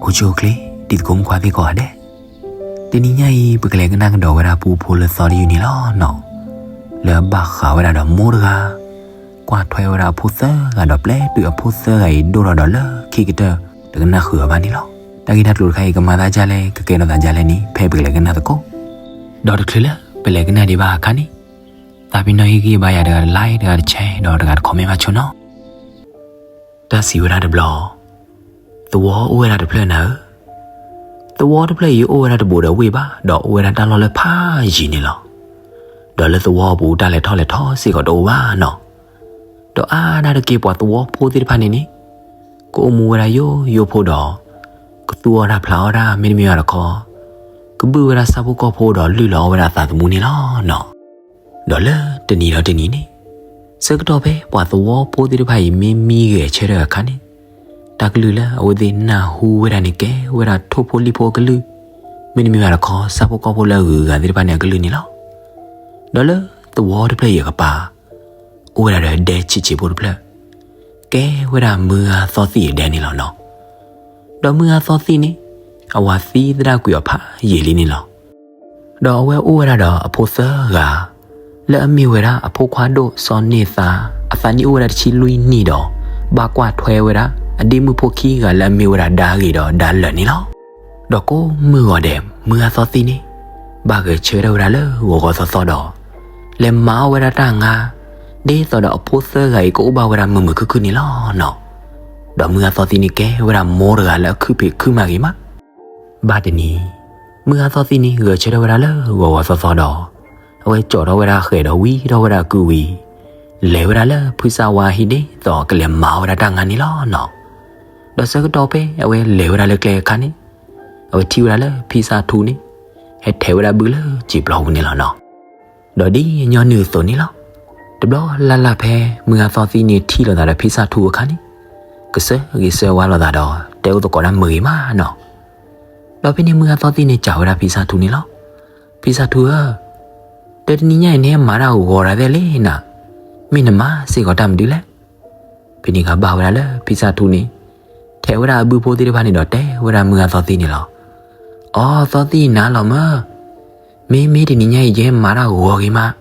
အိၣ်ဆူၣ်အိၣ်ချ့ တံၤသကိးမုၣ်ခွါသ့ၣ်ကိးဂၤဒဲး, တနံၤညါအံၤ ပကလဲၤကနၣ်ကဒီးဝဲဒၣ်ပူဖိလၢသီတယုၢ်န့ၣ်လီၤနီၤ. လၢအဘၣ်ဃးဝဲဒၣ်ဒီးမိၢ်တဂၤ ကွၢ်ထွဲဝဲဒၣ်အဖိသၢဂၤဒီး ပျဲတုၤအဖိသၢဂၤအံၤဒိၣ်ထီၣ်ဒီးလၢခံကတၢၢ် တကနၣ်ဃုာ်အီၤဘၣ်န့ၣ်လီၤ. တၢ်ဂ့ၢ်တၢ်ကျိၤတခါအံၤ ကမၤသးဒ်လဲၣ် ကကဲထီၣ်သးဒ်လဲၣ်န့ၣ် ဖဲပကလဲၤကနၣ်သကိး. ဒီးတချုးလၢပလဲၤကနၣ်ဒံးဘၣ်အခါန့ၣ်, သးပ့ၤနီၣ်ဟ့ၣ်ဂံၢ်ဘါယၤတဂၤတlike တဂၤတshare ဒီးတဂၤတcommentမးဆိနီၤ. တၢ်စံးဝဲဒၣ်တဘျီ, သဝီအိၣ်ဝဲဒၣ်တဖျၢၣ်နၤဧၢ, သဝီတဖျၢၣ်အံၤအိၣ်ဝဲဒၣ်တဘူးဒီးဝ့ၢ်ဘၣ်, ဒီးအိၣ်ဝဲဒၣ်တၢ်လီၢ်လၢဖးယံၤန့ၣ်လီၤ. ဒီးလၢသဝီအပူၤ တၢ်လဲၤထီၣ်လဲၤထီစ့ၢ်ကီးတအိၣ်ဘၣ်နီၤ. ဒီးအါဒၣ်တက့ၢ် ပှၤသဝီဖိသ့ၣ်တဖၣ်န့ၣ်န့ၣ် ကအိၣ်မူဝဲဒၣ်ယိယိဖိဒီး ကသူၣ်အီၣ်တၢ်ဖျးအီၣ်တၢ် မ့တမ့ၢ်ဘၣ်တခီ ကဘုၣ်ဝဲဒၣ်ဆၣ်ဖိကီၢ်ဖိဒီးလုၢ်လီၤအီၣ်ဝဲဒၣ်အသးသမူန့ၣ်လီၤနီၤ. ဒီးလၢတနံၤဒီးတနံၤန့ၣ်, ဆၢကတီၢ်ဖဲပှၤသဝီဖိသ့ၣ်တဖၣ်အံၤ မ့ၢ်မံဂဲၤဆၢထၢၣ်အခါန့ၣ်, တၢ်ကလုၢ်လၢအဝဲသ့ၣ်နၢ်ဟူဝဲဒၣ်န့ၣ် ကဲဝဲဒၣ်ထိၣ်ဖိလံၣ်ဖိအကလုၢ်, မ့တမ့ၢ်ဘၣ်တခီ ဆၣ်ဖိကီၢ်ဖိလၢအဂုၤအဂၤသ့ၣ်တဖၣ်န့ၣ်အကလုၢ်န့ၣ်လီၤ. ဒီးလၢသဝီတဖျၢၣ်အံၤအကပၤ အိၣ်ဝဲဒၣ်ဒီးဒဲဆံးဆံးဖိတဖျၢၣ်, ကဲဝဲဒၣ်မုၢ်ဂၤသီသံၣ်အဒဲန့ၣ်လီၤနီၤ. ဒီးမုၢ်ဂၤသီသံၣ်န့ၣ် အဝၤသံသဒၣ်ကွံာ်အီၤဖးယံာ်လံန့ၣ်လီၤ. ဒီးအဝဲအိၣ်ဝဲဒၣ်ဒီးအဖိသၢဂၤ, လၢအမ့ၢ်ဝဲဒၣ်အဖိခွါဒိၣ်စီၤန့ၢ်သါ, အသးနံၣ်အိၣ်ဝဲဒၣ်တဆံလွံၢ်နံၣ်ဒီး ဘၣ်ကွၢ်ထွဲဝဲဒၣ်အဒ့မုၣ်ဖိခံဂၤလၢအမ့ၢ်ဝဲဒၣ်ဒါဂ့ၤဒီးဒါလၢာ်န့ၣ်လီၤ. ဒီးကိးမုၢ်ဂီၤဒဲး မုၢ်ဂၤသီသံၣ်န့ၣ် ဘၣ်ဂဲၤဆၢထၢၣ်ဝဲဒၣ်လၢဂီၤဂီၤသီသီဒီး လဲၤမၤအီၣ်ဝဲဒၣ်တၢ်ငါ, ဒ်သိးဒီးအဖိသၢဂၤအံၤကအိၣ်ဘၣ်ဝဲဒၣ်မုာ်မုာ်ခုၣ်ခုၣ်န့ၣ်လီၤနီၤ. ဒီးမုၢ်ဂၤသီသံၣ်န့ၣ်ကဲဝဲဒၣ်မိၢ်တဂၤလၢအခုၣ်ဖံးခုၣ်မၤဂ့ၤမး. ဘၣ်တနံၤ, မုၢ်ဂၤသီသံၣ်န့ၣ် ဂဲၤဆၢထၢၣ်ဝဲဒၣ်လၢဂီၤဂီၤသီသီဒီး အဝဲကၠီထီၣ်ဝဲဒၣ်ဃဲၤဒီးဝံထီၣ်ဝဲဒၣ်အကုဝံၤ, လဲၤဝဲဒၣ်လၢဖုစၢ်ဝါအဟံၣ်ဒ်သိးကလဲၤမၤအီၣ်ဝဲဒၣ်တၢ်ငါန့ၣ်လီၤနီၤ. ဒီးဆၢကတီၢ်ဖဲအဝဲလဲၤဝဲဒၣ်လၢကျဲအခါန့ၣ်, အဝဲထံၣ်ဝဲဒၣ်လၢဖံစၢ်ထူန့ၣ် ဟဲထဲးဝဲဒၣ်ဘုလၢစံာ်ပျီပူၤန့ၣ်လီၤနီၤ. ဒီးဒ်ညီနုၢ်အသိးန့ၣ်လီၤ. တဘျီလၢ်လၢ်ဖဲမုၢ်ဂၤသီသံၣ်န့ၣ်ထံၣ်လိာ်သးဒီးဖံစၢ်ထူအခါန့ၣ်, ကစၢဂ့ၤဆၢဝါလိာ်သးဒီး တဲအိၣ်သကိးတၢ်မုာ်ဂ့ၤမးနီၤ. ဒီးဖဲန့ၣ်မုၢ်ဂၤသီသံၣ်န့ၣ်စံးဝဲဒၣ်ဖံစၢ်ထူန့ၣ်လီၤ. ဖံစၢ်ထူဧၢ, ဒီးတနံၤညါအံၤနဟဲမၤတၢ်ဂီၤတၢ်သ့ၣ်လဲၣ်နၤ, မ့ၢ်နမၤစ့ၢ်ကီးတၢ်မနုၤလဲၣ်. ဖဲန့ၣ်အခါဘၣ်ဝဲဒၣ်လၢဖံစၢ်ထူန့ၣ် ထဲးဝဲဒၣ်အဘုဖိသ့ၣ်တဖၣ်န့ၣ်ဒီးတဲဝဲဒၣ်မုၢ်ဂၤသီသံၣ်န့ၣ်လီၤ. အိ သီသံၣ်နၤလီၤမၢ်, မ့မ့ၢ်တနံၤညါအံၤယဟဲမၤတၢ်ဂီၤဂ့ၤမး,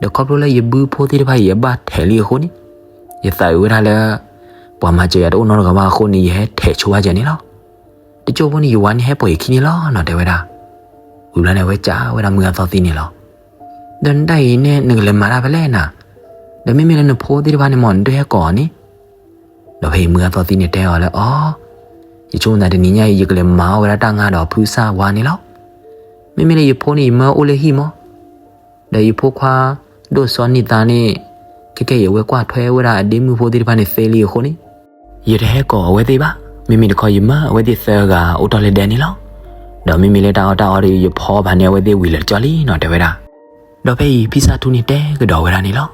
ဒီးခီဖျိလၢယဘုဖိသ့ၣ်တဖၣ်အံၤအဘၣ်ထဲးလံအဃိန့ၣ်, ယသးအုးဝဲဒၣ်လၢ ပှၤမၤစၢၤယၤတအိၣ်နီတဂၤဘၣ်အဃိန့ၣ် ယဟဲထဲးဆိဘၣ်ယၤန့ၣ်လီၤ. တကၠိဖိန့ၣ် ယဝၤန့ၣ်ဟဲပိာ်ယခံန့ၣ်လီၤနီၤ တဲဝဲဒၣ်. ဝံၤဘျီန့ၣ်အဝဲစံးဝဲဒၣ်မုၢ်ဂၤသီသံၣ်န့ၣ်လီၤ. ဒီးနတၢ်အံၤန့ၣ် နကလဲၤမၤတၢ်ဖဲလဲၣ်နၤ, ဒီးမ့မ့ၢ်လၢနဖိသ့ၣ်တဖၣ်န့ၣ်မ့ၢ် နတဟဲကိးအီၤန့ၣ်. ဒီးဖဲအံၤမုၢ်ဂၤသီသံၣ်န့ၣ်တဲအီၤလၢ အိ ယဆိကမိၣ်သးတနံၤညါအံၤ ယကလဲၤမၤအီၣ်ဝဲဒၣ်တၢ်ငါဒီးဖုစၢ်ဝါန့ၣ်လီၤ. မ့မ့ၢ်လၢယဖိန့ၣ် ယမၢအိၣ်လၢဟံၣ်မး, ဒီးယဖိခွါဒိၣ်စီၤနံၣ်သါန့ၣ် ခဲကဲအံၤအဝဲကွၢ်ထွဲဝဲဒၣ်အဒ့မုၣ်ဖိသ့ၣ်တဖၣ်န့ၣ်သ့လံအဃိန့ၣ်, ယတဟဲကိးအဝဲသ့ၣ်ဘၣ်. မ့မ့ၢ်တခီယမၢအဝဲသ့ၣ်သၢဂၤအိၣ်တ့ၢ်လၢဒဲန့ၣ်လီၤ. ဒီးမ့မ့ၢ်လၢတၢ်အီၣ်တၢ်အီဒီး ယဖီဘၣ်န့ၢ်အဝဲသ့ၣ်ဝံၤလၢာ်ကၠီလံနီၤ တဲဝဲဒၣ်. ဒီးဖဲအံၤဖံစၢ်ထူန့ၣ်တဲကဒီးဝဲဒၣ်န့ၣ်လီၤ.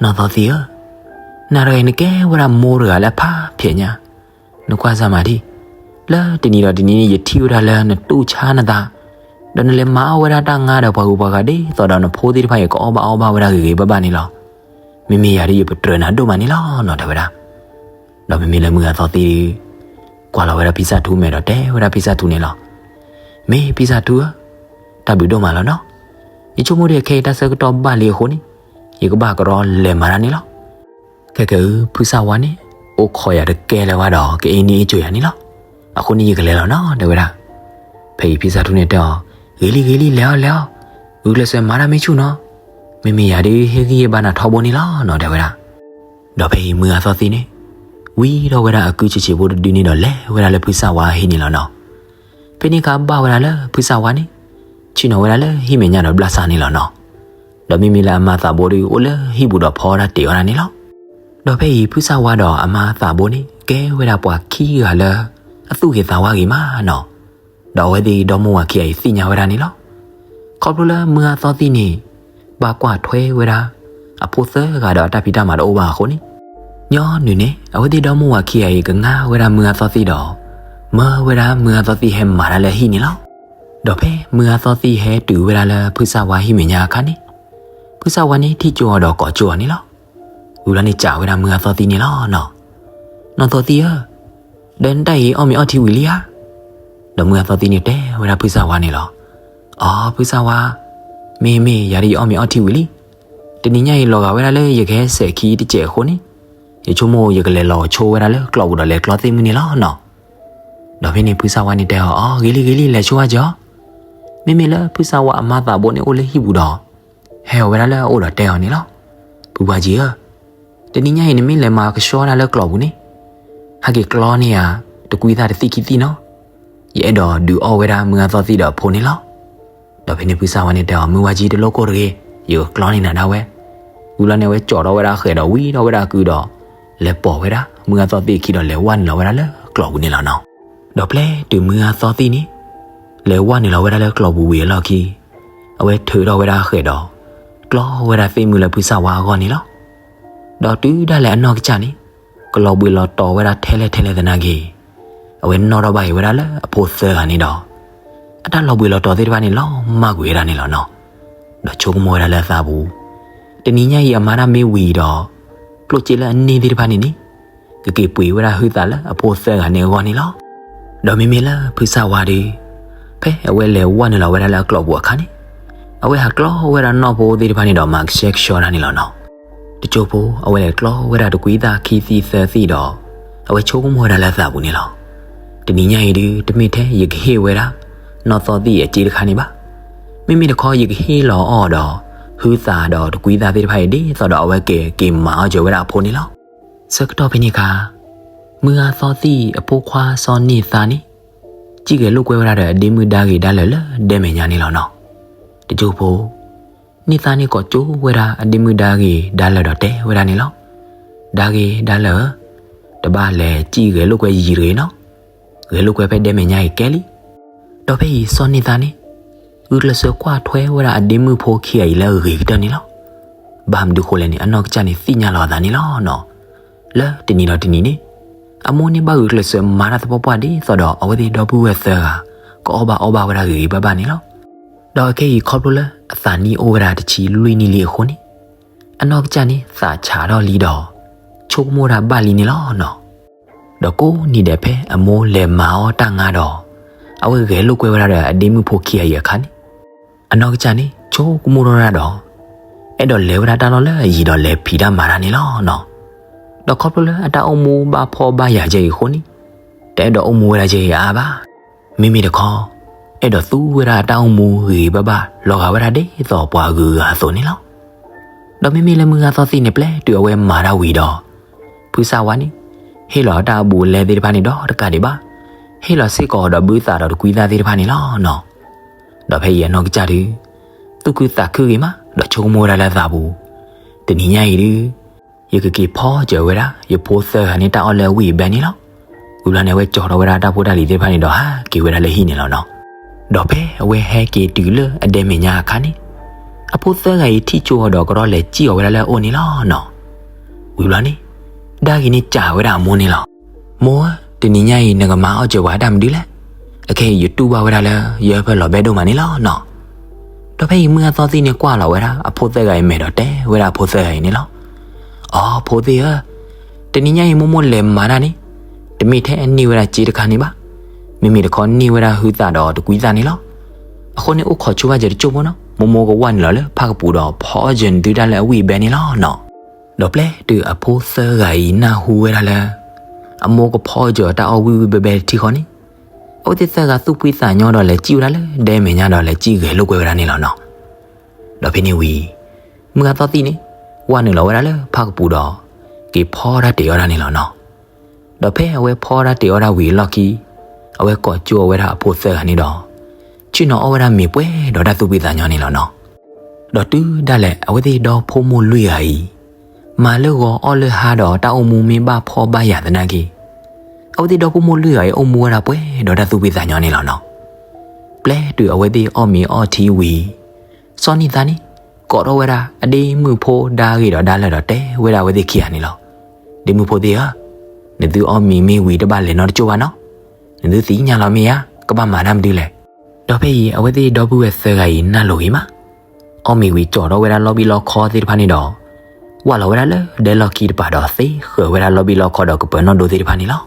နီၢ်သီသံၣ်ဧၢ, နၤတဂၤအံၤနကဲဝဲဒၣ်မိၢ်တဂၤလၢအဖးဖျဲးညါ, နကွၢ်စၢ်မၤထံၣ်, လၢတနံၤဒီးတနံၤန့ၣ် ယထံၣ်ဝဲဒၣ်လၢနတူၢ်ဆါနသး, ဒီးနလဲၤမၤအီၣ်ဝဲဒၣ်တၢ်ငါဒီးပှၤဂုၤပှၤဂၤဒ်သိးဒီးနဖိသ့ၣ်တဖၣ်အံၤ ကအီၣ်ဘၣ်အီဘၣ်ဝဲဒၣ်ဂ့ၤဂ့ၤဘၣ်ဘၣ်န့ၣ်လီၤ. မ့မ့ၢ်ယၤဒီးယပတြၢၤနၤဒိၣ်မးန့ၣ်လီၤနီၤ တဲဝဲဒၣ်. ဒီးမ့မ့ၢ်လၢမုၢ်ဂၤသီသံၣ် ကွၢ်လီၤဝဲဒၣ်ဖံစၢ်ထူမဲာ်ဒီးတဲဝဲဒၣ်ဖံစၢ်ထူန့ၣ်လီၤ. မ့ၢ်ဖံစၢ်ထူဧၢ, တၢ်ဘျုးဒိၣ်မးလီၤနီၤ. ယဆိကမိၣ်ဒီးခဲအံၤတၢ်ဆၢကတီၢ်ဘၣ်လံအဃိန့ၣ်, ယကဘၣ်ကရီလဲၤမၤတၢ်န့ၣ်လီၤ. ခဲကဲအံၤ ဖုစၢ်ဝါန့ၣ် အိၣ်ခိးယၤတကဲလၢၤဘၣ်ဒီး ကအ့န့ၢ်အ့ၣ်ကၠိၤယၤန့ၣ်လီၤ. အဃိန့ၣ်ယကလဲၤလီၤနီၤ တဲဝဲဒၣ်. ဖဲအံၤဖံစၢ်ထူန့ၣ်တဲအီၤ, ဂ့ၤလံဂ့ၤလံ လဲၤအီၤလဲၤအီၤ, ဂုာ်ကျဲးစၢးမၤတၢ်မ့ၢ်ဆူၣ်နီၤ. မ့မ့ၢ်ယၤဒီးဟ့ၣ်ဂံၢ်ဟ့ၣ်ဘါနၤထီဘိန့ၣ်လီၤနီၤ တဲဝဲဒၣ်. ဒီးဖဲအံၤမုၢ်ဂၤသီသံၣ်န့ၣ် ဝံထီၣ်ဝဲဒၣ်အကုဆံးဆံးဖိတဒုန့ၣ်ဒီးလဲၤဝဲဒၣ်လၢဖုစၢ်ဝါအဟံၣ်န့ၣ်လီၤနီၤ. ဖဲန့ၣ်အခါဘၣ်ဝဲဒၣ်လၢဖုစၢ်ဝါန့ၣ် ဆ့ၣ်နီၤဝဲဒၣ်လၢဟံၣ်မဲာ်ညါဒီးဘျၣ်ဆၣ်န့ၣ်လီၤနီၤ. ဒီးမ့မ့ၢ်လၢအမါသးဘိဒီးအိၣ်လၢဟံၣ်ပူၤဒီးဖီဒၣ်တ့ၢ်အီၣ်ဒၣ်န့ၣ်လီၤ. ဒီးဖဲအံၤဖုစၢ်ဝါဒီးအမါသးဘိန့ၣ် ကဲဝဲဒၣ်ပှၤခံဂၤလၢ အသူၣ်ဂ့ၤသးဝါဂ့ၤမးနီၤ. ဒီးအဝဲသ့ၣ်ဒီမိၢ်ဝၤခံဂၤအံၤသ့ၣ်ညါဝဲဒၣ်န့ၣ်လီၤ. ခီဖျိလၢမုၢ်ဂၤသီသံၣ်န့ၣ် ဘၣ်ကွၢ်ထွဲဝဲဒၣ် အဖိသၢဂၤဒီးအတၢ်ဖံးတၢ်မၤတအိၣ်ဘၣ်အဃိန့ၣ်, ညီနုၢ်န့ၣ် အဝဲသ့ၣ်ဒီမိၢ်ဝၤခံဂၤအံၤကငါဝဲဒၣ်မုၢ်ဂၤသီသံၣ်ဒီး မၢဝဲဒၣ်မုၢ်ဂၤသီသံၣ်ဟဲမၤတၢ်လၢအဟံၣ်န့ၣ်လီၤ. ဒီးဖဲမုၢ်ဂၤသီသံၣ်ဟဲတုၤဝဲဒၣ်လၢဖုစၢ်ဝါဟံၣ်မဲာ်ညါအခါန့ၣ်, ဖုစၢ်ဝါန့ၣ်ထံၣ်ကၠိအီၤဒီးကိးကၠိအီၤန့ၣ်လီၤ. ဝံၤလီၤန့ၣ်စံးဝဲဒၣ်မုၢ်ဂၤသီသံၣ်န့ၣ်လီၤနီၤ. နီၢ်သီသံၣ်ဧၢ, ဒီးနတၢ်အံၤအီၣ်မ့ၤအီထံဝံၤလံဧါ. ဒီးမုၢ်ဂၢ်သီသံန့ၣ်တဲဝဲဒၣ်ဖုသၣ်ဝါန့ၣ်လီၤ. အိ ဖုသၣ်ဝါ, မ့ၢ်မ့ၢ် ယၤဒ်ယအီၣ်မ့ၤအီထံဝံၤလံ. တနံၤညါအံၤလီၤဂာ်ဝဲဒၣ်လၢယကဟဲစဲးခံတစဲးအဃိန့ၣ်, ယဆိကမိၣ်ယကလဲၤလီၤဆိဝဲဒၣ်လၢကျီၢ်ပူၤဒီးလဲၤကျီသ့ၣ်မုၢ်န့ၣ်လီၤနီၤ. ဒီးဖဲန့ၣ်ဖုသၣ်ဝါန့ၣ်တဲအီၤ, အိ ဂ့ၤလံဂ့ၤလံ လဲၤဆိဝဲကီး. မ့မ့ၢ်လၢဖုသၣ်ဝါအမါသးဘိန့ၣ်အိၣ်လၢဟံၣ်ပူၤဒီး ဟဲအီၤဝဲဒၣ်လၢအအိၣ်ဒီးတဲအီၤန့ၣ်လီၤ. ဖုဝါကၠံဧၢ, တနံၤညါအံၤနမ့ၢ်လဲၤမၤကဆှီဒၣ်လၢကျီၢ်ပူၤန့ၣ်, ဟဲက့ၤကျီန့ၢ်ယၤတကွံသၣ်တသံၣ်ခံသံၣ်နီၤ. ယအဲၣ်ဒိးဒုးအီၣ်ဝဲဒၣ်မုၢ်ဂၢ်သီသံဒီးအဖိန့ၣ်လီၤ. ဒီးဖဲန့ၣ်ဖုသၣ်ဝါန့ၣ်တဲအီၤ, မုၢ်ဝါကၠံတလိၣ်ကိၢ်တဂ့ၤ, ယကကျီန့ၢ်နၤဒၣ်ဝဲ. ဝံၤလီၤန့ၣ်အဝဲကၠီၤထီၣ်ဝဲဒၣ်ဃဲးဒီးဝံထီၣ်ဝဲဒၣ်ကုဒီး လဲၤပိာ်ဝဲဒၣ်မုၢ်ဂၢ်သီသံအခံဒီးလဲၤဝဲနုာ်လီၤဝဲဒၣ်လၢကျီၢ်ပူၤန့ၣ်လီၤနီၤ. ဒီးပျဲတုၤမုၢ်ဂၢ်သီသံန့ၣ် လဲၤဝဲနုာ်လီၤဝဲဒၣ်လၢကျီၢ်ပူၤဝံၤအလီၢ်ခံ, အဝဲထုးထီၣ်ဝဲဒၣ်ဃဲးဒီး ကျီဝဲဒၣ်သ့ၣ်မုၢ်လၢဖုသၣ်ဝါအဂီၢ်န့ၣ်လီၤ. ဒီးတုၤဒၣ်လဲာ်အနီၢ်ကစၢ်န့ၣ် ကလီၤဘှံးလီၤတီၤဝဲဒၣ်ထဲလဲၣ်ထဲလဲၣ်သနာ်က့ အဝဲနီၣ်ထီၣ်ဘၣ်က့ၤဝဲဒၣ်လၢအဖိသၢဂၤန့ၣ်ဒီး အတၢ်လီၤဘှံးလီၤတီၤသ့ၣ်တဖၣ်န့ၣ် လီၤမၢ်ကွံာ်ဝဲဒၣ်န့ၣ်လီၤနီၤ. ဒီးဆိကမိၣ်ဝဲဒၣ်လၢအသးပူၤ, တနံၤညါအံၤအမါတၢ်မ့ၢ်ဝံၤဒီး ကျိၣ်စ့လၢအန့ၢ်သ့ၣ်တဖၣ်န့ၣ်န့ၣ် ကက့ၤပှ့ၤဝဲဒၣ်ဟုသးလၢအဖိသၢဂၤန့ၣ်အဂီၢ်န့ၣ်လီၤ. ဒီးမ့မ့ၢ်လၢဖုသၣ်ဝါဒီး ဖဲအဝဲလဲၤဝဲနုာ်လီၤဝဲဒၣ်လၢအကျီၢ်ပူၤအခါန့ၣ် အဝဲဟးကျီဝဲဒၣ်နီၢ်ဖိသ့ၣ်တဖၣ်န့ၣ်ဒီးမၤကဆှဲကဆှီတၢ်န့ၣ်လီၤနီၤ. တကၠိဖိ အဝဲလဲၤကျီဝဲဒၣ်တကွံသၣ်ခံသံသၢသံဒီး အဝဲဆိကမိၣ်ဝဲဒၣ်လၢအသးပူၤန့ၣ်လီၤ. တနံၤညါအံၤဒုး တမ့ၢ်ထဲယကဟ့ၣ်ဝဲဒၣ် နီၢ်သီသံအစ့တခါန့ၣ်ဘၣ်. မ့မ့ၢ်တခီယကဟ့ၣ်လီၤအီၤဒီး ဟုသးဒီးတကွံသၣ်သ့ၣ်တဖၣ်အံၤ ဒ်သိးဒီးအဝဲက့ၤက့ၤမၤအီၣ်စၢၤဝဲဒၣ်အဖိန့ၣ်လီၤ. ဆၢကတီၢ်ဖဲန့ၣ်အခါ မုၢ်ဂၢ်သီသံအဖိခွါစီၤန့ၢ်သါန့ၣ် စံၣ်ဂဲၤလိာ်ကွဲဝဲဒၣ်ဒီးအဒ့မုၣ်ဒါဂ့ၤဒါလၢာ်လၢဒဲမဲာ်ညါန့ၣ်လီၤနီၤ. တကၠိဖိ န့ၢ်သါန့ၣ်ကိးကၠိဝဲဒၣ်အဒ့မုၣ်ဒါဂ့ၤဒါလၢာ်ဒီးတဲဝဲဒၣ်န့ၣ်လီၤ. ဒါဂ့ၤဒါလၢာ်ဧၢ, တဘၣ်လဲၤစံၣ်ဂဲၤလိာ်ကွဲယံာ်တဂ့ၤနီၤ. ဂဲၤလိာ်ကွဲဖဲဒဲမဲာ်ညါအံၤကဲလံ. ဒီးဖဲအံၤစီၤန့ၢ်သါန့ၣ် ဂုာ်ကျဲးစၢးကွၢ်ထွဲဝဲဒၣ်အဒ့မုၣ်ဖိခံဂၤအံၤလၢအဂ့ၤကတၢၢ်န့ၣ်လီၤ. ဘၣ်မနုၤဃိလဲၣ်န့ၣ် အနီၢ်ကစၢ်န့ၣ်သ့ၣ်ညါလီၤအသးန့ၣ်လီၤနီၤ. လၢတနံၤဒီးတနံၤန့ၣ် အမိၢ်န့ၣ်ဘၣ်ဂုာ်ကျဲးစၢးမၤတၢ်သပှၢ်ပှၢ်ဒ်သိးဒီးအဝဲသ့ၣ်ဒီပုၢ်ဝဲၢ်သၢဂၤ ကအီၣ်ဘၣ်အီဘၣ်ဝဲဒၣ်ဂ့ၤဂ့ၤဘၣ်ဘၣ်န့ၣ်လီၤ. ဒီးအခဲအံၤခီဖျိလၢအသးနံၣ်အိၣ်ဝဲဒၣ်တဆံလွံၢ်နံၣ်လံအဃိန့ၣ် အနီၢ်ကစၢ်န့ၣ်သးဆးထီၣ်လံဒီး ဆိကမိၣ်တၢ်ဘၣ်လံန့ၣ်လီၤနီၤ. ဒီးကိးနံၤဒဲးဖဲအမိၢ်လဲၤမၤအီၣ်တၢ်ငါဒီး အဝဲဂဲၤလိာ်ကွဲဝဲဒၣ်ဒီးအဒ့မုၣ်ဖိခံဂၤအံၤအခါန့ၣ် အနီၢ်ကစၢ်န့ၣ်ဆိကမိၣ်ထီၣ်ဝဲဒၣ်ဒီး အဲၣ်ဒိးလဲၤဝဲဒၣ်တၢ်လီၢ်လၢအယံၤဒီးလဲၤဖံးတၢ်မၤတၢ်န့ၣ်လီၤနီၤ. ဒီးခီဖျိလၢအတၢ်အိၣ်မူဘၣ်ဖှီၣ်ဘၣ်ယာ်ကဲအံၤအဃိန့ၣ် တအဲၣ်ဒိးအိၣ်မူဝဲဒၣ်ကဲအံၤအါအါဘၣ်. မ့မ့ၢ်တခီ အဲၣ်ဒိးသူဝဲဒၣ်အတၢ်အိၣ်မူဂ့ၤဂ့ၤဘၣ်ဘၣ် လီၤဂာ်ဝဲဒၣ်ဒ်သိးပှၤဂုၤဂၤအသိးန့ၣ်လီၤ. ဒီးမ့မ့ၢ်လၢမုၢ်ဂၢ်သီသံန့ၣ် ပျဲတုၤအဝဲမၤတၢ်ဝံၤဒီး ဖုသၣ်ဝါန့ၣ် ဟ့ၣ်လီၤအတၢ်အဘူးအလဲသ့ၣ်တဖၣ်န့ၣ်ဒီးတကးဒံးဘၣ်, ဟ့ၣ်လီၤစ့ၢ်ကီးဒီးဘုသးဒီးတကွံသၣ်သ့ၣ်တဖၣ်န့ၣ်လီၤနီၤ. ဒီးဖဲအံၤအနီၢ်ကစၢ်ဒုး သူၣ်ခုသးခုဂ့ၤမး ဒီးဆိကမိၣ်ဝဲဒၣ်လၢအသးပူၤ, တနံၤညါအံၤဒုး ယကက့ၤဖီစၢၤဝဲဒၣ် ယဖိသၢဂၤန့ၣ်တၢ်အီၣ်လၢအဝံၣ်အဘဲန့ၣ်လီၤ. ဝံၤဘျီန့ၣ် အဝဲကၠီၤထီၣ်ဝဲဒၣ်တၢ်ဖိတၢ်လံၤသ့ၣ်တဖၣ်န့ၣ်ဒီးဟးက့ၤဝဲဒၣ်လၢဟံၣ်န့ၣ်လီၤနီၤ. ဒီးဖဲအဝဲဟဲက့ၤတုၤလၢအဒဲမဲာ်ညါအခါန့ၣ် အဖိသၢဂၤအံၤထံၣ်ကၠိအီၤဒီးကရီလဲၤစံၣ်အီၤဝဲဒၣ်လၢအအိၣ်န့ၣ်လီၤနီၤ. ဝံၤဘျီန့ၣ် ဒါဂ့ၤန့ၣ်စံးဝဲဒၣ်အမိၢ်န့ၣ်လီၤ. မိၢ်ဧၢ, တနံၤညါအံၤနကမၤအီၣ်စၢၤပှၤတၢ်မနုၤလဲၣ်. အခဲအံၤယတူၢ်ဘၣ်ဝဲဒၣ်လၢ ယဟၢဖၢလီၤဘဲဒိၣ်မးန့ၣ်လီၤနီၤ. ဒီးဖဲအံၤမုၢ်ဂၢ်သီသံန့ၣ်ကွၢ်လီၤဝဲဒၣ် အဖိသၢဂၤအံၤမဲာ်ဒီးတဲဝဲဒၣ်အဖိသၢဂၤအံၤန့ၣ်လီၤ. အိ ဖိသ့ၣ်ဧၢ, တနံၤညါအံၤမိၢ်မိၢ်လဲၤမၤတၢ်န့ၣ် တမ့ၢ်ထဲန့ၢ်ဝဲဒၣ်စ့တခါန့ၣ်ဘၣ်. မ့မ့ၢ်တခီန့ၢ်ဝဲဒၣ်ဟုသးဒီးတကွံသၣ်န့ၣ်လီၤ. အဃိန့ၣ်အိၣ်ခိးဆိဘၣ်စၢၤတကၠိဖိနီၤ, မိၢ်မိၢ်ကဝၢ်နုာ်လီၤလၢဖၣ်ကပူၤဒီးဖီအီၣ်စၢၤနသုတၢ်လၢအဝံၣ်အဘဲန့ၣ်လီၤနီၤ. ဒီးပျဲတုၤအဖိသၢဂၤအံၤနၢ်ဟူဝဲဒၣ်လၢ အမိၢ်ကဖီအီၣ်စၢၤအတၢ်အီၣ်ဝံၣ်ဝံၣ်ဘဲဘဲတထံၣ်ဃီန့ၣ် အဝဲသ့ၣ်သၢဂၤသူၣ်ဖှံသးညီဒီးလဲၤစံၣ်ဝဲဒၣ်လၢဒဲမဲာ်ညါဒီးလဲၤစံၣ်ဂဲၤလိာ်ကွဲဝဲဒၣ်န့ၣ်လီၤနီၤ. ဒီးဖဲန့ၣ်ဝံၤ မုၢ်ဂၢ်သီသံန့ၣ် ဝၢ်နုာ်လီၤဝဲဒၣ်လၢဖၣ်ကပူၤဒီး က့ၤဖီတၢ်တ့ၢ်အီၣ်တၢ်န့ၣ်လီၤနီၤ. ဒီးဖဲအဝဲဖီတၢ်တ့ၢ်အီၣ်တၢ်ဝံၤအလီၢ်ခံ အဝဲကိးကၠိအီၤဝဲဒၣ်အဖိသၢဂၤန့ၣ်ဒီး ဆ့ၣ်နီၤအီၣ်ဝဲဒၣ်မ့ၤပှဲၤဒီးတၢ်သူၣ်ဖှံသးညီန့ၣ်လီၤနီၤ. ဒီးတုၤဒၣ်လဲာ် အဝဲသ့ၣ်ဒီဖိမိၢ်လွံၢ်ဂၤအံၤ မၤလၢဂီၤအီၣ်လၢဟါဒီးတၢ်အိၣ်မူမ့ၢ်ဘၣ်ဖှီၣ်ဘၣ်ယာ်သနာ်က့ အဝဲသ့ၣ်ဒီဖိမိၢ်လွံၢ်ဂၤအံၤ အိၣ်မူဝဲဒၣ်ပှဲၤဒီးတၢ်သူၣ်ဖှံသးညီန့ၣ်လီၤနီၤ. ပျဲတုၤအဝဲသ့ၣ်အီၣ်မ့ၤအီၣ်ထံဝံၤ စီၤနံၣ်သါန့ၣ် ကိးထီၣ်ဝဲဒၣ်အဒ့မုၣ်ဖိဒါဂ့ၤဒီးဒါလၢာ်ဒီးတဲဝဲဒၣ်အဝဲသ့ၣ်ခံဂၤန့ၣ်လီၤ. ဒ့မုၣ်ဖိသ့ၣ်ဧၢ, နသုအီၣ်မ့ၤမ့ၢ်ဝံၤတဘၣ်လဲၤနီတကၠိၢ်ဘၣ်နီၤ. နသုသ့ၣ်ညါလီၤမ့ၢ်ဧါ, ကဘၣ်မၤတၢ်မနုၤလဲၣ်. ဒီးဖဲအံၤ အဝဲသ့ၣ်ဒီပုၢ်ဝဲၢ်သၢဂၤအံၤနၢ်လိၤဂ့ၤမး, အီၣ်မ့ၤဝံၤကၠီၤထီၣ်ဝဲဒၣ်လီဘံၣ်လီခီသ့ၣ်တဖၣ်န့ၣ်ဒီး ဝၢ်လီၤဝဲဒၣ်လၢဒဲလီၢ်ခံတပၤဒီးသ့ဃၢၤဝဲဒၣ်လီဘံၣ်လီခီဒီးကပၢၤနီၣ်ဒိသ့ၣ်တဖၣ်န့ၣ်လီၤ.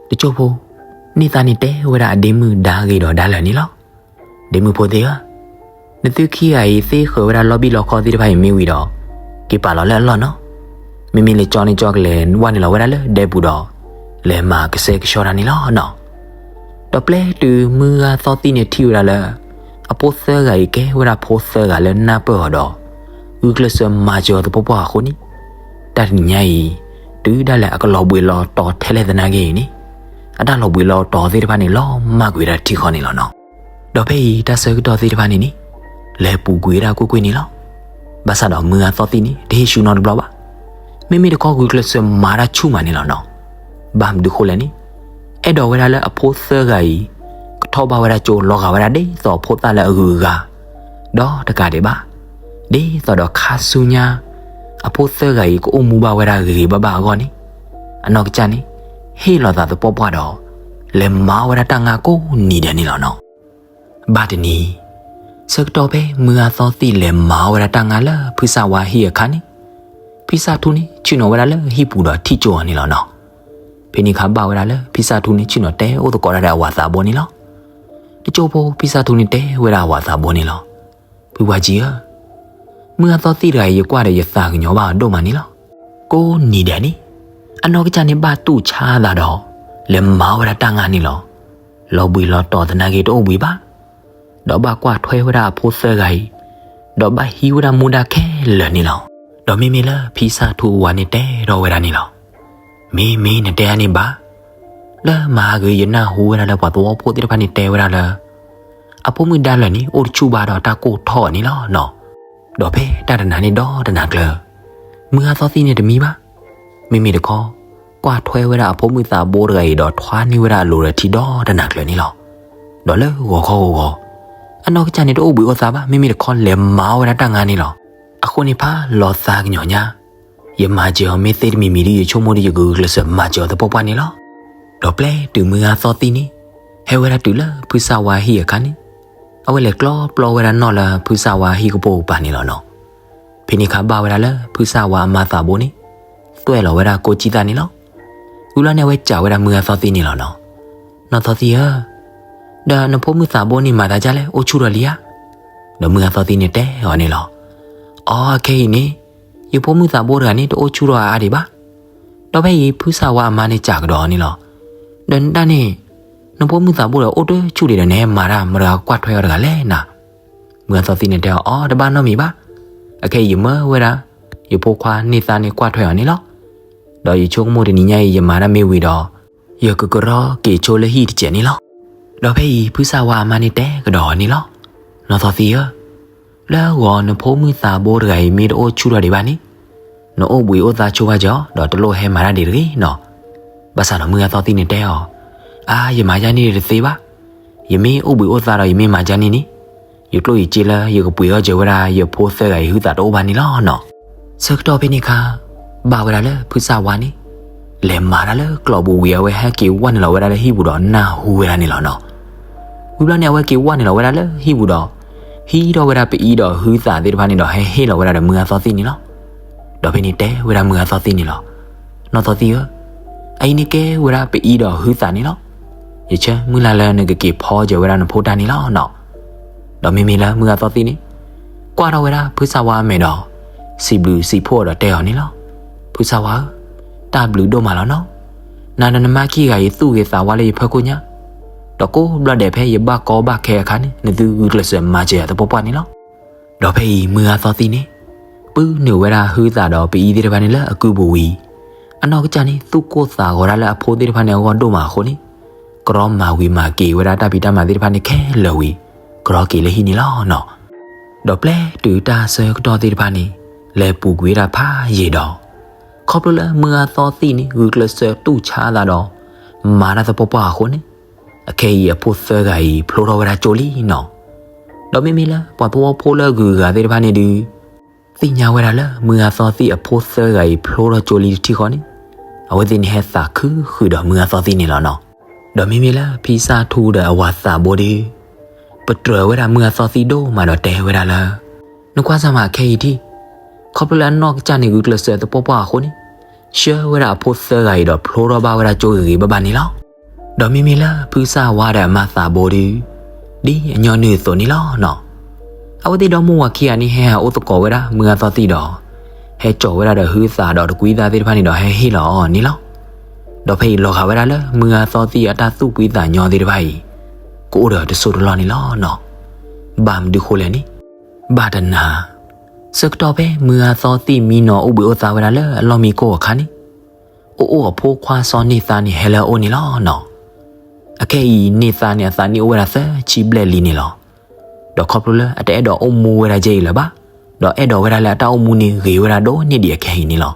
တစိၢ်ဖိ, န့ၢ်သါန့ၣ်တဲဝဲဒၣ်အဒ့မုၣ်ဒါဂ့ၤဒီးဒါလၢာ်န့ၣ်လီၤ. ဒ့မုၣ်ဖိသ့ၣ်ဧၢ, နသုခံဂၤအံၤသ့ဃၢၤဝဲဒၣ်လီဘံၣ်လီခီသ့ၣ်တဖၣ်အံၤမ့ၢ်ဝံၤဒီး, က့ၤပာ်လီၤလၢအလီၢ်နီၤ. မ့မ့ၢ်လဲၤကၠီန့ၣ်ကၠီကလဲၤဝဲနုာ်လီၤဝဲဒၣ်လၢဒဲပူၤဒီး, လဲၤမၤကဆှဲကဆှီတၢ်န့ၣ်လီၤနီၤ. ဒီးပျဲတုၤမုၢ်ဂၤသီသံန့ၣ်ထံၣ်ဝဲဒၣ်လၢ အဖိသၢဂၤအံၤကဲဝဲဒၣ်ဖိသၢဂၤလၢနၢ်ပၢၢ်အီၤဒီး ဂုာ်ကျဲးစၢးမၤစၢၤအီၤသပှၢ်ပှၢ်အဃိန့ၣ်, တၢ်တနံၤညါအံၤ တုၤဒၣ်လဲာ်အကလီၤဘှံးလီၤတီၤထဲလဲၣ်သနာ်က့အံၤန့ၣ်, အတၢ်လီၤဘှံးလီၤတီၤသ့ၣ်တဖၣ်န့ၣ် လီၤမၢ်ကွံာ်ဝဲဒၣ်တထံဃီန့ၣ်လီၤနီၤ. ဒီးဖဲအံၤတၢ်ဆၢကတီၢ်သ့ၣ်တဖၣ်န့ၣ်န့ၣ်, လဲၤပူၤကွံာ်ဝဲဒၣ်ကွ့ၢ်ကွ့ၢ်န့ၣ်လီၤ. ဘၣ်ဆၣ်ဒီးမုၢ်ဂၤသီသံန့ၣ် တဟ့ၣ်ဆူၣ်နီတဘျီဘၣ်. မ့မ့ၢ်တခီဂုာ်ကျဲးစၢးမၤတၢ်ဆူၣ်မးန့ၣ်လီၤနီၤ. ဘၣ်မနုၤဃိလဲၣ်န့ၣ်, အဲၣ်ဒိးဝဲဒၣ်လၢအဖိသၢဂၤအံၤ ကထီၣ်ဘၣ်ဝဲဒၣ်ကၠိလီၤဂာ်ဝဲဒၣ်ဒ်သိးအဖိသၣ်လၢအဂုၤအဂၤ, ဒီးတကးဒံးဘၣ်, ဒ်သိးဒီးခါဆူညါ အဖိသၢဂၤအံၤကအိၣ်မူဘၣ်ဝဲဒၣ်ဂ့ၤဂ့ၤဘၣ်ဘၣ်အဂီၢ်န့ၣ်, အနီၢ်ကစၢ်န့ၣ် ဟ့ၣ်လီၤသးသပှၢ်ပှၢ်ဒီး လဲၤမၤဝဲဒၣ်တၢ်ငါကိးနံၤဒဲးန့ၣ်လီၤနီၤ. ဘၣ်တနံၤ, ဆၢကတီၢ်ဖဲမုၢ်ဂၤသီသံလဲၤမၤဝဲဒၣ်တၢ်ငါလၢဖုစၣ်ဝါဟံၣ်အခါန့ၣ်, ဖံစၣ်ထူန့ၣ် ဆ့ၣ်နီၤဝဲဒၣ်လၢဟံၣ်ပူၤဒီးထံၣ်ကၠိအီၤန့ၣ်လီၤနီၤ. ဖဲန့ၣ်အခါဘၣ်ဝဲဒၣ်လၢဖံစၣ်ထူန့ၣ် ဆ့ၣ်နီၤတဲအိၣ်သကိးတၢ်ဒီးအဝၤသးဘိန့ၣ်လီၤ. တစိၢ်ဖိ ဖံစၣ်ထူန့ၣ်တဲဝဲဒၣ်အဝၤသးဘိန့ၣ်လီၤ. ဖုပှၢ်ကံဧၢ, မုၢ်ဂၤသီသံတဂၤအံၤ ယကွၢ်ဒီးယသးကညီၤဘၣ်အီၤဒိၣ်မးန့ၣ်လီၤ. ကိးနံၤဒဲးန့ၣ်, အနီၢ်ကစၢ်န့ၣ်ဘၣ်တူၢ်ဆါသးဒီး လဲၤမၤဝဲဒၣ်တၢ်ငါန့ၣ်လီၤ. လီၤဘှံးလီၤတီၤသနာ်က့တအိၣ်ဘှံးဘၣ်. ဒီးဘၣ်ကွၢ်ထွဲဝဲဒၣ်အဖိသၢဂၤအံၤ, ဒီးဘၣ်ဟံးဝဲဒၣ်မူဒါခဲလၢာ်န့ၣ်လီၤ. ဒီးမ့မ့ၢ်လၢဖံစၣ်ထူအဝၤန့ၣ်တဲထီၣ်ဝဲဒၣ်န့ၣ်လီၤ. မ့မ့ၢ်နတဲဒ်န့ၣ်ဘၣ်. လၢမဟါဂ့ၤ ယနၢ်ဟူဝဲဒၣ်လၢပှၤသဝီဖိသ့ၣ်တဖၣ်န့ၣ်တဲဝဲဒၣ်လၢ အဖိမုၣ်ဒါလၢာ်န့ၣ် အိၣ်တဆူၣ်ဘၣ်ဒီးတၢ်ကိၢ်ထီၣ်န့ၣ်လီၤနီၤ. ဒီးဖဲတၢ်တနၤန့ၣ်ဒီတနၤကျၢၤ, မုၢ်ဂၤသီသံန့ၣ်တမံဘၣ်. မ့မ့ၢ်တခီ, ကွၢ်ထွဲဝဲဒၣ်အဖိမုၣ်သးဘိတဂၤအံၤဒီးထွါန့ၢ်ဝဲဒၣ်အလိၤဒီးထံဒီတနၤကျၢၤန့ၣ်လီၤ. ဒီးလၢဂီၤခီဂီၤဂီၤ, အနီၢ်ကစၢ်န့ၣ်တအိၣ်ဘှံးအိၣ်သါဘၣ် မ့မ့ၢ်တခီလဲၤမၤဝဲဒၣ်တၢ်ငါန့ၣ်လီၤ. အဃိန့ၣ်ဖးလီၤသးကညီၤညါ ယမၤစၢၤအီၤမ့ၢ်သ့တမံၤမံၤဒီး ယဆိကမိၣ်ဒီးယကဂုာ်ကျဲးစၢးမၤစၢၤအီၤသပှၢ်ပှၢ်န့ၣ်လီၤ. ဒီးပျဲတုၤမုၢ်ဂၤသီသံန့ၣ် ဟဲဝဲဒၣ်တုၤလၢဖုစၣ်ဝါဟံၣ်အခါန့ၣ်, အဝဲလဲၤကျီပျီဝဲဒၣ်နီၣ်လၢဖုစၣ်ဝါဟံၣ်ကပိာ်ကပၤန့ၣ်လီၤနီၤ. ဖဲန့ၣ်အခါဘၣ်ဝဲဒၣ်လၢဖုစၣ်ဝါအမါသးဘိန့ၣ် သွဲၣ်လီၤဝဲဒၣ်ကိးကံၢ်သၣ်န့ၣ်လီၤ. ဝံၤဘျီန့ၣ်အဝဲစံးဝဲဒၣ်မုၢ်ဂၤသီသံန့ၣ်လီၤနီၤ. နီၢ်သီသံဧၢ, ဒီးနဖိမုၣ်သးဘိန့ၣ်မၤသးဒ်လဲၣ် အိၣ်ဆူၣ်ထီၣ်လံဧါ. ဒီးမုၢ်ဂၤသီသံန့ၣ်တဲအီၤန့ၣ်လီၤ. အိ အခဲအံၤန့ၣ် ယဖိမုၣ်သးဘိတဂၤန့ၣ် တအိၣ်ဆူၣ်ထီၣ်အါအါဒံးဘၣ်. ဒီးဖဲအံၤဖုစၣ်ဝါအမါန့ၣ်စံးကဒီးအီၤန့ၣ်လီၤ. ဒီးနတၢ်န့ၣ် နဖိမုၣ်သးဘိဒီးအိၣ်တဆူၣ်ဒံးဒီး နဟဲမၤတၢ်မတၤတဂၤကွၢ်ထွဲအီၤတဂၤလဲၣ်နၤ. မုၢ်ဂၤသီသံန့ၣ်တဲအီၤ အိ တဘၣ်နီတမံၤဘၣ်. အခဲအံၤယမၢဝဲဒၣ် ယဖိခွါန့ၢ်သါန့ၣ်ကွၢ်ထွဲအီၤန့ၣ်လီၤ. ဒီးယဆိကမိၣ်တနံၤညါအံၤ ယမၤတၢ်မ့ၢ်ဝံၤဒီး ယကကရီက့ၤဆိလၢဟံၣ်တစဲးန့ၣ်လီၤ. ဒီးဖဲအံၤဖုစၣ်ဝါအမါန့ၣ်တဲကဒီးအီၤန့ၣ်လီၤ. နီၢ်သီသံဧၢ, လၢဂီၤနဖိမုၣ်သးဘိတဂၤအံၤမ့ၢ်တအိၣ်ဆူၣ်ထီၣ်ဒံးဘၣ်န့ၣ်, နအိၣ်ဘှံးအိၣ်သါဆိဘၣ်ကီး ဒီးတလိၣ်ဟဲမၤတၢ်ဒံးတဂ့ၤနီၤ. ဘၣ်ဆၣ်ဒီးမုၢ်ဂၤသီသံန့ၣ်တဲအီၤ, အါ ယမၤယါန့ၢ်တသ့ဘၣ်. ယမ့ၢ်အိၣ်ဘှံးအိၣ်သါဒီးယမ့ၢ်မၤယါန့ၢ်န့ၣ်, ယကျိၣ်ယစ့လၢယကပှ့ၤအီၣ်စၢၤဝဲဒၣ်ယဖိသၢဂၤအံၤဟုသးတအိၣ်ဘၣ်န့ၣ်လီၤနီၤ. ဆၢကတီၢ်ဖဲန့ၣ်အခါ ဘၣ်ဝဲဒၣ်လၢဖုစၣ်ဝါန့ၣ် လဲၤမၤတၢ်လၢကျိးပူၤဝံၤ အဝဲဟဲက့ၤဝဲနုာ်လီၤဝဲဒၣ်လၢဟံၣ်ပူၤဒီးနၢ်ဟူဝဲဒၣ်န့ၣ်လီၤနီၤ. ဝံၤဘျီန့ၣ် အဝဲက့ၤဝဲနုာ်လီၤဝဲဒၣ်လၢဟံၣ်ပူၤဒီး ဟံးထီၣ်ဝဲဒၣ်ပအံၤဒီးဟုသးသ့ၣ်တဖၣ်န့ၣ်ဒီး ဟဲဟ့ၣ်လီၤဝဲဒၣ်ဒီးမုၢ်ဂၤသီသံန့ၣ်လီၤ. ဒီးဖဲန့ၣ်တဲဝဲဒၣ်မုၢ်ဂၤသီသံန့ၣ်လီၤ. နီၢ်သီသံဧၢ, အအံၤန့ၣ်ကဲဝဲဒၣ်ပအံၤဒီးဟုသးန့ၣ်လီၤ. ယဆၢမုၢ်လၢ်လၢနကက့ၤဖီစၢၤဝဲဒၣ်နဖိတၢ်န့ၣ်လီၤနီၤ. ဒီးမ့မ့ၢ်လၢမုၢ်ဂၤသီသံန့ၣ် ကွၢ်ထီၣ်ဝဲဒၣ်ဖုစၣ်ဝါအမဲာ်ဒီး စံးဘျုးစံးဖှိၣ်အီၤဒီးတဲအီၤန့ၣ်လီၤ. ဖုစၣ်ဝါဧၢ, တၢ်ဘျုးဒိၣ်မးလီၤနီၤ. နၤဒီးနမါခံဂၤအံၤသူၣ်ဂ့ၤသးဝါလၢယဖီခိၣ်ညါ, ဒီးကိးဘျီဒဲးဖဲယဘၣ်ကီဘၣ်ခဲအခါန့ၣ် နသုဂုာ်ကျဲးစၢးမၤစၢၤယၤသပှၢ်ပှၢ်န့ၣ်လီၤ. ဒီးဖဲအံၤမုၢ်ဂၤသီသံန့ၣ် ပုၢ်နုာ်ဝဲဒၣ်ဟုသးဒီးပအံၤသ့ၣ်တဖၣ်န့ၣ်လၢအကုပူၤဝံၤ, အနီၢ်ကစၢ်န့ၣ် သူၣ်ကိၢ်သးဂီၤဒၣ်လၢအဖိသ့ၣ်တဖၣ်န့ၣ်အဂီၢ်ဒိၣ်မးအဃိန့ၣ်, ကရီမၤဝံၤမၤက့ၤဝဲဒၣ်တၢ်ဖံးတၢ်မၤသ့ၣ်တဖၣ်န့ၣ်ခဲလၢာ်ဝံၤ, ကရီက့ၤလၢဟံၣ်န့ၣ်လီၤနီၤ. ဒီးပျဲတုၤတၢ်ဆၢကတီၢ်သ့ၣ်တဖၣ်န့ၣ် လဲၤပူၤကွံာ်ဝဲဒၣ်ဖးယံာ်ဒီး, ခီဖျိလၢမုၢ်ဂၤသီသံန့ၣ် ဂုာ်ကျဲးစၢးတူၢ်ဆါသးဒီး မၤတၢ်သပှၢ်ပှၢ်အဃိန့ၣ်, အခဲအံၤအဖိသၢဂၤအံၤဖျိထီၣ်ဝဲဒၣ်ကၠိလံနီၤ. ဒီးမ့မ့ၢ်လၢပှၤသဝီဖိလၢအဂုၤအဂၤသ့ၣ်တဖၣ်န့ၣ်ဒုး သ့ၣ်ညါဝဲဒၣ်လၢမုၢ်ဂၤသီသံအဖိသၢဂၤအံၤဖျိထီၣ်ကၠိလံတထံၣ်ဃီန့ၣ်, အဝဲသ့ၣ်န့ၣ်ဟဲသးခုဃုာ်ဒီးမုၢ်ဂၤသီသံန့ၣ်လီၤနီၤ. ဒီးမ့မ့ၢ်လၢဖံစၣ်ထူဒီးအဝၤသးဘိဒုး ပတြၢၤဝဲဒၣ်မုၢ်ဂၤသီသံဒိၣ်မးဒီးတဲဝဲဒၣ်လၢ နကွၢ်စၢ်မးခဲအံၤထံၣ်, ခီဖျိလၢအနီၢ်ကစၢ်န့ၣ်ဂုာ်ကျဲးစၢးသပှၢ်ပှၢ်အဃိန့ၣ်, ဆှၢဝဲဒၣ်အဖိသၢဂၤအံၤဒီးဖျိထီၣ်ဘၣ်ဝဲဒၣ်ကၠိဂ့ၤဂ့ၤဘၣ်ဘၣ်န့ၣ်လီၤ. ဒီးမ့မ့ၢ်လၢဖုစၢ်ဝါဒီးအမါသးဘိဒု ဒ်အညီနုၢ်အသိးန့ၣ်လီၤနီၤ. အဝဲသ့ၣ်ဒီမါဝၤခံဂၤန့ၣ် ဟဲဟးအိၣ်သကိးဝဲဒၣ်မုၢ်ဂၤသီသံၣ်ဒီး ဟဲစိာ်ဝဲဒၣ်ဒီးဟုသးဒီးတကွံသးသ့ၣ်တဖၣ်န့ၣ်ဒီး ဟဲဟ့ၣ်လီၤအီၤန့ၣ်လီၤ. ဒီးဖဲအံၤလီၤဂာ်ဝဲဒၣ်လၢမုၢ်ဂၤသီသံၣ်အတၢ်သူၣ်ဖှံသးညီသ့ၣ်တဖၣ်အံၤ ကအိၣ်ဒီးတစိၢ်တလီၢ်န့ၣ်လီၤနီၤ. ဘၣ်မနုၤဃိလဲၣ်န့ၣ်, ဘၣ်တနၤ ဆၢကတီၢ်ဖဲမုၢ်ဂၤသီသံၣ်မံနီၤအိၣ်ဘှံးအိၣ်သါဝဲဒၣ်လၢအလီၢ်မံခိၣ်အခါန့ၣ်, အိၣ်အိၣ်အဖိခွါစီၤန့ၢ်သါန့ၣ် ဟဲလၢအအိၣ်န့ၣ်လီၤနီၤ. အခဲအံၤန့ၢ်သါန့ၣ် အသးနံၣ်အိၣ်ဝဲဒၣ်သၢဆံဘျဲၣ်လံန့ၣ်လီၤ. ဒီးခီဖျိလၢအတအဲၣ်ဒိးအိၣ်မူဝဲဒၣ်ကဲအံၤလၢၤဘၣ်, ဒီးအဲၣ်ဒိးဝဲဒၣ်လၢအတၢ်အိၣ်မူန့ၣ် ဂ့ၤဝဲဒၣ်ဒိၣ်န့ၢ်ဒံးအခဲအံၤန့ၣ်လီၤ.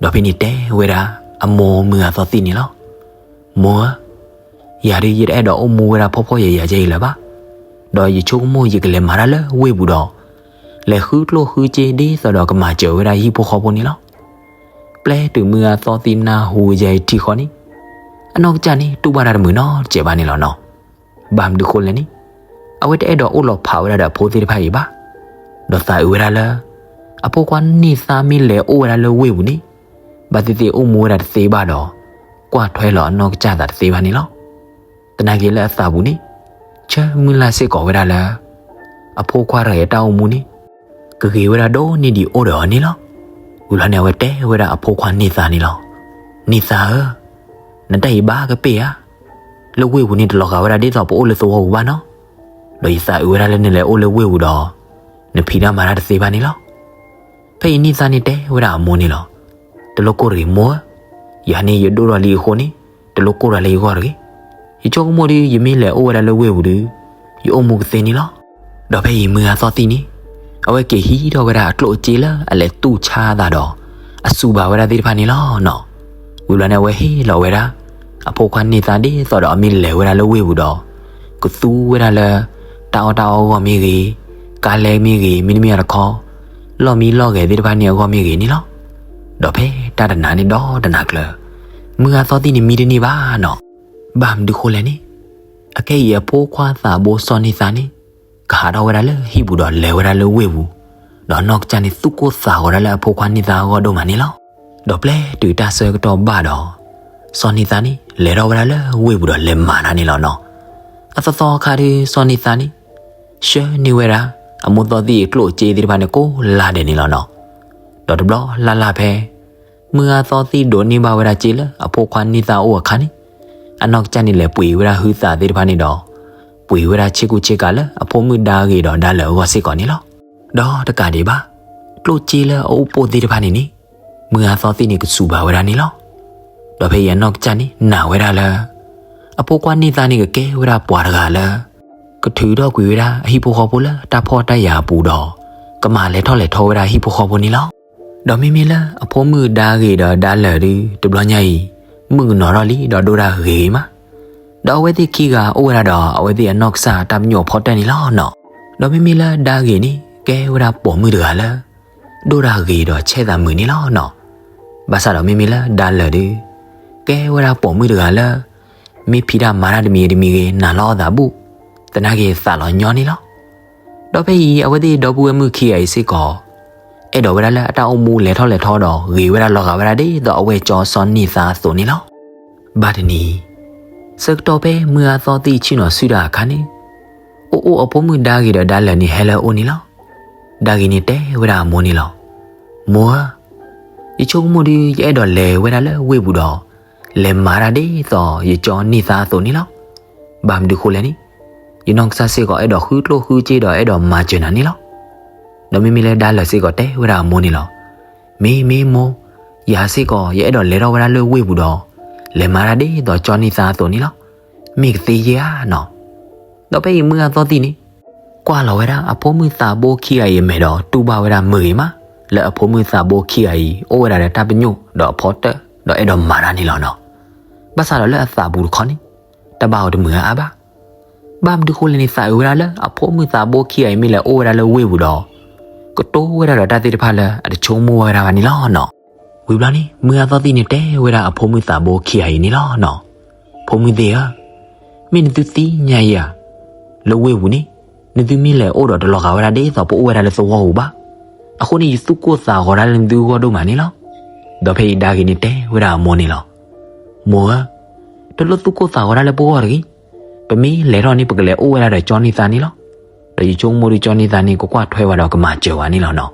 ဒီးဖဲန့ၣ်တဲဝဲဒၣ်အမိၢ်မုၢ်ဂၤသီသံၣ်န့ၣ်လီၤ. မိၢ်ဧၢ, ယၤဒုးယတအဲၣ်ဒိးအိၣ်မူဝဲဒၣ်ဖှီၣ်ဖှီၣ်ယာ်ယာ်ကဲအံၤလၢၤဘၣ်, ဒီးယဆိကမိၣ်ယကလဲၤမၤတၢ်လၢဝ့ၢ်ပူၤဒီး လဲၤဃုကျိၣ်ဃုစ့ဒ်သိးဒီးကမၤစၢၤဝဲဒၣ်ဟံၣ်ဖိဃီဖိန့ၣ်လီၤ. ပျဲတုၤမုၢ်ဂၤသီသံၣ်နၢ်ဟူယဲအံၤထံဃီန့ၣ်, အနီၢ်ကစၢ်န့ၣ်တူၢ်ဘၣ်တၢ်တမုာ်နီတစဲးဘၣ်န့ၣ်လီၤနီၤ. ဘၣ်မနုၤဃိလဲၣ်န့ၣ်, အဝဲတအဲၣ်ဒိးအိၣ်လီၤဖးဝဲဒၣ်ဒီးအဖိသ့ၣ်တဖၣ်အံၤဘၣ်. ဒီးသးအုးဝဲဒၣ်လၢ အဖိခွါန့ၢ်သါမ့ၢ်လဲၤအိၣ်ဝဲဒၣ်လၢဝ့ၢ်ပူၤန့ၣ်, ဘၣ်သ့ၣ်သ့ၣ်အိၣ်မူဝဲဒၣ်တသ့ဘၣ်ဒီး ကွၢ်ထွဲလီၤအနီၢ်ကစၢ်သးတသ့ဘၣ်န့ၣ်လီၤ. သနာ်က့လၢအသးပူၤန့ၣ် ဆၢမုၢ်လၢ်စ့ၢ်ကီးဝဲဒၣ်လၢ အဖိခွါတဂၤအံၤအတၢ်အိၣ်မူန့ၣ် ကဂ့ၤဝဲဒၣ်ဒိၣ်န့ၢ်ဒံးအိၣ်ဒီးအီၤန့ၣ်လီၤ. ဝံၤဘျီန့ၣ် အဝဲတဲဝဲဒၣ်အဖိခွါန့ၢ်သါန့ၣ်လီၤ. န့ၢ်သါဧၢ, နတၢ်အံၤဘၣ်ကပ့ၢ်ဧါ. လၢဝ့ၢ်ပူၤန့ၣ်တလီၤဂာ်ဝဲဒၣ်ဒ်သိးပအိၣ်လၢသဝီပူၤဘၣ်နီၤ. ဒီးယသးအုးဝဲဒၣ်လၢနလဲၤအိၣ်လၢဝ့ၢ်ပူၤဒီး နဖံးတၢ်မၤတၢ်တသ့ဘၣ်န့ၣ်လီၤ. ဖဲအံၤန့ၢ်သါန့ၣ်တဲဝဲဒၣ်အမိၢ်န့ၣ်လီၤ. တလိၣ်ကိၢ်တဂ့ၤမိၢ်ဧၢ, ယၤန့ၣ်ယဒိၣ်ထီၣ်လံအဃိန့ၣ် တလိၣ်ကိၢ်တၢ်လၢယဂီၢ်တဂ့ၤ. ယဆိကမိၣ်ဒီး ယမ့ၢ်လဲၤအိၣ်ဝဲဒၣ်လၢဝ့ၢ်ပူၤဒီး ယအိၣ်မူကသ့န့ၣ်လီၤ. ဒီးဖဲအံၤမုၢ်ဂၤသီသံၣ်န့ၣ် အဝဲက့ၤဟံးထီၣ်ဝဲဒၣ်အကျိၣ်အစ့လၢအလဲၤတူၢ်ဆါအသးဒီး အစူၢ်ဘၣ်ဝဲဒၣ်သ့ၣ်တဖၣ်န့ၣ်လီၤနီၤ. ဝံၤဘျီန့ၣ် အဝဲဟ့ၣ်လီၤဝဲဒၣ် အဖိခွါန့ၢ်သါဒ်သိးဒီးအမ့ၢ်လဲၤဝဲဒၣ်လၢဝ့ၢ်ပူၤဒီး ကသူဝဲဒၣ်လၢ တၢ်အီၣ်တၢ်အီအဂီၢ်မ့ၢ်ဂ့ၤ, ကါလဲမ့ၢ်ဂ့ၤ, မ့တမ့ၢ်အတခီ လီၢ်မံလီၢ်ဂဲၤသ့ၣ်တဖၣ်န့ၣ်အဂီၢ်မ့ၢ်ဂ့ၤန့ၣ်လီၤ. ဒီးဖဲတၢ်တနၤန့ၣ်ဒီးတနၤကျၢၤ မုၢ်ဂၤသီသံၣ်န့ၣ်မံတန့ၢ်ဘၣ်နီၤ. ဘၣ်မနုၤဃိလဲၣ်န့ၣ်, အခဲအံၤအဖိခွါသးဘိစီၤန့ၢ်သါန့ၣ် ကဟးထီၣ်ဝဲဒၣ်လၢဟံၣ်ပူၤဒီးလဲၤဝဲဒၣ်လၢဝ့ၢ်ပူၤ, ဒီးအနီၢ်ကစၢ်န့ၣ်သူၣ်ကိၢ်သးဂီၤဒၣ်လၢအဖိခွါန့ၢ်သါအဂီၢ်ဒိၣ်မးန့ၣ်လီၤ. ဒီးပျဲတုၤတၢ်ဆၢကတီၢ်ဘၣ်ဒီး စီၤန့ၢ်သါန့ၣ် လဲၤထီၣ်ဝဲဒၣ်လၢဝ့ၢ်ပူၤဒီးလဲၤမၤတၢ်န့ၣ်လီၤနီၤ. အသီသီအခါဒီး စီၤန့ၢ်သါန့ၣ် ဆှၢန့ၢ်ဝဲဒၣ် အမိၢ်သီသံၣ်အကျိၣ်အစ့သ့ၣ်တဖၣ်န့ၣ်ကိးလါဒဲးန့ၣ်လီၤနီၤ. ဒီးတဘျီလၢ်လၢ်ဖဲ မုၢ်ဂၤသီသံၣ်ဒိးန့ၢ်ဘၣ်ဝဲဒၣ်စ့လၢအဖိခွါန့ၢ်သါအအိၣ်အခါန့ၣ်, အနီၢ်ကစၢ်န့ၣ်လဲၤပှ့ၤဝဲဒၣ်ဟုသးသ့ၣ်တဖၣ်န့ၣ်ဒီး ပှ့ၤဝဲဒၣ်ဆ့ကူဆ့ကၤလၢအဖိမုၣ်ဒါဂ့ၤဒီးဒါလၢာ်အဂီၢ်စ့ၢ်ကီးန့ၣ်လီၤ. ဒီးတကးဒံးဘၣ် ကျိၣ်စ့လၢအအိၣ်ပိၢ်သ့ၣ်တဖၣ်န့ၣ်န့ၣ် မုၢ်ဂၤသီသံၣ်န့ၣ်ကစူၢ်ဘၣ်ဝဲဒၣ်န့ၣ်လီၤ. ဒီးဖဲအံၤအနီၢ်ကစၢ်န့ၣ်နာ်ဝဲဒၣ်လၢ အဖိခွါန့ၢ်သါန့ၣ်ကကဲဝဲဒၣ်ပှၤတဂၤလၢ ကထုးထီၣ်ကွံာ်ဝဲဒၣ်အဟံၣ်ဖိဃီဖိလၢတၢ်ဖှီၣ်တၢ်ယာ်အပူၤဒီး ကမၤလဲၤထီၣ်လဲၤထီဝဲဒၣ်အဟံၣ်ဖိဃီဖိန့ၣ်လီၤ. ဒီးမ့မ့ၢ်လၢအဖိမုၣ်ဒါဂ့ၤဒီးဒါလၢာ်ဒု တဘျီညါအံၤ မုၣ်ကနီၤထီၣ်လံဒီးဒိၣ်ဒၣ်ဂ့ၤဂ့ၤမး, ဒီးအဝဲသ့ၣ်ခံဂၤအိၣ်ဝဲဒၣ်ဒီးအဝဲသ့ၣ်အနီၢ်ကစၢ်တၢ်ပညိၣ်အဖီတၢၢ်န့ၣ်လီၤနီၤ. ဒီးမ့မ့ၢ်လၢဒါဂ့ၤန့ၣ် ကဲဝဲဒၣ်ပိာ်မုၣ်တဂၤလၢ ဒိၣ်ဒၣ်ဂ့ၤဒီးဆဲးသးမုာ်န့ၣ်လီၤနီၤ. ဘၣ်ဆၣ်ဒီးမ့မ့ၢ်လၢဒါလၢာ်ဒု ကဲဝဲဒၣ်ပိာ်မုၣ်တဂၤလၢ မ့ၢ်ဖံးတၢ်မၤတၢ်တမံၤဂ့ၤတမံၤဂ့ၤ နာ်လီၤအသးဘူၣ်, သနာ်က့သးလီၤညီန့ၣ်လီၤ. ဒီးဖဲအံၤ အဝဲသ့ၣ်ဒီပုၢ်ဝဲၢ်မုၣ်ခံဂၤအံၤစ့ၢ်ကီး အဲၣ်ဒိးဝဲဒၣ်လၢအတၢ်အိၣ်မူလဲၤထီၣ်လဲၤထီဒီး ဂ့ၤဝဲဒၣ်လီၤဂာ်ဝဲဒၣ်ဒ်သိးအဝဲၢ်ကၠီစီၤန့ၢ်သါအသိးန့ၣ်လီၤ. ဘၣ်တနံၤ ဆၢကတီၢ်ဖဲမုၢ်ဂၤသီသံၣ်ဆ့ၣ်နီၤဆူၣ်တၢ်အခါန့ၣ်, အိၣ်အိၣ်အဖိမုၣ်ဒါဂ့ၤဒီးဒါလၢာ်န့ၣ်ဟဲလၢအအိၣ်န့ၣ်လီၤ. ဒါဂ့ၤန့ၣ်တဲဝဲဒၣ်အမိၢ်န့ၣ်လီၤ. မိၢ်ဧၢ, ယဆိကမိၣ်ဒီး ယအဲၣ်ဒိးလဲၤဝဲဒၣ်လၢဝ့ၢ်ပူၤဒီး လဲၤမၤတၢ်ဒ်သိးယကၠီန့ၢ်သါအသိးန့ၣ်လီၤ. ဘၣ်မနုၤဃိလဲၣ်န့ၣ်, ယနီၢ်ကစၢ်စ့ၢ်ကီးအဲၣ်ဒိးဃုကျိၣ်ဃုစ့ဒီးအဲၣ်ဒိးမၤစၢၤနၤန့ၣ်လီၤ. ဒီးမ့မ့ၢ်လၢဒါလၢာ်စ့ၢ်ကီးတဲဝဲဒၣ်အမိၢ်န့ၣ်လီၤ. မ့ၢ်မ့ၢ်မိၢ်, ယၤစ့ၢ်ကီး ယအဲၣ်ဒိးလဲၤထီၣ်ဝဲဒၣ်လၢဝ့ၢ်ပူၤဒီး လဲၤမၤတၢ်ဒ်သိးကၠီန့ၢ်သါအသိးန့ၣ်လီၤ. မ့ၢ်ကသ့ဧါနီၤ. ဒီးဖဲအံၤမုၢ်ဂၤသီသံၣ်န့ၣ် ကွၢ်လီၤဝဲဒၣ်အဖိမုၣ်သးဘိခံဂၤအံၤအမဲာ်ဒီး တူၢ်ဘၣ်ဝဲဒၣ်မုာ်ဂ့ၤမး လၢအဖိမုၣ်သးဘိခံဂၤအံၤ အိၣ်ဝဲဒၣ်ဒီးတၢ်ပညိၣ်ဒီးအဖီတၢၢ် ဒီးအဲၣ်ဒိးမၤတၢ်န့ၣ်လီၤနီၤ. ဘၣ်ဆၣ်ဒီးလၢအသးပူၤတခီန့ၣ် တၢ်ဘၣ်အီၤတမုာ်အါအါဘၣ်. ဘၣ်မနုၤဃိလဲၣ်န့ၣ် သးအုးဝဲဒၣ်လၢအဖိမုၣ်သးဘိခံဂၤအံၤမ့ၢ်လဲၤအိၣ်ဝဲဒၣ်လၢဝ့ၢ်ပူၤဒီး ကတိၢ်ဝဲဒၣ်ဒီးတၢ်သ့ၣ်တဖၣ်လၢအတဆိကမိၣ်ဝဲဒၣ်ဘၣ်န့ၣ်လီၤနီၤ. ဝံၤဘျီန့ၣ် မုၢ်ဂၤသီသံၣ်န့ၣ်တဲဝဲဒၣ်အဖိမုၣ်သးဘိခံဂၤအံၤန့ၣ်လီၤနီၤ. ဖိမုၣ်သ့ၣ်ဧၢ, မ့ၢ်နသုသ့ၣ်ညါယၤ လၢဝ့ၢ်ပူၤန့ၣ် နသုမ့ၢ်လဲၤအိၣ်ဒီးတလီၤဂာ်ဝဲဒၣ်ဒ်သိးပအိၣ်ဝဲဒၣ်လၢသဝီပူၤဘၣ်. အဃိန့ၣ် ယသူၣ်ကိၢ်သးဂီၤဒၣ်လၢနသုဂီၢ်ဒိၣ်မးန့ၣ်လီၤ. ဒီးဖဲအံၤဒါဂ့ၤန့ၣ်တဲဝဲဒၣ်အမိၢ်န့ၣ်လီၤ. မိၢ်ဧၢ, တလိၣ်သူၣ်ကိၢ်သးဂီၤတၢ်လၢပဂီၢ်တဂ့ၤ. ပမ့ၢ်လဲၤထီၣ်န့ၣ် ပကလဲၤအိၣ်ဝဲဒၣ်ဒီးကၠီန့ၢ်သါန့ၣ်လီၤ. ဒီးယဆိကမိၣ်ဒီးကၠီန့ၢ်သါန့ၣ် ကကွၢ်ထွဲဝဲဒီးကမၤစၢၤဝဲန့ၣ်လီၤနီၤ.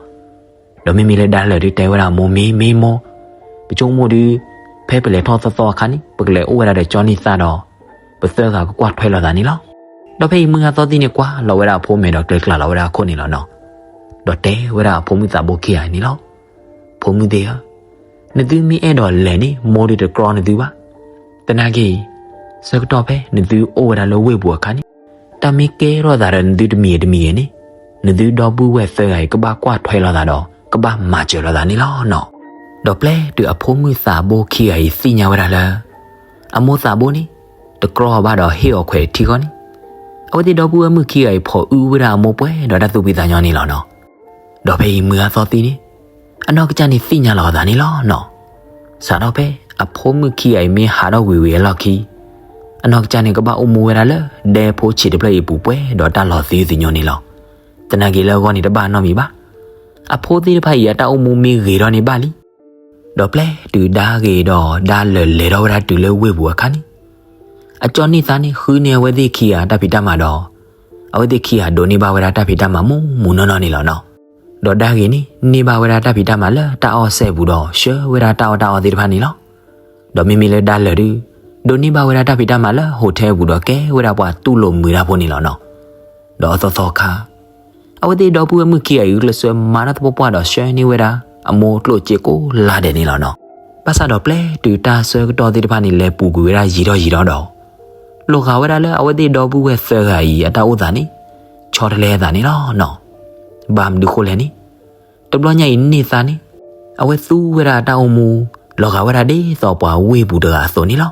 ဒီးမ့မ့ၢ်လၢဒါလၢာ်ဒုးတဲဝဲဒၣ်အမိၢ် မ့ၢ်မ့ၢ်မိၢ်, ပဆိကမိၣ်ဒုး ဖဲပလဲၤထီၣ်သီသီအခါန့ၣ် ပကလဲၤအိၣ်ဝဲဒၣ်ဒီးကၠီန့ၢ်သါဒီး ပသၢဂၤကကွၢ်ထွဲလိာ်သးန့ၣ်လီၤ. ဒီးဖဲအံၤမုၢ်ဂၤသီသံန့ၣ် ကွၢ်လီၤဝဲဒၣ်အဖိမဲာ်ဒီးကျဲၤကျါလီၤဝဲဒၣ်အခိၣ်န့ၣ်လီၤနီၤ. ဒီးတဲဝဲဒၣ်အဖိမုၣ်သးဘိခံဂၤအံၤန့ၣ်လီၤ. ဖိမုၣ်သ့ၣ်ဧၢ, နသုမ့ၢ်အဲၣ်ဒိးလဲၤန့ၣ် မိၢ်ဒုးတကြီနသုဘၣ်. သနာ်က့အံၤ ဆၢကတီၢ်ဖဲနသုအိၣ်ဝဲဒၣ်လၢဝ့ၢ်ပူၤအခါန့ၣ် တၢ်မ့ၢ်ကဲထီၣ်သးဒီးနသုတမံၤဂ့ၤတမံၤဂ့ၤန့ၣ် နသုဒီပုၢ်ဝဲၢ်သၢဂၤအံၤ ကဘၣ်ကွၢ်ထွဲလိာ်သးဒီး ကဘၣ်မၤစၢၤလိာ်သးန့ၣ်လီၤနီၤ. ဒီးပျဲတုၤအဖိမုၣ်သးဘိခံဂၤအံၤသ့ၣ်ညါဝဲဒၣ်လၢ အမိၢ်သးဘိန့ၣ် တကြီအီၤဘၣ်ဒီးဟ့ၣ်အီၤခွဲးထံဃီန့ၣ် အဝဲသ့ၣ်ဒီပုၢ်ဝဲၢ်မုၣ်ခံဂၤအံၤ ဖိးအုဝဲဒၣ်အမိၢ်ပှဲၤဒီးတၢ်သူၣ်ဖှံသးညီန့ၣ်လီၤနီၤ. ဒီးဖဲအံၤမုၢ်ဂၤသီသံန့ၣ် အနီၢ်ကစၢ်န့ၣ်သ့ၣ်ညါလီၤအသးန့ၣ်လီၤနီၤ. စးထီၣ်ဖဲအဖိမုၣ်ခံဂၤအံၤမ့ၢ်ဟးထီၣ်ကွံာ်ဝံၤအလီၢ်ခံ အနီၢ်ကစၢ်န့ၣ်ကဘၣ်အိၣ်မူဝဲဒၣ်လၢ ဒဲဖိဆံးတဖျၢၣ်အံၤအပူၤပှဲၤဒီးတၢ်လီၤသယုၢ်သညိန့ၣ်လီၤ. သနာ်က့လၢအဂီၢ်န့ၣ်တဘၣ်နီတမံၤဘၣ်. အဖိသ့ၣ်တဖၣ်အံၤအတၢ်အိၣ်မူမ့ၢ်ဂ့ၤထီၣ်န့ၢ်ဘၣ်လံ ဒီးပျဲတုၤဒါဂ့ၤဒီးဒါလၢာ်လဲၤထီၣ်ဝဲဒၣ်တုၤလၢဝ့ၢ်ပူၤအခါန့ၣ် အကၠီန့ၢ်သါန့ၣ် ဃုန့ၢ်အဝဲသ့ၣ်ခံဂၤတၢ်ဖံးတၢ်မၤဒီး အဝဲသ့ၣ်ခံဂၤဒိးန့ၢ်ဘၣ်ဝဲဒၣ်တၢ်ဖံးတၢ်မၤမူးမူးနီၢ်နီၢ်န့ၣ်လီၤနီၤ. ဒီးဒါဂ့ၤန့ၣ် န့ၢ်ဘၣ်ဝဲဒၣ်တၢ်ဖံးတၢ်မၤလၢတၢ်အီၣ်စဲအပူၤဒီး ဆှၢဝဲဒၣ်တၢ်အီၣ်တၢ်အီသ့ၣ်တဖၣ်န့ၣ်လီၤ. ဒီးမ့မ့ၢ်လၢဒါလၢာ်ဒုး ဒိးန့ၢ်ဘၣ်ဝဲဒၣ်တၢ်ဖံးတၢ်မၤလၢ hotel အပူၤဒီးကဲဝဲဒၣ်ပှၤတူၢ်လိာ်မုာ်တၢ်ဖိန့ၣ်လီၤနီၤ. ဒီးအသီသီခါ အဝဲသ့ၣ်ဒီပုၢ်ဝဲၢ်မုၣ်ခံဂၤအံၤ ဂုာ်ကျဲးစၢးမၤတၢ်သပှၢ်ပှၢ်ဒီးဆှၢန့ၢ်ဝဲဒၣ် အမိၢ်ကျိၣ်စ့ကိးလါဒဲးန့ၣ်လီၤနီၤ. ဘၣ်ဆၣ်ဒီးပျဲတုၤတၢ်ဆၢကတီၢ်သ့ၣ်တဖၣ်န့ၣ် လဲၤပူၤကွံာ်ဝဲဒၣ်ယံာ်ထီၣ်ယံာ်ထီၣ်ဒီး လီၤဂာ်ဝဲဒၣ်လၢအဝဲသ့ၣ်ဒီပုၢ်ဝဲၢ်သၢဂၤအံၤ အတၢ်အိၣ်သးန့ၣ် ဆီတလဲအသးန့ၣ်လီၤနီၤ. ဘၣ်မနုၤဃိလဲၣ်န့ၣ် တဘျီညါအံၤန့ၢ်သါန့ၣ် အဝဲသူဝဲဒၣ်အတၢ်အိၣ်မူ လီၤဂာ်ဝဲဒၣ်ဒ်သိးပှၤဝ့ၢ်ပူၤတဂၤအသိးန့ၣ်လီၤ.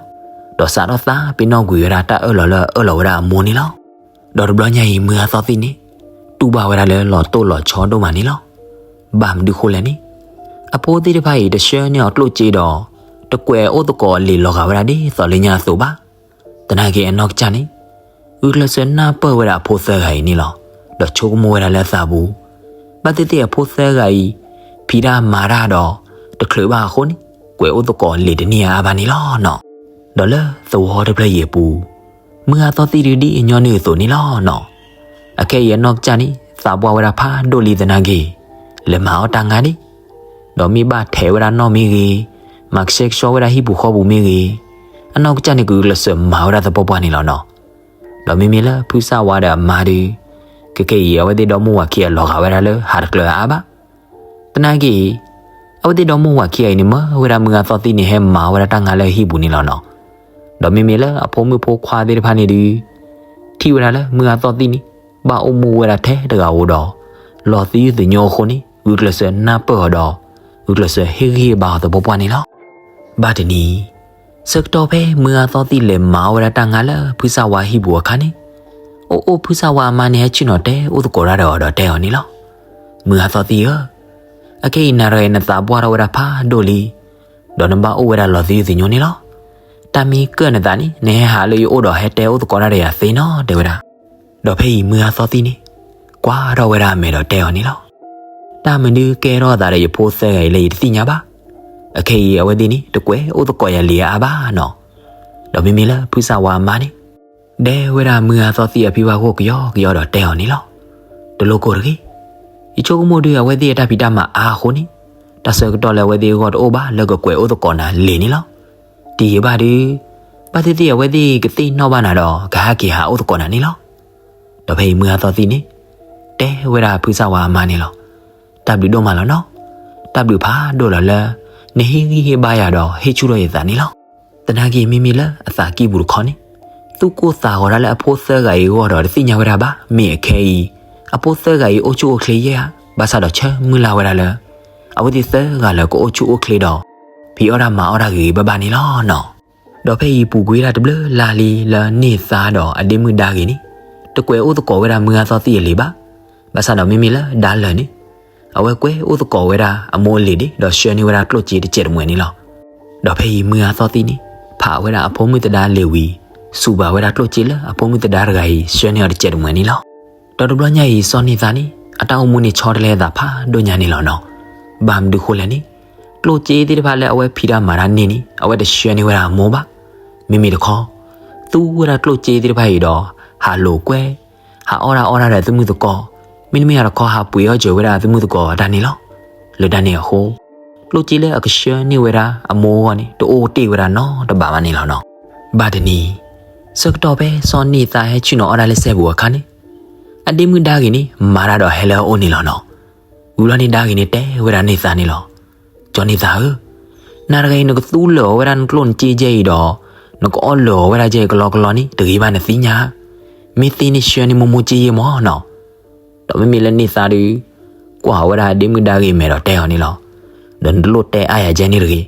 ဒီးစးထီၣ်သးပ့ၤနီၣ်ကွံာ်ဝဲဒၣ်တၢ်အၢၣ်လီၤလၢအအၢၣ်လီၤဝဲဒၣ်အမိၢ်န့ၣ်လီၤ. ဒီးတဘျီညါအံၤမုၢ်ဂၤသီသံန့ၣ် တူၢ်ဘၣ်ဝဲဒၣ်လၢလီၤတိၢ်လီၤဆီဒိၣ်မးန့ၣ်လီၤ. ဘၣ်မနုၤဃိလဲၣ်န့ၣ် အဖိသ့ၣ်တဖၣ်အံၤတဆှၢန့ၢ်အီၤကျိၣ်စ့ဒီး တကွဲးအိၣ်သကိးအလံာ်လီၤဂာ်ဝဲဒၣ်ဒ်သိးလၢညါအသိးဘၣ်. သနာ်က့အနီၢ်ကစၢ်န့ၣ် ဂုာ်ကျဲးစၢးနၢ်ပၢၢ်ဝဲဒၣ်အဖိသၢဂၤအံၤန့ၣ်လီၤ. ဒီးဆိကမိၣ်ဝဲဒၣ်လၢအသးပူၤ ဘၣ်သ့ၣ်သ့ၣ်အဖိသၢဂၤအံၤ ဖံးတၢ်မၤတၢ်ဒီး တချုးဘၣ်အဃိန့ၣ် ကွဲးအိၣ်သကိးအလံာ်တန့ၢ်အါအါဘၣ်န့ၣ်လီၤနီၤ. ဒီးလၢသဝီတဖျၢၣ်အံၤအပူၤ မုၢ်ဂၤသီသံဒုးဒ်အညီနုၢ်အသိးန့ၣ်လီၤနီၤ. အခဲအံၤအနီၢ်ကစၢ်န့ၣ် သးပှၢ်ဝဲဒၣ်ဖးဒိၣ်လံသနာ်က့ လဲၤမၤအီၣ်တၢ်ငါဒံး ဒီးမ့ၢ်ဘၣ်ထဲးဝဲဒၣ်နီၣ်မ့ၢ်ဂ့ၤ, မၤကဆှဲကဆှီဝဲဒၣ်ဟံၣ်ပူၤဃီပူၤမ့ၢ်ဂ့ၤ, အနီၢ်ကစၢ်န့ၣ် ကဂုာ်ကျဲးစၢးမၤဝဲဒၣ်သပှၢ်ပှၢ်န့ၣ်လီၤနီၤ. ဒီးမ့မ့ၢ်လၢဖုစၢ်ဝါဒီးအမါဒုး ခဲကနံၣ်အံၤ အဝဲသ့ၣ်ဒီမိၢ်ဝၤခံဂၤလီၤဂာ်ဝဲဒၣ်လၢဟးတကျၢၤအါအါဘၣ်. သနာ်က့ အဝဲသ့ၣ်ဒီမိၢ်ဝၤခံဂၤအံၤန့ၣ် မၢဝဲဒၣ်မုၢ်ဂၤသီသံန့ၣ် ဟဲမၤဝဲဒၣ်တၢ်ငါလၢဟံၣ်ပူၤန့ၣ်လီၤနီၤ. ဒီးမ့မ့ၢ်လၢအဖိမုၣ်ဖိခွါသ့ၣ်တဖၣ်န့ၣ်ဒုး ထံၣ်ဝဲဒၣ်လၢမုၢ်ဂၤသီသံန့ၣ် ဘၣ်အိၣ်မူဝဲဒၣ်ထဲတဂၤဧိၤဒီး လီၤသယုၢ်သညိအဃိန့ၣ် ဂုာ်ကျဲးစၢးနၢ်ပၢၢ်အီၤဒီး ဂုာ်ကျဲးစၢးဟ့ၣ်ဂံၢ်ဟ့ၣ်ဘါအီၤသပှၢ်ပှၢ်န့ၣ်လီၤ. ဘၣ်တနံၤ ဆၢကတီၢ်ဖဲမုၢ်ဂၤသီသံလဲၤမၤအီၣ်ဝဲဒၣ်တၢ်ငါလၢဖုစၢ်ဝါဟံၣ်ပူၤအခါန့ၣ်, အိၣ်အိၣ်ဖုစၢ်ဝါအမါန့ၣ် ဟဲဆ့ၣ်နီၤတဲအိၣ်သကိးတၢ်ဒီးအီၤဒီးတဲအီၤန့ၣ်လီၤ. မုၢ်ဂၤသီသံဧၢ, အခဲအံၤနၤတဂၤအံၤနသးပှၢ်ထီၣ်ဝဲဒၣ်ဖးဒိၣ်လံ, ဒီးနဘၣ်အိၣ်ဝဲဒၣ်လီၤသယုၢ်သညိန့ၣ်လီၤ. တၢ်မ့ၢ်ကၢၣ်နသးန့ၣ် နဟဲဟးလၢယအိၣ်ဒီးဟဲတဲအိၣ်သကိးတၢ်ဒီးယၤသ့နီၤ တဲဝဲဒၣ်. ဒီးဖဲအံၤမုၢ်ဂၤသီသံန့ၣ် ကွၢ်ထီၣ်ဝဲဒၣ်အမဲာ်ဒီးတဲအီၤန့ၣ်လီၤ. တၢ်မနုၤကဲထီၣ်အသးဒီးယဖိသၢဂၤအံၤလၢယတသ့ၣ်ညါဘၣ်. အခဲအံၤအဝဲသ့ၣ်န့ၣ် တကွဲးအိၣ်သကိးယၤလံၤအါအါဘၣ်နီၤ. ဒီးမ့မ့ၢ်လၢဖုစၢ်ဝါအမါန့ၣ် ဒဲဝဲဒၣ်မုၢ်ဂၤသီသံအဖံဘၣ်ခိၣ်ကယီကယီဒီးတဲအီၤန့ၣ်လီၤ. တလိၣ်ကိၢ်တဂ့ၤ. ယဆိကမိၣ်ဒုး အဝဲသ့ၣ်အတၢ်ဖံးတၢ်မၤအါအဃိန့ၣ် တၢ်ဆၢကတီၢ်လၢအဝဲသ့ၣ်အဂီၢ်တအိၣ်ဘၣ်လၢကကွဲးအိၣ်သကိးနၤလံၤန့ၣ်လီၤ. တယံာ်ဘၣ်ဒုး ဘၣ်သ့ၣ်သ့ၣ်အဝဲသ့ၣ်ကသ့ၣ်နီၣ်ဘၣ်နၤဒီး ကဟဲက့ၤဟးအိၣ်သကိးနၤန့ၣ်လီၤ. ဒီးဖဲအံၤမုၢ်ဂၤသီသံန့ၣ် တဲဝဲဒၣ်ဖုစၢ်ဝါအမါန့ၣ်လီၤ. တၢ်ဘျုးဒိၣ်မးလီၤနီၤ. တၢ်ဘျုးဖးဒိၣ်လီၤလၢ နဟ့ၣ်ဂံၢ်ဟ့ၣ်ဘါယၤဒီးဟ့ၣ်ဆူၣ်ထီၣ်ယသးန့ၣ်လီၤ. သနာ်က့မ့မ့ၢ်လၢအသးကံၢ်ပူၤတခီန့ၣ် သူၣ်ကိၢ်သးဂီၤတၢ်လၢအဖိသၢဂၤအံၤအဂီၢ်ဒီးတသ့ၣ်ညါဝဲဒၣ်ဘၣ်. မ့ၢ်အခဲအံၤ အဖိသၢဂၤအံၤအိၣ်ဆူၣ်အိၣ်ချ့ယဲၢ်ဧါ, ဘၣ်ဆၣ်ဒီးဆၢမုၢ်လၢ်ဝဲဒၣ်လၢ အဝဲသ့ၣ်သၢဂၤလၢကအိၣ်ဆူၣ်အိၣ်ချ့ဒီး ဖံးအီၣ်တၢ်မၤအီၣ်တၢ်ဂ့ၤဂ့ၤဘၣ်ဘၣ်န့ၣ်လီၤနီၤ. ဒီးဖဲအံၤပူၤကွံာ်ဝဲဒၣ်တဘျုးလါလံလၢန့ၢ်သါဒီးအဒ့မုၣ်ဒါဂ့ၤန့ၣ် တကွဲးအိၣ်သကိးဝဲဒၣ်မုၢ်ဂၤသီသံအလံၤဘၣ်. ဘၣ်ဆၣ်ဒီးမ့မ့ၢ်လၢဒါလၢာ်န့ၣ် အဝဲကွဲးအိၣ်သကိးဝဲဒၣ်အမိၢ်အလံၤဒံး ဒီးဆှၢန့ၢ်ဝဲဒၣ်ကျိၣ်စ့တစဲးတမှဲၤန့ၣ်လီၤ. ဒီးဖဲအံၤမုၢ်ဂၤသီသံန့ၣ် ဖးဝဲဒၣ်အဖိမုၣ်သဒါလံၤဝံၤ စူးဘၣ်ဝဲဒၣ်ကျိၣ်စ့လၢအဖိမုၣ်သဒါတဂၤအံၤ ဆှၢန့ၢ်အီၤတစဲးတမှဲၤန့ၣ်လီၤ. ဒီးတဘျီညါအံၤစီၤန့ၢ်သါန့ၣ် အတၢ်အိၣ်မူန့ၣ်ဆီတလဲအသးဖးဒိၣ်ညါန့ၣ်လီၤနီၤ. ဘၣ်မနုၤဃိလဲၣ်န့ၣ် ကျိၣ်စ့သ့ၣ်တဖၣ်လၢအဝဲဖံးတၢ်မၤတၢ်န့ၢ်န့ၣ် အဝဲတဆှၢန့ၢ်ဝဲဒၣ်အမိၢ်ဘၣ်. မ့မ့ၢ်တခီ သူဝဲဒၣ်ကျိၣ်စ့သ့ၣ်တဖၣ်အံၤဒီး ဟးလိာ်ကွဲ ဟးအီၣ်တၢ်အီၣ်တၢ်ဒီးသမုၣ်သကိး, မ့တမ့ၢ်တခီ ဟးပှ့ၤအီၣ်စၢၤဝဲဒၣ်သမုၣ်သကိးအတၢ်န့ၣ်လီၤ. လၢတၢ်န့ၣ်အဃိ ကျိၣ်စ့လၢအကဆှၢန့ၢ်ဝဲဒၣ်အမိၢ်အဂီၢ်န့ၣ် တအိၣ်တ့ၢ်ဝဲဒၣ်နီတဘးဘၣ်န့ၣ်လီၤနီၤ. ဘၣ်တနံၤ ဆၢကတီၢ်ဖဲစီၤန့ၢ်သါဟဲဆ့ၣ်နီၤအီၣ်တၢ်လၢစဲပူၤအခါန့ၣ် အဒ့မုၣ်ဒါဂ့ၤန့ၣ် မၤတၢ်ဒီးဟဲလၢအအိၣ်န့ၣ်လီၤနီၤ. ဝံၤလီၤန့ၣ် ဒါဂ့ၤန့ၣ်တဲဝဲဒၣ်န့ၢ်သါန့ၣ်လီၤ. ကၠီန့ၢ်သါဧၢ, နၤတဂၤအံၤ နကသူလၢာ်အီၤဝဲဒၣ်နကျိၣ်နစ့ကဲအံၤဒီး နကအီၣ်လၢာ်အီၤဝဲဒၣ်ကဲအံၤကလီကလီန့ၣ် တဂ့ၤဘၣ်နသ့ၣ်ညါဧါ. မ့ၢ်သ့န့ၣ်ဆှၢန့ၢ်မိၢ်မိၢ်စ့ယဲၢ်မၢ်နီၤ. ဒီးမ့မ့ၢ်လၢန့ၢ်သါဒီး ကွၢ်ဝဲဒၣ်အဒ့မုၣ်ဒါဂ့ၤမဲာ်ဒီးတဲအီၤန့ၣ်လီၤ. ဒီးနတလိၣ်တဲအါယၤကဲန့ၣ်တဂ့ၤ.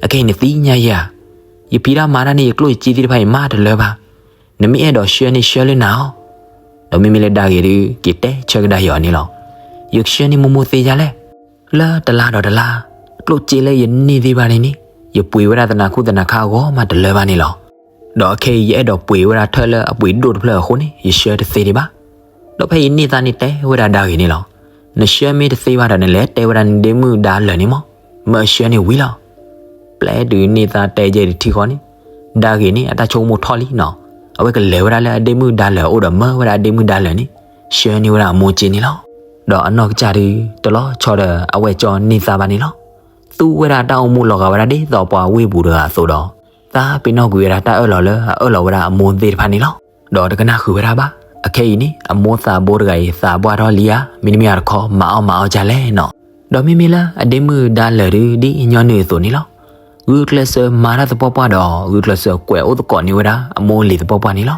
အခဲအံၤနသ့ၣ်ညါယဲၢ်ဧါ. ယဖံးတၢ်မၤတၢ်န့ၣ် ယကျိၣ်ယစ့သ့ၣ်တဖၣ်အံၤမးတလၢဘၣ်. နမ့ၢ်အဲၣ်ဒိးဆှၢန့ၣ်ဆှၢလၢနၤအီၤ. ဒီးမ့မ့ၢ်လၢဒါဂ့ၤဒီး က့ၤတဲဆၢကဒါယၤအီၤန့ၣ်လီၤ. ယကဆှၢန့ၢ်မိၢ်မိၢ်သ့ယါလဲၣ်. လၢတလါဒီးတလါ ကျိၣ်စ့လၢယန့ၢ်သ့ၣ်တဖၣ်န့ၣ်န့ၣ် ယပှ့ၤဝဲဒၣ်သနၤခိၣ်သနၤခါအဂီၢ်မးတလၢဘၣ်န့ၣ်လီၤ. ဒီးအခဲအံၤယအဲၣ်ဒိးပှ့ၤဝဲဒၣ်ထၢၣ်လၢအပှ့ၤဒိၣ်တဖျၢၣ်အဃိန့ၣ် ယဆှၢတသ့ဒံးဘၣ်. ဒီးဖဲအံၤန့ၢ်သါန့ၣ်တဲဝဲဒၣ်ဒါဂ့ၤန့ၣ်လီၤ. နဆှၢမ့ၢ်တသ့ဘၣ်ဒီး နလဲၤတဲဝဲဒၣ်နဒ့မုၣ်ဒါလၢာ်န့ၣ်မၢ်, မၢအဆှၢန့ၢ်ဝံၤလီၤ. ပျဲတုၤန့ၢ်သါတဲကဲတထံဃီန့ၣ် ဒါဂ့ၤန့ၣ် အတၢ်ဆိကမိၣ်ထီၣ်လံနီၤ. အဝဲကလဲၤဝဲဒၣ်လၢအဒ့မုၣ်ဒါလၢာ်အအိၣ်ဒီးမၢဝဲဒၣ်အဒ့မုၣ်ဒါလၢာ်န့ၣ် ဆှၢန့ၢ်ဝဲဒၣ်အမိၢ်စ့န့ၣ်လီၤ. ဒီးအနီၢ်ကစၢ်ဒုး တလီၤဆီဒီးအဝဲကၠီန့ၢ်သါဘၣ်န့ၣ်လီၤ. သူဝဲဒၣ်တၢ်အိၣ်မူလီၤဂာ်ဝဲဒၣ်ဒ်သိးပှၤဝ့ၢ်ပူၤတဂၤအသိးဒီး သးပ့ၤနီၣ်ကွံာ်ဝဲဒၣ်တၢ်အၢၣ်လီၤလၢအအၢၣ်လီၤဝဲဒၣ်အမိၢ်သ့ၣ်တဖၣ်န့ၣ်လီၤ. ဒီးတကနၣ်ဃုာ်ဝဲဒၣ်ဘၣ်. အခဲအံၤန့ၣ် အမိၢ်သးဘိတဂၤအံၤ သးပှၢ်ထီၣ်လံဧါ, မ့တမ့ၢ်တခီ မၤအီၣ်မၤအီၣ်ဒ်လဲၣ်နီၤ. ဒီးမ့မ့ၢ်လၢအဒ့မုၣ်ဒါလၢာ်ဒုး ဒ်ညီနုၢ်အသိးန့ၣ်လီၤ. ဂုာ်ကျဲးစၢးမၤတၢ်သပှၢ်ပှၢ်ဒီး ဂုာ်ကျဲးစၢးကွဲးအိၣ်သကိးန့ၢ်ဝဲဒၣ်အမိၢ်အလံၤသပှၢ်ပှၢ်န့ၣ်လီၤ.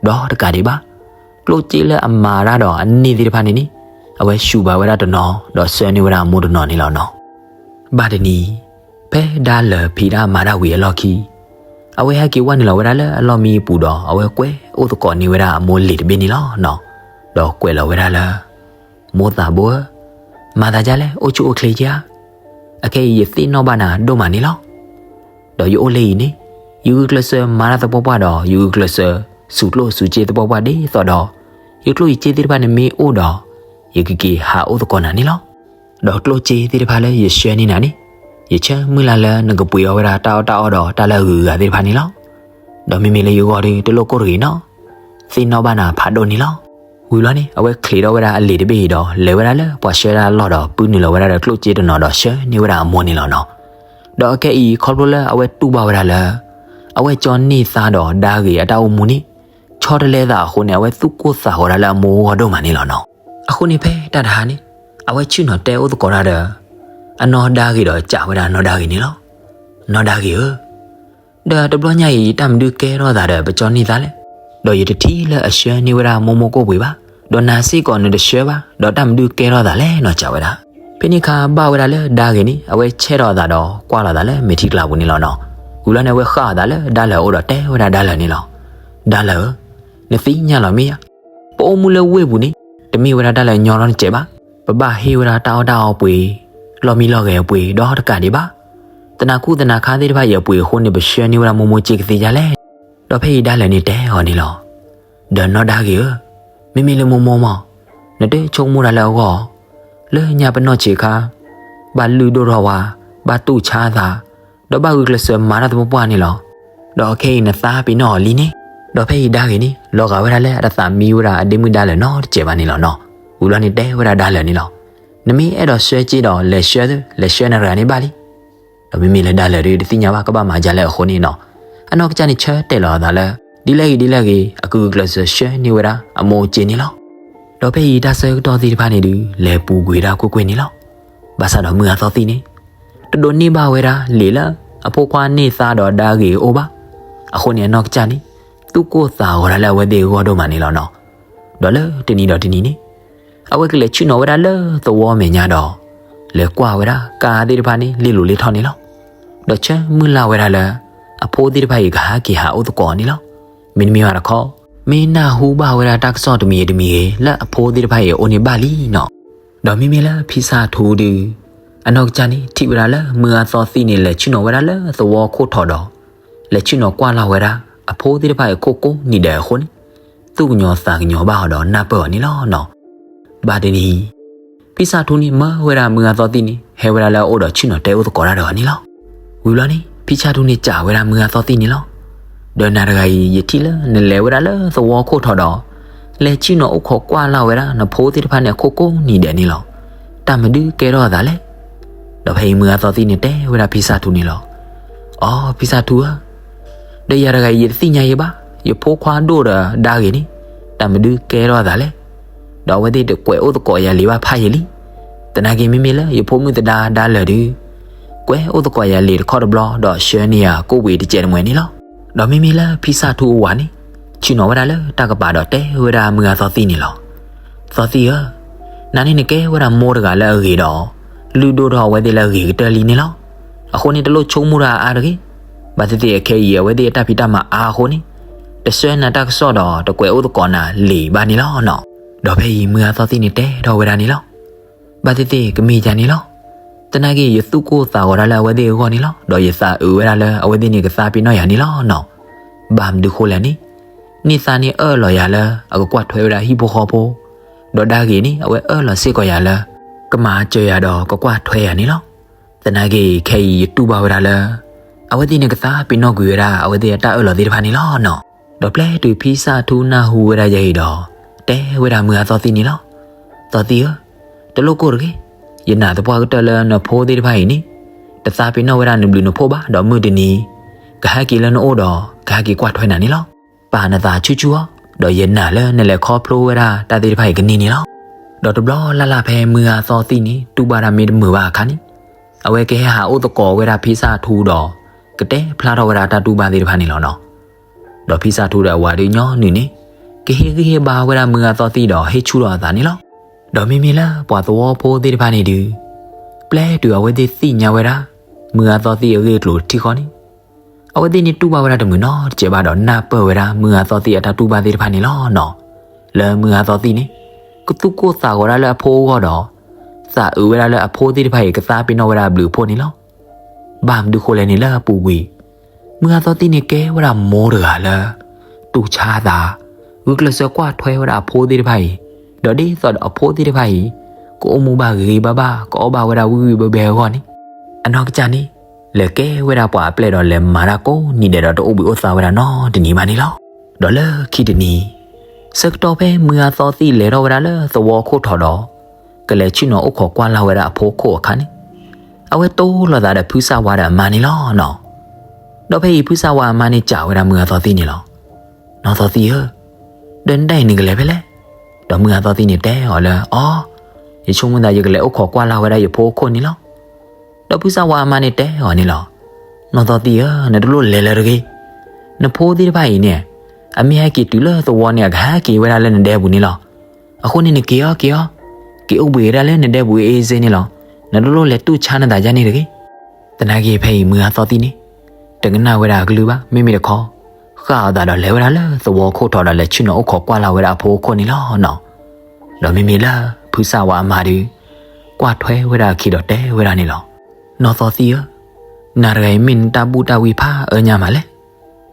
ဒီးတကးဒံးဘၣ် ကျိၣ်စ့လၢအမၤတၢ်ဒီးအန့ၢ်သ့ၣ်တဖၣ်န့ၣ်န့ၣ် အဝဲဆူးဘၣ်ဝဲဒၣ်တနီၤ ဒီးဆှၢန့ၢ်ဝဲဒၣ်အမိၢ်တနီၤန့ၣ်လီၤနီၤ. ဘၣ်တနံၤ ဖဲဒါလၢာ်ဖံးတၢ်မၤတၢ်ဝံၤအလီၢ်ခံ အဝဲဟဲက့ၤဝဲနုာ်လီၤဝဲဒၣ်လၢအလီၢ်မံအပူၤဒီး အဝဲကွဲးအိၣ်သကိးန့ၢ်ဝဲဒၣ်အမိၢ်လံၤတဘ့ၣ်န့ၣ်လီၤနီၤ. ဒီးကွဲးလီၤဝဲဒၣ်လၢ မိၢ်သးဘိဧၢ, မၤသးဒ်လဲၣ်, အိၣ်ဆူၣ်အိၣ်ချ့ဧါ. အခဲအံၤယသ့ၣ်နီၣ်ဘၣ်နၤဒိၣ်မးန့ၣ်လီၤ. ဒီးယအိၣ်လၢအံၤန့ၣ် ယဂုာ်ကျဲးစၢးမၤတၢ်သပှၢ်ပှၢ်ဒီး ယဂုာ်ကျဲးစၢးစူးကျိၣ်စူးစ့သပှၢ်ပှၢ်ဒ်သိးဒီး ယကျိၣ်ယစ့သ့ၣ်တဖၣ်န့ၣ်မ့ၢ်အိၣ်ဒီး ယကက့ၤဟးအိၣ်သကိးနၤန့ၣ်လီၤ. ဒီးကျိၣ်စ့သ့ၣ်တဖၣ်လၢယဆှၢန့ၢ်နၤန့ၣ် ယဆၢမုၢ်လၢ်လၢနကပှ့ၤအီၣ်ဝဲဒၣ်တၢ်အီၣ်တၢ်အီဒီးတၢ်လၢအဂုၤအဂၤသ့ၣ်တဖၣ်န့ၣ်လီၤ. ဒီးမ့မ့ၢ်လၢယဂီၢ်ဒီးတလိၣ်ကိၢ်တဂ့ၤနီၤ, သ့ၣ်နီၣ်ဘၣ်နၤဖးဒိၣ်န့ၣ်လီၤ. ဝံၤလီၤန့ၣ် အဝဲချံးထီၣ်ဝဲဒၣ်အလံာ်တဘ့ၣ်အံၤဒီး လဲၤဝဲဒၣ်လၢပှၤဆှၢတၢ်အလီၢ်ဒီး ပုၢ်နုာ်လီၤဝဲဒၣ်ဒီးကျိၣ်စ့တနီၤဒီးဆှၢန့ၢ်ဝဲဒၣ်အမိၢ်န့ၣ်လီၤနီၤ. ဒီးအခဲအံၤခီဖျိလၢအဝဲတူၢ်ဘၣ်ဝဲဒၣ်လၢ အဝဲကၠီန့ၢ်သါဒီးဒါဂ့ၤအတၢ်အိၣ်မူန့ၣ် ဆီတလဲသးအဃိန့ၣ် အဝဲသူၣ်ကိၢ်သးဂီၤဒၣ်လၢအမိၢ်အဂီၢ်ဒိၣ်မးန့ၣ်လီၤနီၤ. အဃိန့ၣ်ဖဲတၢ်တဟါန့ၣ် အဝဲဆ့ၣ်နီၤတဲအိၣ်သကိးတၢ်ဒီး အနီၢ်ဒါဂ့ၤဒီးစံးဝဲဒၣ်နီၢ်ဒါဂ့ၤန့ၣ်လီၤ. နီၢ်ဒါဂ့ၤဧၢ, ဒီးတဘျီညါအံၤ တၢ်မနုၤကဲထီၣ်သးဒီးပကၠီန့ၢ်သါလဲၣ်. ဒီးယတထံၣ်လၢအဆှၢန့ၢ်ဝဲဒၣ်မိၢ်မိၢ်ကိၣ်ပှ့ၤဘၣ်, ဒီးနၤစ့ၢ်ကီးနတဆှၢဘၣ်, ဒီးတၢ်မနုၤကဲထီၣ်သးလဲၣ်နီၤ စံးဝဲဒၣ်. ဖဲန့ၣ်အခါဘၣ်ဝဲဒၣ်လၢဒါဂ့ၤန့ၣ် အဝဲဆဲးထီၣ်အသးဒီးကွၢ်လီၤသးလၢမဲာ်ထံကလၤပူၤန့ၣ်လီၤနီၤ. ဝံၤလီၤန့ၣ် အဝဲဃၣ်အသးလၢဒါလၢာ်အအိၣ်ဒီးတဲဝဲဒၣ်ဒါလၢာ်န့ၣ်လီၤ. ဒါလၢာ်ဧၢ, နသ့ၣ်ညါလီၤမ့ၢ်ဧါ, ပအိၣ်မူလၢဝ့ၢ်ပူၤန့ၣ် တမ့ၢ်ဝဲဒၣ်တၢ်လၢညီနီတစဲးဘၣ်. ပဘၣ်ဟ့ၣ်ဝဲဒၣ်တၢ်အီၣ်တၢ်အီပှ့ၤ, လီၢ်မံလီၢ်ဂဲၤအပှ့ၤဒီးတကးဒံးဘၣ်. သနးခူၣ်သနးခါသ့ၣ်တဖၣ်အံၤအပှ့ၤအဃိန့ၣ် ပဆှၢန့ၢ်ဝဲဒၣ်မိၢ်မိၢ်စ့ကသ့ဒ်လဲၣ်. ဒီးဖဲအံၤဒါလၢာ်န့ၣ်တဲအီၤန့ၣ်လီၤ. ဒီးနီၢ်ဒါဂ့ၤဧၢ, မ့မ့ၢ်လၢမိၢ်မိၢ်မး, နတဆိကမိၣ်တၢ်လၢအဂီၢ်, လၢညါပနီၢ်ဆံးခါ ဘၣ်လုၢ်ဒိၣ်ထီၣ်ဝါ, ဘၣ်တူၢ်ဆါသး, ဒီးဘၣ်ဂုာ်ကျဲးစၢးမၤတၢ်သပှၢ်ပှၢ်န့ၣ်လီၤ. ဒီးခဲအံၤနသးပ့ၤနီၣ်အီၤလံန့ၣ်, ဒီးဖဲအံၤဒါဂ့ၤန့ၣ် လီၤဂာ်ဝဲဒၣ်လၢအတသးမံဝဲဒၣ်အဒ့မုၣ်ဒါလၢာ်နီတစဲးဘၣ်န့ၣ်လီၤနီၤ. ဝံၤလီၤန့ၣ်တဲဝဲဒၣ်ဒါလၢာ်န့ၣ်လီၤ. နမ့ၢ်အဲၣ်ဒိးဆှၢစ့ဒီးလဲၤဆှၢ, လဲၤဆှၢနတဂၤန့ၣ်ဘၣ်လံ. ဒီးမ့မ့ၢ်လၢဒါလၢာ်ဒီးတသ့ၣ်ညါဘၣ်ကဘၣ်မၤဒ်လဲၣ်အဃိန့ၣ်နီၤ, အနီၢ်ကစၢ်န့ၣ်ဆၢတဲာ်လီၤအသးလၢ ဒ်လဲၣ်ဂ့ၤဒ်လဲၣ်ဂ့ၤ အကဂုာ်ကျဲးစၢးဆှၢန့ၢ်ဝဲဒၣ်အမိၢ်စ့န့ၣ်လီၤ. ဒီးဖဲအံၤတၢ်ဆၢကတီၢ်သ့ၣ်တဖၣ်န့ၣ်ဒီး လဲၤပူၤကွံာ်ဒၣ်ကွ့ၢ်ကွ့ၢ်န့ၣ်လီၤ. ဘၣ်ဆၣ်ဒီးမုၢ်အသီသံၣ်န့ၣ် တဒိးန့ၢ်ဘၣ်ဝဲဒၣ်လံာ်လၢအဖိခွါန့ၢ်သါဒီးဒါဂ့ၤအအိၣ်ဘၣ်. အဃိန့ၣ်အနီၢ်ကစၢ်န့ၣ် သူၣ်ကိၢ်သးဂီၤဒၣ်လၢအဝဲသ့ၣ်အဂီၢ်ဒိၣ်မးန့ၣ်လီၤနီၤ. ဒီးလၢတနံၤဒီးတနံၤန့ၣ် အဝဲကလဲၤဆ့ၣ်နီၤဝဲဒၣ်လၢသဝီမဲာ်ညါဒီး လဲၤကွၢ်ဝဲဒၣ်ကါသ့ၣ်တဖၣ်န့ၣ် လ့လိာ်လ့ထီၣ်န့ၣ်လီၤ. ဒီးဆၢမုၢ်လၢ်ဝဲဒၣ်လၢ အဖိသ့ၣ်တဖၣ်အံၤကဟဲက့ၤဟးအိၣ်သကိးန့ၣ်လီၤ. မ့တမ့ၢ်ဘၣ်တခီ မ့ၢ်နၢ်ဟူဘၣ်ဝဲဒၣ်တၢ်ကစီၣ်တမံၤဂ့ၤတမံၤဂ့ၤ လၢအဖိသ့ၣ်တဖၣ်အံၤအအိၣ်န့ၣ်ဘၣ်လံနီၤ. ဒီးမ့မ့ၢ်လၢဖံစၢ်ထူဒီး အနီၢ်ကစၢ်န့ၣ် ထံၣ်ဝဲဒၣ်လၢမုၢ်အသီသံၣ်န့ၣ် လဲၤဆ့ၣ်နီၤဝဲဒၣ်လၢသဝီခိၣ်ထီးဒီး လဲၤဆ့ၣ်နီၤကွၢ်လီၤဝဲဒၣ် အဖိသ့ၣ်တဖၣ်အံၤခိၣ်ကိးနံၤဒဲးအဃိန့ၣ် သူၣ်ကညီၤသးကညီၤဘၣ်အီၤဒီးနၢ်ပၢၢ်အီၤန့ၣ်လီၤနီၤ. ဘၣ်တနံၤ ဖံစၢ်ထူန့ၣ်မၢဝဲဒၣ်မုၢ်အသီသံၣ်န့ၣ် ဟဲဝဲဒၣ်လၢအအိၣ်ဒီးဆ့ၣ်နီၤတဲအိၣ်သကိးတၢ်ဒီးအီၤန့ၣ်လီၤ. ဝံၤဘျီန့ၣ် ဖံစၢ်ထူန့ၣ်စံးဝဲဒၣ်မုၢ်အသီသံၣ်န့ၣ်လီၤ. ဒီးနၤတဂၤအံၤ ယထံၣ်လၢနလဲၤဝဲဒၣ်လၢသဝီခိၣ်ထိးဒီး လဲၤဆ့ၣ်နီၤအိၣ်ခိးကွၢ်လၢ်ဝဲဒၣ်နဖိသ့ၣ်တဖၣ်န့ၣ်အခိၣ်ကိးနံၤဒဲးန့ၣ်လီၤ. တၢ်မနုၤကဲထီၣ်အသးလဲၣ်. ဒီးဖဲအံၤမုၢ်ဂၤသီသံၣ်န့ၣ်တဲဝဲဒၣ်ဖံစၣ်ထူန့ၣ်လီၤ. အိ ဖံစၣ်ထူဧၢ, ဒီးယၤတဂၤအံၤ ယတသ့ၣ်ညါယဲဘၣ်, ယဖိခွါဒိၣ်ဒီးဒါဂ့ၤန့ၣ် တၢ်မနုၤကဲထီၣ်အသးလဲၣ်. ဒီးအဝဲသ့ၣ်တကွဲးအိၣ်သကိးယၤလံာ်ဘၣ်ဖးယံာ်လံ. သနာ်က့မ့မ့ၢ်လၢယဖိမုၣ်သဒါဒါလၢာ်ဒုး ကွဲးအိၣ်သကိးယၤလံာ်တခီတဘျီ ဒီးဆှၢန့ၢ်ယၤကိၣ်ဘှံးတစဲးတမှဲၤန့ၣ်လီၤ. ဒီးမ့မ့ၢ်လၢဖံစၣ်ထူအဝၤန့ၣ် ဆ့ၣ်နီၤဝဲဒၣ်လၢတၢ်ကပၤဒီးတဲဝဲဒၣ်မုၢ်ဂၤသီသံၣ်န့ၣ်လီၤ. သီသံၣ်ဧၢ, နၤန့ၣ်နကဲဝဲဒၣ်မိၢ်တဂၤလၢအဂ့ၤဒီး လုၢ်ဒိၣ်ထီၣ်အဝဲသ့ၣ်လၢအဂ့ၤကတၢၢ်လံန့ၣ်လီၤ. အဃိန့ၣ် တလိၣ်ဆိကမိၣ်တၢ်အါတဂ့ၤ. ဘၣ်သ့ၣ်သ့ၣ်အခဲအံၤ အဝဲသ့ၣ်အတၢ်ဖံးတၢ်မၤအါအဃိန့ၣ် တဆှၢနၤတၢ်ကစီၣ်ဒီးတကွဲးအိၣ်သကိးနၤလံာ်ဘၣ်န့ၣ်လီၤနီၤ. ဒီးဖဲအံၤမုၢ်ဂၤသီသံၣ်န့ၣ်တဲထီၣ်ဝဲဒၣ်န့ၣ်လီၤ. ဘၣ်သ့ၣ်သ့ၣ်ကမ့ၢ်ယၤန့ၣ်လီၤ. သနာ်က့ ယသူၣ်ကိၢ်သးဂီၤဒၣ်လၢအဝဲသ့ၣ်အဂီၢ်န့ၣ်လီၤ. ဒီးယသးအုးဝဲဒၣ်လၢအဝဲသ့ၣ်န့ၣ်ကသါပ့ၤနီၣ်ယၤန့ၣ်လီၤနီၤ. ဘၣ်မနုၤဃိလဲၣ်န့ၣ် န့ၢ်သါန့ၣ်အၢၣ်လီၤယၤလၢအကကွၢ်ထွဲဝဲဒၣ်ဟံၣ်ဖိဃီဖိ, ဒီးဒါဂ့ၤန့ၣ် အဝဲအၢၣ်လီၤစ့ၢ်ကီးယၤလၢ ကမၤစၢၤယၤဒီးကကွၢ်ထွဲယၤန့ၣ်လီၤ. သနာ်က့ခဲအံၤယတူၢ်ဘၣ်ဝဲဒၣ်လၢ အဝဲသ့ၣ်န့ၣ်ကသါပ့ၤနီၣ်ကွံာ်ဝဲဒၣ်အဝဲသ့ၣ်အတၢ်အၢၣ်လီၤသ့ၣ်တဖၣ်န့ၣ်လီၤနီၤ. ဒီးပျဲတုၤဖံစၣ်ထူနၢ်ဟူဝဲဒၣ်ယဲအံၤဒီး တဲဝဲဒၣ်မုၢ်ဂၤသီသံၣ်န့ၣ်လီၤ. သီသံၣ်ဧၢ, တလိၣ်ကိၢ်တဂ့ၤ. ယနာ်သပှၢ်ကတၢၢ်လၢနဖိသ့ၣ်တဖၣ်အံၤန့ၣ် တသါပ့ၤနီၣ်ဝဲဒၣ်နဘျုးနဖှိၣ်ဘၣ်ဒီးမုၢ်တနံၤ ကဟဲက့ၤလၢနအိၣ်ဒီး ကဟဲက့ၤကွၢ်ထွဲနၤန့ၣ်လီၤ. ပာ်နသးဆူၣ်ဆူၣ်အီၤ, ဒီးယနာ်လၢနလဲၤခီဖျိဝဲဒၣ်တၢ်သ့ၣ်တဖၣ်အံၤကန့ၢ်န့ၣ်လီၤ. ဒီးတဘျီလၢ်လၢ်ဖဲမုၢ်ဂၤသီသံၣ်န့ၣ် တူၢ်ဘၣ်တၢ်မ့ၢ်တမုာ်ဘၣ်အခါန့ၣ် အဝဲကဟဲဟးအိၣ်သကိးဝဲဒၣ်ဖံစၣ်ထူဒီး ကတဲဖျါထီၣ်ဝဲဒၣ်တၢ်တူၢ်ဘၣ်သ့ၣ်တဖၣ်န့ၣ်လီၤနီၤ. ဒီးဖံစၣ်ထူဒီးအဝၤဒုးညီနုၢ်န့ၣ် ကဟ့ၣ်ဂံၢ်ဟ့ၣ်ဘါဝဲဒၣ်မုၢ်ဂၤသီသံၣ်ဒီးဟ့ၣ်ဆူၣ်ထီၣ်အသးန့ၣ်လီၤ. ဒီးမ့မ့ၢ်လၢပှၤသဝီဖိသ့ၣ်တဖၣ်န့ၣ်ဒုး ပျဲတုၤအဝဲသ့ၣ်သ့ၣ်ညါဝဲဒၣ် မုၢ်ဂၤသီသံၣ်အဂ့ၢ်အကျိၤတထံၣ်ဃီန့ၣ် အဝဲသ့ၣ်န့ၣ်တူၢ်ဘၣ်ဝဲဒၣ်တမုာ်နီတစဲးဘၣ်ဒီးနၢ်ပၢၢ်ဝဲဒၣ်မုၢ်ဂၤသီသံၣ်အတၢ်တူၢ်ဘၣ်သ့ၣ်တဖၣ်န့ၣ်လီၤနီၤ. လၢမုၢ်ဂၤသီသံၣ်န့ၣ် ကသူၣ်ကိၢ်သးဂီၤဒၣ်လၢအဖိအဂီၢ်ဒီး သးအုးဝဲဒၣ်လၢအဖိသ့ၣ်တဖၣ်အံၤကသါပ့ၤနီၣ်ဝဲဒၣ်အဘျုးအဖှိၣ်န့ၣ်လီၤ. ဘၣ်မနုၤဃိလဲၣ်န့ၣ်လၢအပူၤကွံာ် မုၢ်ဂၤသီသံၣ်န့ၣ်ကဲဝဲဒၣ်မိၢ်တဂၤလၢ တူၢ်ဆါသး, ဂုာ်ကျဲးစၢးကွၢ်ထွဲဝဲဒၣ်အဖိသ့ၣ်တဖၣ်အံၤ, ဒီးဒ်သိးဒီးအဖိသ့ၣ်တဖၣ်အံၤ ကအိၣ်မူဘၣ်ဂ့ၤဂ့ၤဘၣ်ဘၣ် ကအီၣ်ဘၣ်ဝဲဒၣ်ဝံၣ်ဝံၣ်ဘဲဘဲအဂီၢ်န့ၣ် အနီၢ်ကစၢ်န့ၣ် လဲၤကဲဝဲဒၣ်ပှၤအပျဲၢ်ဒီးလဲၤမၤတၢ်ကိးနံၤဒဲးဒီး တအိၣ်ဘှံးအိၣ်သါဝဲဒၣ်နီတနံၤဘၣ်န့ၣ်လီၤ. ဒီးလၢခံတနံၤ ဆၢကတီၢ်ဖဲမုၢ်ဂၤသီသံၣ်လဲၤထီၣ်ဝဲဒၣ်လၢသဝီခိၣ်ထိးဒီး ကလဲၤဆ့ၣ်နီၤအိၣ်ခိးကွၢ်လၢ်ဝဲဒၣ်အဖိခိၣ်အခါန့ၣ် အဝဲတိၢ်လိာ်သးဒီးဖုစၢ်ဝါဒီးအမါန့ၣ်လီၤနီၤ. ဒီးဖဲအံၤဖုစၢ်ဝါအမါန့ၣ်စံးဝဲဒၣ်မုၢ်ဂၤသီသံၣ်န့ၣ်လီၤ. နီၢ်သီသံၣ်ဧၢ, ဒီးနဒၣ်အံၤနကလဲၤဖဲလဲၣ်. ဒီးမုၢ်ဂၤသီသံၣ်န့ၣ်တဲအီၤလၢ အိ ယဆိကမိၣ်သးယကလဲၤအိၣ်ခိးကွၢ်လၢ်ဝဲဒၣ်ယဖိအခိၣ်န့ၣ်လီၤ. ဒီးဖုစၢ်ဝါအမါန့ၣ်တဲအီၤန့ၣ်လီၤ. နီၢ်သီသံၣ်ဧၢ, နတလိၣ်လဲၤလၢၤတဂ့ၤ. နဖိသ့ၣ်တဖၣ်အံၤန့ၣ် အမ့ၢ်ဟဲက့ၤတုၤလၢသဝီန့ၣ် အကဟဲက့ၤဝဲဒၣ်လၢနဒဲပူၤန့ၣ်လီၤ. အဃိန့ၣ်နက့ၤအီၤက့ၤအီၤ, က့ၤအိၣ်ဘှံးဝဲဒၣ်လၢနဒဲပူၤအ့စ့န့ၣ်လီၤ. နတလိၣ်လဲၤတူၢ်ဆါနသးဒ်န့ၣ်တဂ့ၤ. သနာ်က့ဖဲအံၤမုၢ်ဂၤသီသံၣ်န့ၣ် တကနၣ်ဝဲဒၣ်အကလုၢ်ဘၣ်, မ့မ့ၢ်တခီ ဃၣ်အသးဒီးလဲၤဝဲဒၣ်လၢသဝီခိၣ်ထိးဒီးလဲၤဆ့ၣ်နီၤအိၣ်ခိးကွၢ်လၢ်ဝဲဒၣ်အဖိအခိၣ်န့ၣ်လီၤနီၤ. ဒီးမ့မ့ၢ်လၢဖုစၢ်ဝါအမါဒုး ကွၢ်ထွဲဝဲဒၣ်အခံဒီးတဲဝဲဒၣ်န့ၣ်လီၤ. နီၢ်သီသံၣ်ဧၢ, နၤတဂၤအံၤမ့ၢ်နတၢ်ဘူၣ်တၢ်ဝံဖးအၢညါမးလဲၣ်.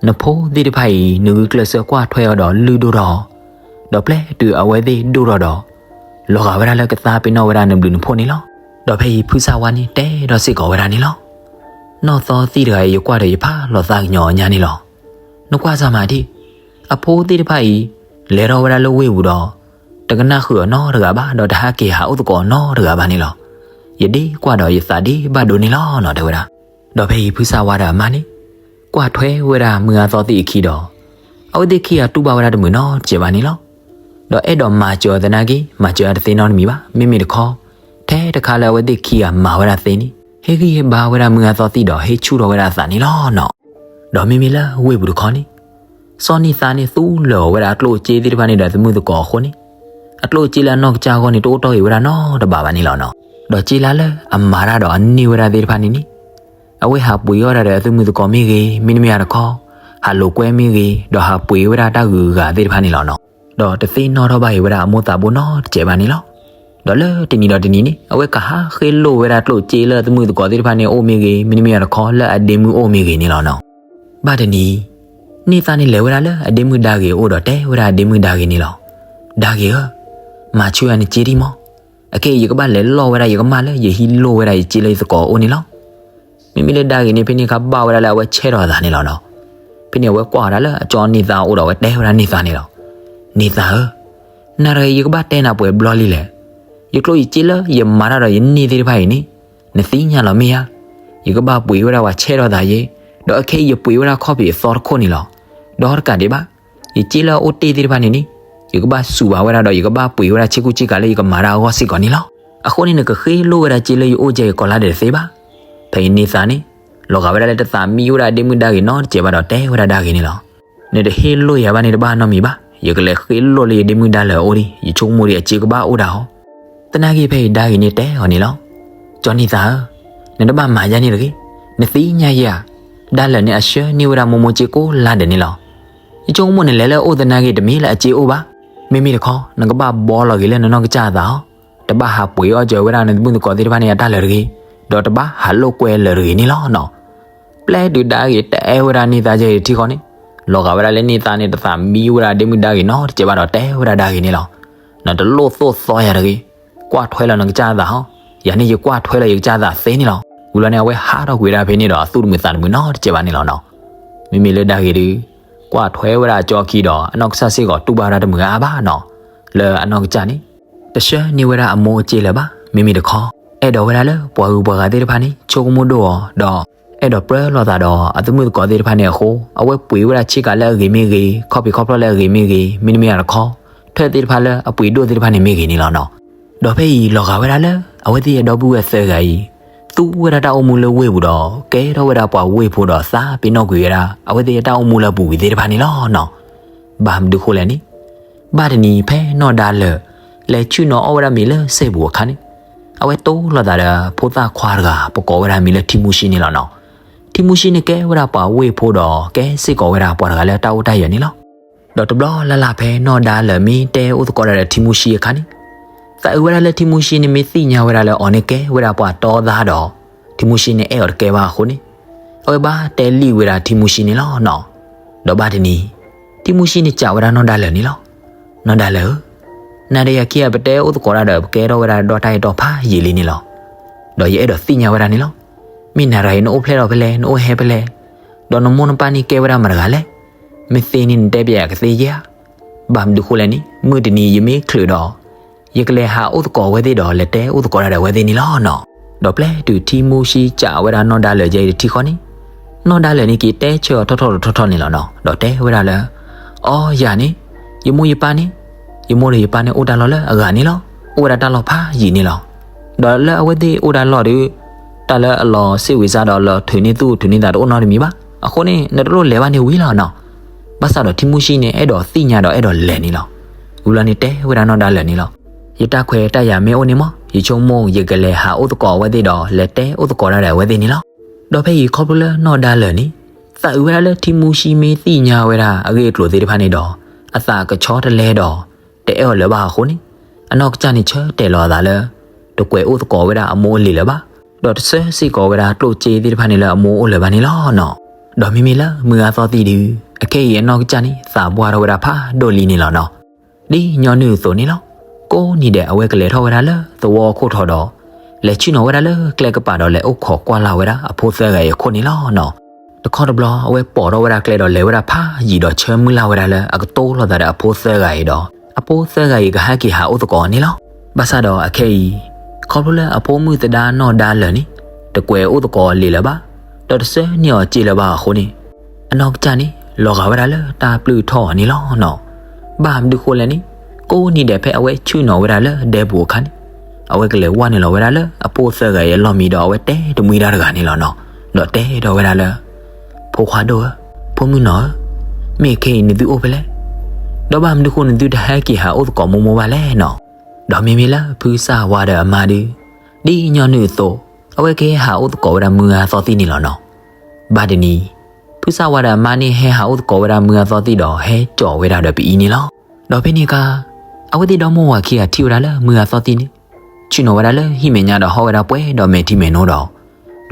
နဖိသ့ၣ်တဖၣ်အံၤ နဂုာ်ကျဲးစၢးကွၢ်ထွဲအီၤဒီးလုၢ်ဒိၣ်ထီၣ်အီၤ, ဒီးပျဲတုၤအဝဲသ့ၣ်ဒိၣ်ထီၣ်ဒီး လီၤဂာ်ဝဲဒၣ်လၢကသါပ့ၤနီၣ်ဝဲဒၣ်နဘျုးနဖှိၣ်န့ၣ်လီၤ. ဒီးဖဲအံၤဖုစၢ်ဝါန့ၣ်တဲဒီးစ့ၢ်ကီးဝဲဒၣ်န့ၣ်လီၤ. နီၢ်သီသံၣ်တဂၤအံၤ ယကွၢ်ဒီးယဖးလီၤသးကညီၤအီၤညါန့ၣ်လီၤ. နကွၢ်စၢ်မးဒံး, အဖိသ့ၣ်တဖၣ်အံၤ လဲၤထီၣ်ဝဲဒၣ်လၢဝ့ၢ်ပူၤဒီး တကနၣ်ဃုာ်အီၤနီတဂၤဘၣ် ဒီးတဟဲက့ၤဟးအိၣ်သကိးအီၤနီတဂၤဘၣ်န့ၣ်လီၤ. ယဒ့ကွၢ်ဒီးယသးဒ့ဘၣ်ဒိန့ၣ်လီၤနီၤ တဲဝဲဒၣ်. ဒီးဖဲအံၤဖုစၢ်ဝါဒီးအမါန့ၣ် ကွၢ်ထွဲဝဲဒၣ်မုၢ်ဂၤသီသံၣ်အခံဒီး အဝဲသ့ၣ်ခံဂၤတူၢ်ဘၣ်ဝဲဒၣ်တမုာ်နီတစဲးဘၣ်န့ၣ်လီၤ. ဒီးအဲၣ်ဒိးမၤစၢၤအီၤသနာ်က့ မၤစၢၤအီၤတသ့နီတမံၤဘၣ်. မ့မ့ၢ်တခီ ထဲတခါလၢအဝဲသ့ၣ်ခံဂၤမၤဝဲဒၣ်သ့န့ၣ် ဟ့ၣ်ဂံၢ်ဟ့ၣ်ဘါဝဲဒၣ်မုၢ်ဂၤသီသံၣ်ဒီးဟ့ၣ်ဆူၣ်ထီၣ်ဝဲဒၣ်အသးန့ၣ်လီၤနီၤ. ဒီးမ့မ့ၢ်လၢဝ့ၢ်ပူၤတခီန့ၣ် စီၤနံၣ်သါန့ၣ်သူလၢာ်အီၤဝဲဒၣ်အကျိၣ်အစ့သ့ၣ်တဖၣ်န့ၣ်ဒီးအသုးမုၢ်သကိးအဃိန့ၣ် အကျိၣ်အစ့လၢအနီၢ်ကစၢ်အဂီၢ်န့ၣ် တအိၣ်တီၢ်ဂ့ၤဝဲဒၣ်နီတဘ့ၣ်ဘၣ်န့ၣ်လီၤနီၤ. ဒီးစ့လၢ်လၢအမၤတၢ်ဒီးအန့ၢ်ဝဲဒၣ်သ့ၣ်တဖၣ်န့ၣ်န့ၣ် အဝဲဟးပှ့ၤအီၣ်ဒၣ်ဒီးအသုးမုၢ်သကိးမ့ၢ်ဂ့ၤ, မ့တမ့ၢ်အတခီ ဟးလိာ်ကွဲမ့ၢ်ဂ့ၤ, ဒီးဟးပှ့ၤဝဲဒၣ်တၢ်ဂုၤဂၤသ့ၣ်တဖၣ်န့ၣ်လီၤနီၤ. ဒီးတသ့ၣ်နီၣ်ထီၣ်ဘၣ်အံၤဝဲဒၣ်အမိၢ်သးဘိနီတစဲးဘၣ်န့ၣ်လီၤ. ဒီးလၢတနံၤဒီးတနံၤန့ၣ် အဝဲကဟးဃ့လိၢ်ဝဲဒၣ်ကျိၣ်စ့လၢအသုးမုၢ်သကိးသ့ၣ်တဖၣ်န့ၣ်အိၣ်မ့ၢ်ဂ့ၤ, မ့တမ့ၢ်အတခီလၢအဒ့မုၣ်အိၣ်မ့ၢ်ဂ့ၤန့ၣ်လီၤနီၤ. ဘၣ်တနံၤ န့ၢ်သါန့ၣ်လဲၤဝဲဒၣ်လၢအဒ့မုၣ်ဒါဂ့ၤအအိၣ်ဒီးတဲဝဲဒၣ်အဒ့မုၣ်ဒါဂ့ၤန့ၣ်လီၤ. ဒါဂ့ၤဧၢ, မၤဆူၣ်ယၤနစ့ဒံးမီၢ်. အခဲအံၤယကဘၣ်လဲၤလီၢ်ဝဲဒၣ်ယကမၢ်လၢယဟံးလိၢ်ဝဲဒၣ်ယစ့လၢယသကိးအအိၣ်န့ၣ်လီၤ. မ့မ့ၢ်လၢဒါဂ့ၤန့ၣ် ဖဲန့ၣ်အခါဘၣ်ဝဲဒၣ်လၢအဝဲဆဲးထီၣ်အသးန့ၣ်လီၤနီၤ. ဖဲန့ၣ်အဝဲကွၢ်ဝဲဒၣ်လၢအကၠီန့ၢ်သါအအိၣ်ဒီး အဝဲတဲဝဲဒၣ်န့ၢ်သါန့ၣ်လီၤ. န့ၢ်သါဧၢ, နၤတဂၤအံၤ ယကဘၣ်တဲနၤပှဲၤဘျီလံလဲၣ်. ယကျိၣ်ယစ့လၢယမၤတၢ်ဒီးယန့ၢ်သ့ၣ်တဖၣ်အံၤန့ၣ် နသ့ၣ်ညါလီၤမ့ၢ်ဧါ. ယကဘၣ်ပှ့ၤဝဲဒၣ်ပှၤဆဲးထီၣ်သးယ့, ဒီးအခဲအံၤယပှ့ၤဝဲဒၣ်ခီၣ်ဖံးအသီတခိၣ်န့ၣ်လီၤ. ဒီးတကးဒံးဘၣ်, ယစ့လၢအအိၣ်တ့ၢ်သ့ၣ်တဖၣ်န့ၣ်န့ၣ် ယကဘၣ်စူးဘၣ်ဝဲဒၣ်ဒီး ယကဘၣ်ပှ့ၤဝဲဒၣ်ဆ့ကူဆ့ကၤလၢယကမၤတၢ်အဂီၢ်စ့ၢ်ကီးန့ၣ်လီၤ. အဃိန့ၣ် နကဃ့လိၢ်ဝဲဒၣ်စ့လၢယအိၣ်ကဲအံၤကိးလါဒဲးတသ့ဘၣ်. ဖဲအံၤန့ၢ်သါန့ၣ် လီၤဂာ်ဝဲဒၣ်လၢတသးမံဝဲဒၣ်ဒ့မုၣ်ဒါဂ့ၤနီတစဲးဘၣ်ဒီးတဲဝဲဒၣ်ဒါဂ့ၤန့ၣ်လီၤ. နတဟ့လိၢ်ယၤဘၣ်န့ၣ်တဘၣ်နီတမံၤဘၣ်. ယကလဲၤဃ့လိၢ်လၢယဒ့မုၣ်ဒါလၢာ်အအိၣ်ဒံး, ယဆိကမိၣ်ဒီးအစ့ကဘၣ်အိၣ်ဒၣ်အီၤ. သနာ်က့ဖဲအံၤဒါဂ့ၤန့ၣ်တဲအီၤန့ၣ်လီၤ. ကၠီန့ၢ်သါဧၢ, နတဘၣ်မၤယါန့ၣ်တဂ့ၤ. နသ့ၣ်ညါယဲဧါ, ဒါလၢာ်န့ၣ်အဆှၢန့ၢ်ဝဲဒၣ်မိၢ်မိၢ်စ့ကိးလါဒဲးန့ၣ်လီၤ. ယဆိကမိၣ်နလဲၤလၢအအိၣ်သနာ်က့တမ့ၢ်လၢအစ့အိၣ်ဘၣ်. မ့မ့ၢ်တခီ နကဘၣ်ဘှီလီၤက့ၤလၢနနီၢ်ကစၢ်အသးအီၤ, တဘၣ်ဟးပှ့ၤအီၣ်စၢၤဝဲဒၣ်နသမုၣ်သကိးသ့ၣ်တဖၣ်န့ၣ်အတၢ်လၢာ်တဂ့ၤ, ဒီးတဘၣ်ဟးလိာ်ကွဲလၢာ်တဂ့ၤန့ၣ်လီၤနီၤ. ပျဲတုၤဒါဂ့ၤတဲဝဲဒၣ်န့ၢ်သါယဲအံၤတထံၣ်ဃီန့ၣ်, လီၤဂာ်ဝဲဒၣ်လၢန့ၢ်သါန့ၣ် တသးမံဝဲဒၣ်ဒ့မုၣ်ဒါဂ့ၤနီတစဲးဘၣ်ဒီးတဲဝဲဒၣ်ဒါဂ့ၤန့ၣ်လီၤ. နတလိၣ်သိၣ်သီယၤတဂ့ၤ. ကွၢ်ထွဲလီၤနကစၢ်အသးဟီ, ယၤန့ၣ် ယကွၢ်ထွဲလီၤယကစၢ်အသးသ့န့ၣ်လီၤ. ဝံၤလီၤန့ၣ် အဝဲဟးထီၣ်ကွံာ်ဝဲဒၣ်ဖဲန့ၣ်ဒီး အသူၣ်တမုာ်သးတမုာ်နီတစဲးဘၣ်န့ၣ်လီၤနီၤ. မ့မ့ၢ်လၢဒါဂ့ၤဒုး ကွၢ်ထွဲဝဲဒၣ်အကၠီခံဒီး အနီၢ်ကစၢ်စ့ၢ်ကီးတူၢ်ဘၣ်ဝဲဒၣ်တမုာ်အါဘၣ်နီၤ, လၢအနီၢ်ကစၢ်န့ၣ် တဆှၢန့ၢ်ဝဲဒၣ်အမိၢ်အစ့လၢၤဘၣ်. မ့မ့ၢ်တခီ အဲၣ်ဒိးဝဲဒၣ်လၢပှၤဂုၤပှၤဂၤသ့ၣ်တဖၣ်န့ၣ် ဆိကမိၣ်ဒိၣ်အီၤဒီး အဲၣ်ဒိးပြၢလိာ်သးဒီးအသမုၣ်သကိးသ့ၣ်တဖၣ်န့ၣ်အဃိ အဝဲပှ့ၤဝဲဒၣ်ဆ့ကၤလၢအဂ့ၤမ့ၢ်ဂ့ၤ, ခီၣ်ဖံးခီၣ်ဖျီၣ်လၢအဂ့ၤမ့ၢ်ဂ့ၤ, မ့တမ့ၢ်တခီ ထၢၣ်သ့ၣ်တဖၣ်လၢအပှ့ၤဒိၣ်သ့ၣ်တဖၣ်န့ၣ်မ့ၢ်ဂ့ၤန့ၣ်လီၤနီၤ. ဒီးဖဲအံၤလီၤဂာ်ဝဲဒၣ်လၢ အဝဲသ့ၣ်အဒီပုၢ်ဝဲၢ်သၢဂၤအံၤ သူဝဲဒၣ်တၢ်အိၣ်မူလၢဝ့ၢ်ပူၤဒီး ကဲထီၣ်ဝဲဒၣ်ပှၤဝ့ၢ်ဖိဒီး သးပ့ၤနီၣ်ကွံာ်ဝဲဒၣ် အဝဲသ့ၣ်အတၢ်အိၣ်မူလၢအပူၤကွံာ်သ့ၣ်တဖၣ်န့ၣ်လီၤနီၤ. ဘၣ်မနုၤဃိလဲၣ်န့ၣ်, ဘၣ်တနံၤဖဲနီၢ်ဒါလၢာ် လဲၤဆ့ၣ်နီၤအီၣ်ဝဲဒၣ်မ့ၤလၢစဲပူၤအခါန့ၣ်, အဝဲတိလီၤသးဒီးဖိသၣ်ခွါတဂၤ ပကိးဝဲဒၣ်မံၤလၢထံမူၡံန့ၣ်လီၤနီၤ. ထံမူၡံန့ၣ်ကဲဝဲဒၣ်ပှၤဝ့ၢ်ဖိဒီး ကဲစ့ၢ်ကီးဝဲဒၣ်ပှၤတဂၤလၢတၢ်အိၣ်တၢ်ယၢၤန့ၣ်လီၤ. ဒီးတဘျီလၢ်လၢ်ဖဲနီၢ်ဒါလၢာ်မ့ၢ်တဲအိၣ်သကိးတၢ်ဒီးထံမူၡံအခါန့ၣ်, သးအုးဝဲဒၣ်လၢထံမူၡံန့ၣ်မ့ၢ်သ့ၣ်ညါဝဲဒၣ်လၢအီၤန့ၣ်ကဲဝဲဒၣ်ပှၤတီသးဒီး ထံမူၡံန့ၣ်အဲၣ်အီၤတကဲဘၣ်အဃိန့ၣ်, အဝဲဘၣ်တဲလံာ်ဝဲဒၣ်ထံမူၡံန့ၣ်လီၤနီၤ. ဒီးဘၣ်တနံၤ ထံမူၡံန့ၣ်စံးဝဲဒၣ်နီၢ်ဒါလၢာ်န့ၣ်လီၤ. နီၢ်ဒါလၢာ်ဧၢ, နၤဒီးယၤခံဂၤပတဲအိၣ်သကိးတၢ်ဒီး ပကဲထီၣ်ဝဲဒၣ်ဒီးတၢ်အဲၣ်တီဖးယံာ်လံန့ၣ်လီၤ. ဒီးယအဲၣ်ဒိးသ့ၣ်ညါဝဲဒၣ်န့ၣ်လီၤ. မ့ၢ်နၤတဂၤအံၤ နအိၣ်ဖျဲၣ်ထီၣ်ဖဲလဲၣ်, နအိၣ်ဟဲဖဲလဲၣ်, ဒီးနမိၢ်နပၢ်န့ၣ်ကဲဝဲဒၣ်မတၤတဂၤလဲၣ်. မ့ၢ်သ့န့ၣ် နတဲပျဲယၤကသ့ဧါ. ဘၣ်မနုၤဃိလဲၣ်န့ၣ် မုၢ်တနံၤယမ့ၢ်ချုးဒီး ယကလဲၤဟးအိၣ်သကိးအဝဲသ့ၣ်ဒီး လဲၤတဲအိၣ်သကိးတၢ်ဒီးအဝဲသ့ၣ်န့ၣ်လီၤနီၤ. ဒီးပျဲတုၤထံမူၡံစံးဝဲဒၣ်နီၢ်ဒါလၢာ်ယဲအံၤတထံၣ်ဃီန့ၣ်, နီၢ်ဒါလၢာ်န့ၣ်က့ၤတဲဆၢအီၤထီၣ်ထီၣ်ထီၣ်ထီၣ်န့ၣ်လီၤနီၤ. ဒီးတဲဝဲဒၣ်လၢ အီယၤန့ၣ်, ယမိၢ်ယပၢ်န့ၣ်, ယမိၢ်ဒီးယပၢ်န့ၣ်အိၣ်တၢ်လီၢ်လၢအဂၤန့ၣ်လီၤ. အိၣ်ဝဲဒၣ်တၢ်လီၢ်ဖးယံာ်န့ၣ်လီၤ. ဒီးလၢအဝဲသ့ၣ်အိၣ်တၢ်လီၢ်ဒီး တၢ်လၢအလီၤစ့ၣ်ဝံၤစါဒီးလီၤထုးန့ၢ်သူၣ်ထုးန့ၢ်သးတအိၣ်နီတမံၤဘၣ်. အဃိန့ၣ် နတလိၣ်လဲၤဘၣ်န့ၣ်ဝံၤလီၤနီၤ. ဘၣ်ဆၣ်ဒီးထံမူၡံန့ၣ် အဲၣ်ဒိးသ့ၣ်ညါဒီးအဲၣ်ဒိးလဲၤန့ၣ်လီၤ. ဝံၤလီၤန့ၣ်တဲဝဲဒၣ်နီၢ်ဒါလၢာ်န့ၣ်လီၤ. ယတၢ်ခွဲးတၢ်ယာ်မ့ၢ်အိၣ်န့ၣ်မး ယဆိကမိၣ်ယကလဲၤဟးအိၣ်သကိးဝဲသ့ၣ်ဒီး လဲၤတဲအိၣ်သကိးတၢ်ဒီးအဝဲသ့ၣ်န့ၣ်လီၤ. ဒီးဖဲအံၤခီဖျိလၢနီၢ်ဒါလၢာ်န့ၣ် သးအုးဝဲဒၣ်လၢထံမူၡံမ့ၢ်သ့ၣ်ညါဝဲဒၣ်အဂ့ၢ်အကျိၤသ့ၣ်တဖၣ်န့ၣ်ဒီး အသးကဆီတလဲဒီး တအဲၣ်အီၤလၢၤဘၣ်အဃိန့ၣ်, အနီၢ်ကစၢ်န့ၣ်ဆၢတဲာ်လီၤအသးလၢ တကွဲးအိၣ်သကိးဝဲဒၣ်အမိၢ်အလံၤလၢၤဘၣ်, ဒီးတဆှၢစ့ၢ်ကီးဝဲဒၣ်ကျိၣ်စ့သ့ၣ်တဖၣ်န့ၣ်လၢအမိၢ်အိၣ်လၢၤဘၣ်န့ၣ်လီၤနီၤ. ဒီးမ့မ့ၢ်လၢမုၢ်ဂၤသီသံၣ်ဒုး အခဲအံၤအနီၢ်ကစၢ်န့ၣ် သးပှၢ်ထီၣ်ဝဲဒၣ်ဖးဒိၣ်လံန့ၣ်လီၤနီၤ. ဒ်ညီနုၢ်အသိးန့ၣ်လီၤ. ကိးနံၤဒဲးအဝဲကလဲၤထီၣ်ဝဲဒၣ်လၢသဝီခိၣ်ထီၣ်ဒီး လဲၤဆ့ၣ်နီၤဝဲဒၣ်လၢကျဲကပၤဒီး လဲၤအိၣ်ခိးကွၢ်လၢ်ဝဲဒၣ်အဖိသၢဂၤအံၤအခိၣ်န့ၣ်လီၤနီၤ. တခီတဘျီ အဝဲပိာ်ထီၣ်ဝဲဒၣ်ကျဲဒီးလဲၤဝဲဒၣ်ဖးယံာ်ဒီးဆၢမုၢ်လၢ်ဝဲဒၣ်လၢအကတိၤလိာ်သးဒီးအဖိသၢဂၤအံၤဒီး အဖိသၢဂၤအံၤကဟဲက့ၤဟးအိၣ်သကိးအီၤန့ၣ်လီၤ. ဘၣ်ဆၣ်ဒီးအခဲအံၤ ခီဖျိလၢအဖိမုၣ်သဒါနီၢ်ဒါလၢာ်န့ၣ် တကွဲးအိၣ်သကိးအီၤလံၤလၢၤဘၣ်, ဒီးတဆှၢန့ၢ်အီၤစ့လၢၤဘၣ်အဃိန့ၣ် အနီၢ်ကစၢ်န့ၣ် လီၤဂာ်ဝဲဒၣ်လၢတၢ်ပျုၢ်ထီၣ်အီၤန့ၣ်လီၤနီၤ. ဘၣ်မနုၤဃိလဲၣ်န့ၣ် ကိးနံၤဒဲးဖဲအဝဲဆ့ၣ်နီၤဝဲဒၣ်လၢဒဲပူၤအခါန့ၣ် အဝဲကလဲၤဝဲနုာ်လီၤဝဲဒၣ်လၢအဖိသၢဂၤအံၤအလီၢ်မံဒီး အဝဲတဲတမှံတၢ်တဂၤန့ၣ်လီၤနီၤ. ဒီးတဲဒီးဝဲဒၣ်လၢ ဖိခွါဒိၣ်ဧၢ, ဖိမုၣ်နီၢ်ဧၢ, မ့ၢ်ခဲအံၤနသုအိၣ်ဖဲလဲၣ်, ဒီးဘၣ်မနုၤဃိနသုတဟဲက့ၤဟးအိၣ်သကိးမိၢ်မိၢ်ဘၣ်လဲၣ်နီၤ. ဒီးမ့မ့ၢ်လၢဖုစၢ်ဝါဒီးအမါဒုး ဒ်ညီနုၢ်အသိး အဝဲကဟဲဟးအိၣ်သကိးဝဲဒၣ်မုၢ်ဂၤသီသံၣ်န့ၣ်လီၤနီၤ. ဘၣ်တနံၤ ဖုစၢ်ဝါဒီးအမါန့ၣ်ဟဲဟးအိၣ်သကိးဝဲဒၣ်မုၢ်ဂၤသီသံၣ်ဒီး ဟဲကၠီၤဝဲဒၣ်ဒီးပအံၤန့ၣ်လီၤ. ဒီးဖဲန့ၣ်အခါ အဝဲသ့ၣ်ဒီမါဝၤခံဂၤထံၣ်ဝဲဒၣ်လၢမုၢ်ဂၤသီသံၣ်န့ၣ် ဆ့ၣ်နီၤဝဲဒၣ်လၢဟံၣ်မဲာ်ညါဒီးဟီၣ်ဝဲဒၣ်ပှဲၤဒီးမဲာ်ထံမဲာ်နိဒီး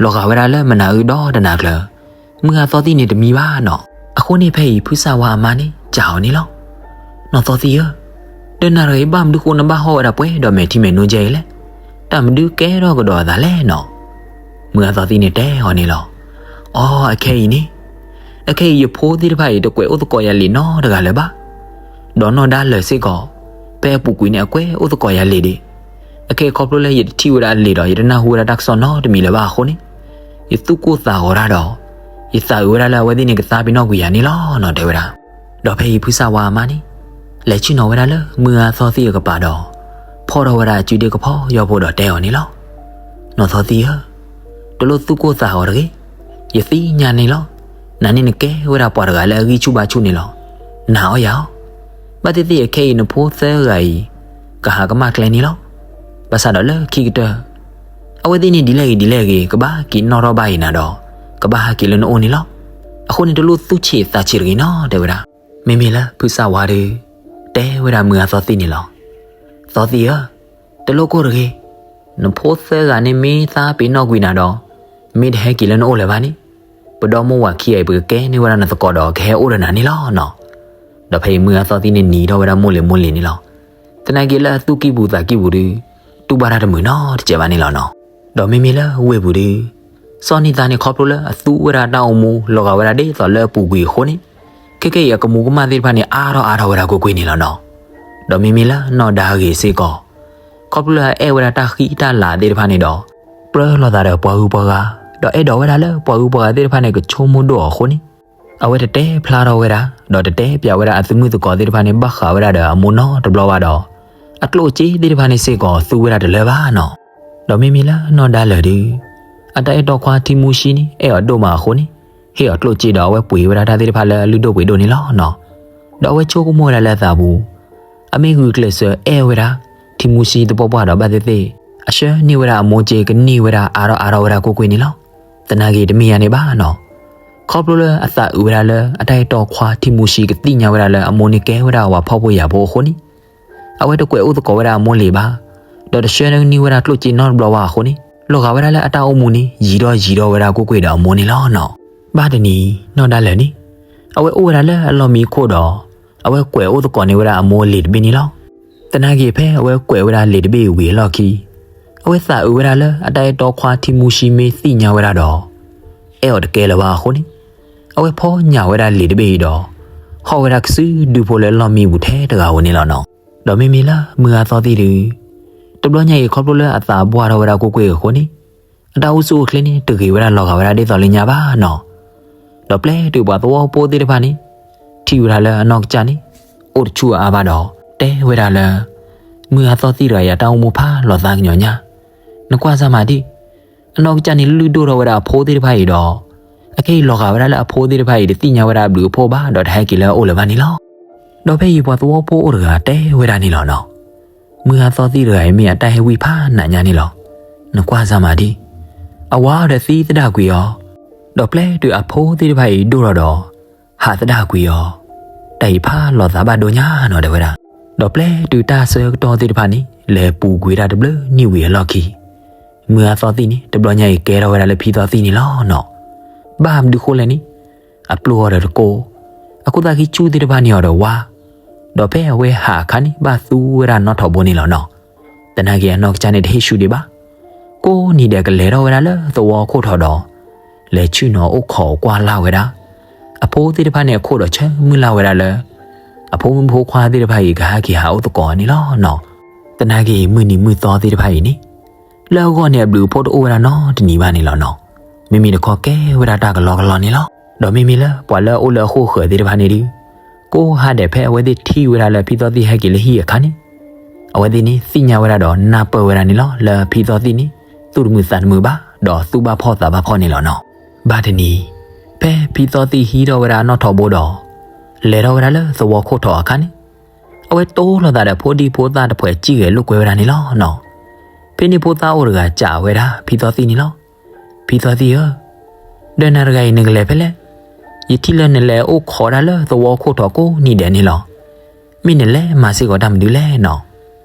လီၤဂာ်ဝဲဒၣ်လၢမနၤအုဒီတနၤကျၢၤ မုၢ်ဂၤသီသံၣ်န့ၣ်တမံဘၣ်နီၤ. အဃိန့ၣ်ဖဲအံၤဖုစၢ်ဝါအမါန့ၣ် စံးအီၤန့ၣ်လီၤ. နီၢ်သီသံၣ်ဧၢ, ဒီးနၤတဂၤအံၤဘၣ်မနုၤဃိနဘၣ်ဟီၣ်ဝဲဒၣ်ပှဲၤဒီးမဲာ်ထံမဲာ်နိကဲအံၤလဲၣ်, တၢ်မနုၤကဲထီၣ်ကဒီးအသးလဲၣ်နီၤ. မုၢ်ဂၤသီသံၣ်န့ၣ်တဲအီၤန့ၣ်လီၤ. အိ အခဲအံၤန့ၣ် အခဲအံၤယဖိသ့ၣ်တဖၣ်အံၤ တကွဲးအိၣ်သကိးယၤလံာ်နီတဂၤလၢၤဘၣ်. ဒီးနီၢ်ဒါလၢာ်စ့ၢ်ကီး ဖဲအပူၤကွံာ်န့ၣ် အကွဲးအိၣ်သကိးယၤလံာ်ဒံး. အခဲအံၤခီဖျိလၢယတထံၣ်ဝဲဒၣ်အလံာ်ဒီး ယတနၢ်ဟူဝဲဒၣ်တၢ်ကစီၣ်နီတမံၤလၢၤဘၣ်အဃိန့ၣ်, ယသူၣ်ကိၢ်သးဂီၤတၢ်ဒီး ယသးအုးဝဲဒၣ်လၢအဝဲသ့ၣ်န့ၣ် ကသးပ့ၤနီၣ်ကွံာ်ယၤန့ၣ်လီၤနီၤ တဲဝဲဒၣ်. ဒီးဖဲအံၤဖုစၢ်ဝါအမါန့ၣ် လဲၤဆ့ၣ်နီၤဝဲဒၣ်လၢမုၢ်ဂၤသီသံအကပၤဒီး ဖီၣ်ထီၣ်ဝဲဒၣ်အစုဒ့ကဖီၣ်ယီၢ်ဖိဒီးတဲအီၤန့ၣ်လီၤ. နီၢ်သီသံဧၢ, တလိၣ်သူၣ်ကိၢ်သးဂီၤတဂ့ၤ. ယသ့ၣ်ညါန့ၣ်လီၤ. နၤန့ၣ်နကဲဝဲဒၣ်ပှၤတဂၤလၢအဂံၢ်ဆူၣ်ဘါဆူၣ်န့ၣ်လီၤ. နာ်အီၤယၤအီၤ, ဘၣ်သ့ၣ်သ့ၣ်အခဲအံၤနဖိသၢဂၤအံၤ ကဟးကမၣ်ကျဲန့ၣ်လီၤ. ဘၣ်ဆၣ်ဒီးလၢခံကတၢၢ် အဝဲသ့ၣ်န့ၣ်ဒ်လဲၣ်ဂ့ၤဒ်လဲၣ်ဂ့ၤ ကဘၣ်က့ၤနီၣ်ထီၣ်ဘၣ်အံၤနၤဒီး ကဘၣ်ဟဲက့ၤလၢနအိၣ်န့ၣ်လီၤ. အဃိန့ၣ်တလိၣ်သူၣ်ဆံးသးဆံးတဂ့ၤနီၤ တဲဝဲဒၣ်. မ့မ့ၢ်လၢဖုစၢ်ဝါဒီး တဲဝဲဒၣ်မုၢ်ဂၤသီသံန့ၣ်လီၤ. သီသံဧၢ, တလိၣ်ကိၢ်တဂ့ၤ. နဖိသၢဂၤန့ၣ်မ့ၢ်သးပ့ၤနီၣ်ကွံာ်နၤဒီး မ့ၢ်တဟဲက့ၤလၢနအိၣ်လၢၤဘၣ်န့ၣ်, ပဒီမိၢ်ဝၤခံဂၤအံၤ ပကကဲန့ၢ်ဝဲဒၣ်နသကိးဒီးကဟဲအိၣ်ဒီးနၤန့ၣ်လီၤနီၤ. ဒီးဖဲအံၤမုၢ်ဂၤသီသံန့ၣ်နံၤထီၣ်ဝဲဒၣ်မိၢ်လ့ၤမိၢ်လ့ၤန့ၣ်လီၤ. သနာ်က့လၢအသူၣ်ကံၢ်ပူၤသးကံၢ်ပူၤဒီး တူၢ်ဘၣ်တၢ်တမုာ်နီတစဲးဘၣ်န့ၣ်လီၤနီၤ. ဒီးမ့မ့ၢ်လၢဝ့ၢ်ပူၤဒီး စီၤနံၣ်သးန့ၣ်ခီဖျိလၢအသူဝဲဒၣ်တၢ်အိၣ်မူလီၤဂာ်ဝဲဒၣ်ဒ်သိးလၢအပူၤကွံာ်အဃိန့ၣ်, ခဲကဲအံၤအကမူးကမၣ်သ့ၣ်တဖၣ်န့ၣ် အါထီၣ်အါထီၣ်ဝဲဒၣ်ကွ့ၢ်ကွ့ၢ်န့ၣ်လီၤနီၤ. ဒီးမ့မ့ၢ်လၢနီၢ်ဒါဂ့ၤစ့ၢ်ကီး ခီဖျိလၢအအဲၣ်ဝဲဒၣ်တၢ်ဃံတၢ်လၤသ့ၣ်တဖၣ်န့ၣ်ဒီး ပြၢလိာ်သးဒီးပှၤဂုၤပှၤဂၤ, ဒီးအဲၣ်ဒိးဝဲဒၣ်လၢပှၤဂုၤပှၤဂၤသ့ၣ်တဖၣ်န့ၣ် ကဆိကမိၣ်ဒိၣ်အီၤအဃိန့ၣ်, အဝဲတတဲဖျါထီၣ်ဝဲဒၣ်, ဒီးတတဲပျးဝဲဒၣ်အသုးမုၢ်သကိးသ့ၣ်တဖၣ်န့ၣ် ဘၣ်ဃးဝဲဒၣ်ဒီးအမိၢ်နီတဘျီဘၣ်ဒီး အကျိၣ်အစ့သ့ၣ်တဖၣ်န့ၣ်စ့ၢ်ကီးသူဝဲဒၣ်တလၢဘၣ်နီၤ. ဒီးမ့မ့ၢ်လၢနီၢ်ဒါလၢာ်ဒီး အတၢ်အဲၣ်တီခွါထံမူဆှံန့ၣ် အဲၣ်အီၤဒိၣ်မးအဃိန့ၣ်, ဟ့ၣ်အီၤကျိၣ်စ့ဒီးအဝဲပှ့ၤဝဲဒၣ်တၢ်သ့ၣ်တဖၣ်လၢအလုၢ်ဒိၣ်ပှ့ၤဒိၣ်န့ၣ်လီၤနီၤ. ဒီးအဝဲဆိကမိၣ်ဝဲဒၣ်လၢအသးပူၤ, အမ့ၢ်ဂုာ်ကျဲးစၢးအဲၣ်ဝဲဒၣ် ထံမူဆှံသပှၢ်ပှၢ်ဒီးဘၣ်သ့ၣ်သ့ၣ်, အဆှၢန့ၢ်ဝဲဒၣ်အမိၢ်စ့ကန့ၢ်ဝဲဒၣ်အါထီၣ်အါထီၣ်ဝဲဒၣ်ကွ့ၢ်ကွ့ၢ်န့ၣ်လီၤ. သနာ်က့တမ့ၢ်ယၤန့ၣ်ဘၣ်နီၤ. ခီဖျိလၢအသးအုးဝဲဒၣ်လၢအတၢ်အဲၣ်တီခွါထံမူဆှံကသ့ၣ်ညါဝဲဒၣ်လၢအမိၢ်န့ၣ်ကဲဝဲဒၣ်ဝၤဖှီၣ်ဖိယာ်ဖိအဃိန့ၣ်, အဝဲတကွဲးအိၣ်သကိးဝဲဒၣ်အမိၢ်လံာ်ဘၣ်, ဒီးတဆှၢန့ၢ်ဝဲဒၣ်ကျိၣ်စ့နီတဘျီဘၣ်အဃိန့ၣ်, လီၤဂာ်ဝဲဒၣ်လၢအတၢ်အိၣ်မူန့ၣ် ယံၤထီၣ်ယံၤထီၣ်ဝဲဒၣ်ကွ့ၢ်ကွ့ၢ်ဒီးအမိၢ်န့ၣ်လီၤနီၤ. ဘၣ်တနံၤ နီၢ်ဒါလၢာ်န့ၣ် အဝဲအိၣ်ဝဲဒၣ်လၢအလီၢ်မံခိၣ်ဒီး အဝဲကွဲးအိၣ်သကိးန့ၢ်ဝဲဒၣ်အမိၢ်လံာ်တဘ့ၣ်န့ၣ်လီၤ. သနာ်က့ဖဲအဝဲကွဲးဝဲဒၣ်လံာ်တဘ့ၣ်ဝံၤအလီၢ်ခံ, အဝဲသးအုးဝဲဒၣ်လၢအတၢ်အဲၣ်တီခွါထံမူဆှံမ့ၢ်သ့ၣ်ညါဝဲဒၣ်ဒီး အဲၣ်အီၤတကဲလၢၤဘၣ်အဃိန့ၣ်, အဝဲဖီညၣ်ဝဲဒၣ်လံာ်တဘ့ၣ်အံၤဒီး ဟီၣ်ဝဲဒၣ်ကစုဒုဖိလၢလီၢ်မံပူၤထဲတဂၤဧိၤန့ၣ်လီၤနီၤ. ဒီးမ့မ့ၢ်လၢမုၢ်ဂၤသီသံဒီး တဘျီညါအံၤခီဖျိလၢအသးဘှါထီၣ်ဝဲဒၣ်ကွ့ၢ်ကွ့ၢ်အဃိန့ၣ်, အတၢ်အိၣ်ဆူၣ်အိၣ်ချ့န့ၣ် တဂ့ၤဝဲဒၣ်လီၤဂာ်ဝဲဒၣ်ဒ်သိးလၢညါဘၣ်နီၤ. ဒီးပျဲတုၤပှၤသဝီဖိသ့ၣ်တဖၣ်န့ၣ် ထံၣ်ဝဲဒၣ်လၢအနီၢ်ကစၢ်န့ၣ် အိၣ်တဆူၣ်အါဘၣ်ဒီး တဲဝဲဒၣ်လၢ မုၢ်ဂၤသီသံတဂၤအံၤအတၢ်အိၣ်မူဖးလီၤသးကညီၤညါ, နကွၢ်စၢ်မၤဒံၣ်, အနီၢ်ကစၢ်န့ၣ်လုၢ်ဒိၣ်ထီၣ်ဝဲဒၣ်အဖိသ့ၣ်တဖၣ်အံၤဒီး အခဲအံၤလီၤဂာ်ဝဲဒၣ်လၢအဖိသ့ၣ်တဖၣ်အံၤ တသ့ၣ်ညါဝဲဒၣ်အဘျုးအဖှိၣ်ဘၣ်ဒီးတဟဲက့ၤလၢအအိၣ်လၢၤဘၣ်န့ၣ်လီၤ. ဒီးဖဲအံၤပှၤသဝီဖိအိၣ်တဂၤတဲဝဲဒၣ်န့ၣ်လီၤနီၤ. မုၢ်ဂၤသီသံတဂၤအံၤမ့ၢ်အတၢ်ဟ့ၣ်ဝံၣ်ဖးနးညါန့ၣ်လီၤ. နကွၢ်စၢ်မၤဒံၣ်, အဝၤဒီးသံသဒၣ်ကွံာ်အီၤ, ဒီးပျဲတုၤအဖိသ့ၣ်တဖၣ်အံၤဒိၣ်ထီၣ်ဒီး ဟးသဒၣ်ကွံာ်အီၤ, တၢ်အံၤဖးလီၤသးဘၣ်ဒိညါနီၤ တဲဝဲဒၣ်. ဒီးပျဲတုၤတၢ်ဆၢကတီၢ်သ့ၣ်တဖၣ်န့ၣ် လဲၤပူၤကွံာ်ဝဲဒၣ်တဘျုးနံၣ်ဝံၤအလီၢ်ခံ, မုၢ်ဂၤသီသံန့ၣ် တဘျီညါအံၤကဲထီၣ်ဝဲဒၣ်လၢဖံသီသံန့ၣ်လီၤနီၤ. ဘၣ်မနုၤဃိလဲၣ်န့ၣ်, အပျိၢ်အီၤဒီးတကိး, အခိၣ်သၣ်ခံဆူၣ်သ့ၣ်တဖၣ်န့ၢ်အီၤဒီးဝါ, ဒီးဖဲအဝဲဟးအခါန့ၣ် ဘၣ်သူဝဲဒၣ်နီၣ်ထိးဘိန့ၣ်လီၤနီၤ. သနာ်က့အနီၢ်ကစၢ်န့ၣ်တဟ့ၣ်ဆူၣ်ဒံးဘၣ်. ကိးနံၤဒဲးကလဲၤထီၣ်ဝဲဒၣ်လၢသဝီခိၣ်ထိးဒီး လဲၤဆ့ၣ်နီၤအိၣ်ခိးကွၢ်လၢ်ဝဲဒၣ် အဖိသ့ၣ်တဖၣ်န့ၣ်အခိၣ်ဒီးဆၢမုၢ်လၢ်ဝဲဒၣ်လၢ အဖိမုၣ်ဖိခွါသ့ၣ်တဖၣ်အံၤ ကဟဲက့ၤဟးအိၣ်သကိးန့ၣ်လီၤနီၤ. သနာ်က့မုၢ်နံၤမုၢ်သီသ့ၣ်တဖၣ်အံၤန့ၣ် လၢအဂီၢ်န့ၣ်အဘျုးအဖှိၣ်တအိၣ်ဝဲဒၣ်နီတနံၤဘၣ်န့ၣ်လီၤနီၤ. မ့မ့ၢ်တခီကဲဝဲဒၣ်တၢ်ကလီကလီန့ၣ်လီၤ. ဒီးမ့မ့ၢ်လၢပှၤလၢအအိၣ်လၢအဃိာ်ဃၢၤသ့ၣ်တဖၣ်န့ၣ်ဒီး ကိးဟါဒဲးဖဲအဝဲသ့ၣ်ထံၣ်ဝဲဒၣ်လၢဖံသီသံဟဲက့ၤလၢဟံၣ်အခါန့ၣ် အဝဲသ့ၣ်န့ၣ်သ့ၣ်ညါဝဲဒၣ်ဒီးနၢ်ပၢၢ်ဝဲဒၣ်န့ၣ်လီၤ လၢဖံသီသံန့ၣ် သူၣ်တမုာ်သးတမုာ်ဘၣ် ဒီးသူၣ်ဘၣ်ဖှီၣ်သးဘၣ်ဖှီၣ်န့ၣ်လီၤနီၤ. ဘၣ်တနံၤ ဖဲဖံသီသံဟံးထီၣ်ဝဲဒၣ်အနီၣ်ထိးဘိဒီး လဲၤထီၣ်ဝဲဒၣ်လၢသဝီခိၣ်ထိးအခါန့ၣ် အဝဲတိၢ်လိာ်သးဒီးဖိဒံဖိသၣ်တဖှဲးစံၣ်ဂဲၤလိာ်ကွဲဝဲဒၣ်န့ၣ်လီၤနီၤ. ဖဲန့ၣ်ဖိသၣ်အိၣ်တဂၤစံးဝဲဒၣ်ဖံသီသံန့ၣ်လီၤ. ဖံသီသံဧၢ, ဒီးနၤတဂၤအံၤနကလဲၤဖဲလဲၣ်. ယထံၣ်လၢနလဲၤအိၣ်ခိးဒၣ်လၢသဝီခိၣ်ထိးကိးနံၤဒဲးန့ၣ်လီၤ. မ့ၢ်နလဲၤမၤစ့ၢ်ကီးတၢ်မနုၤလဲၣ်နီၤ.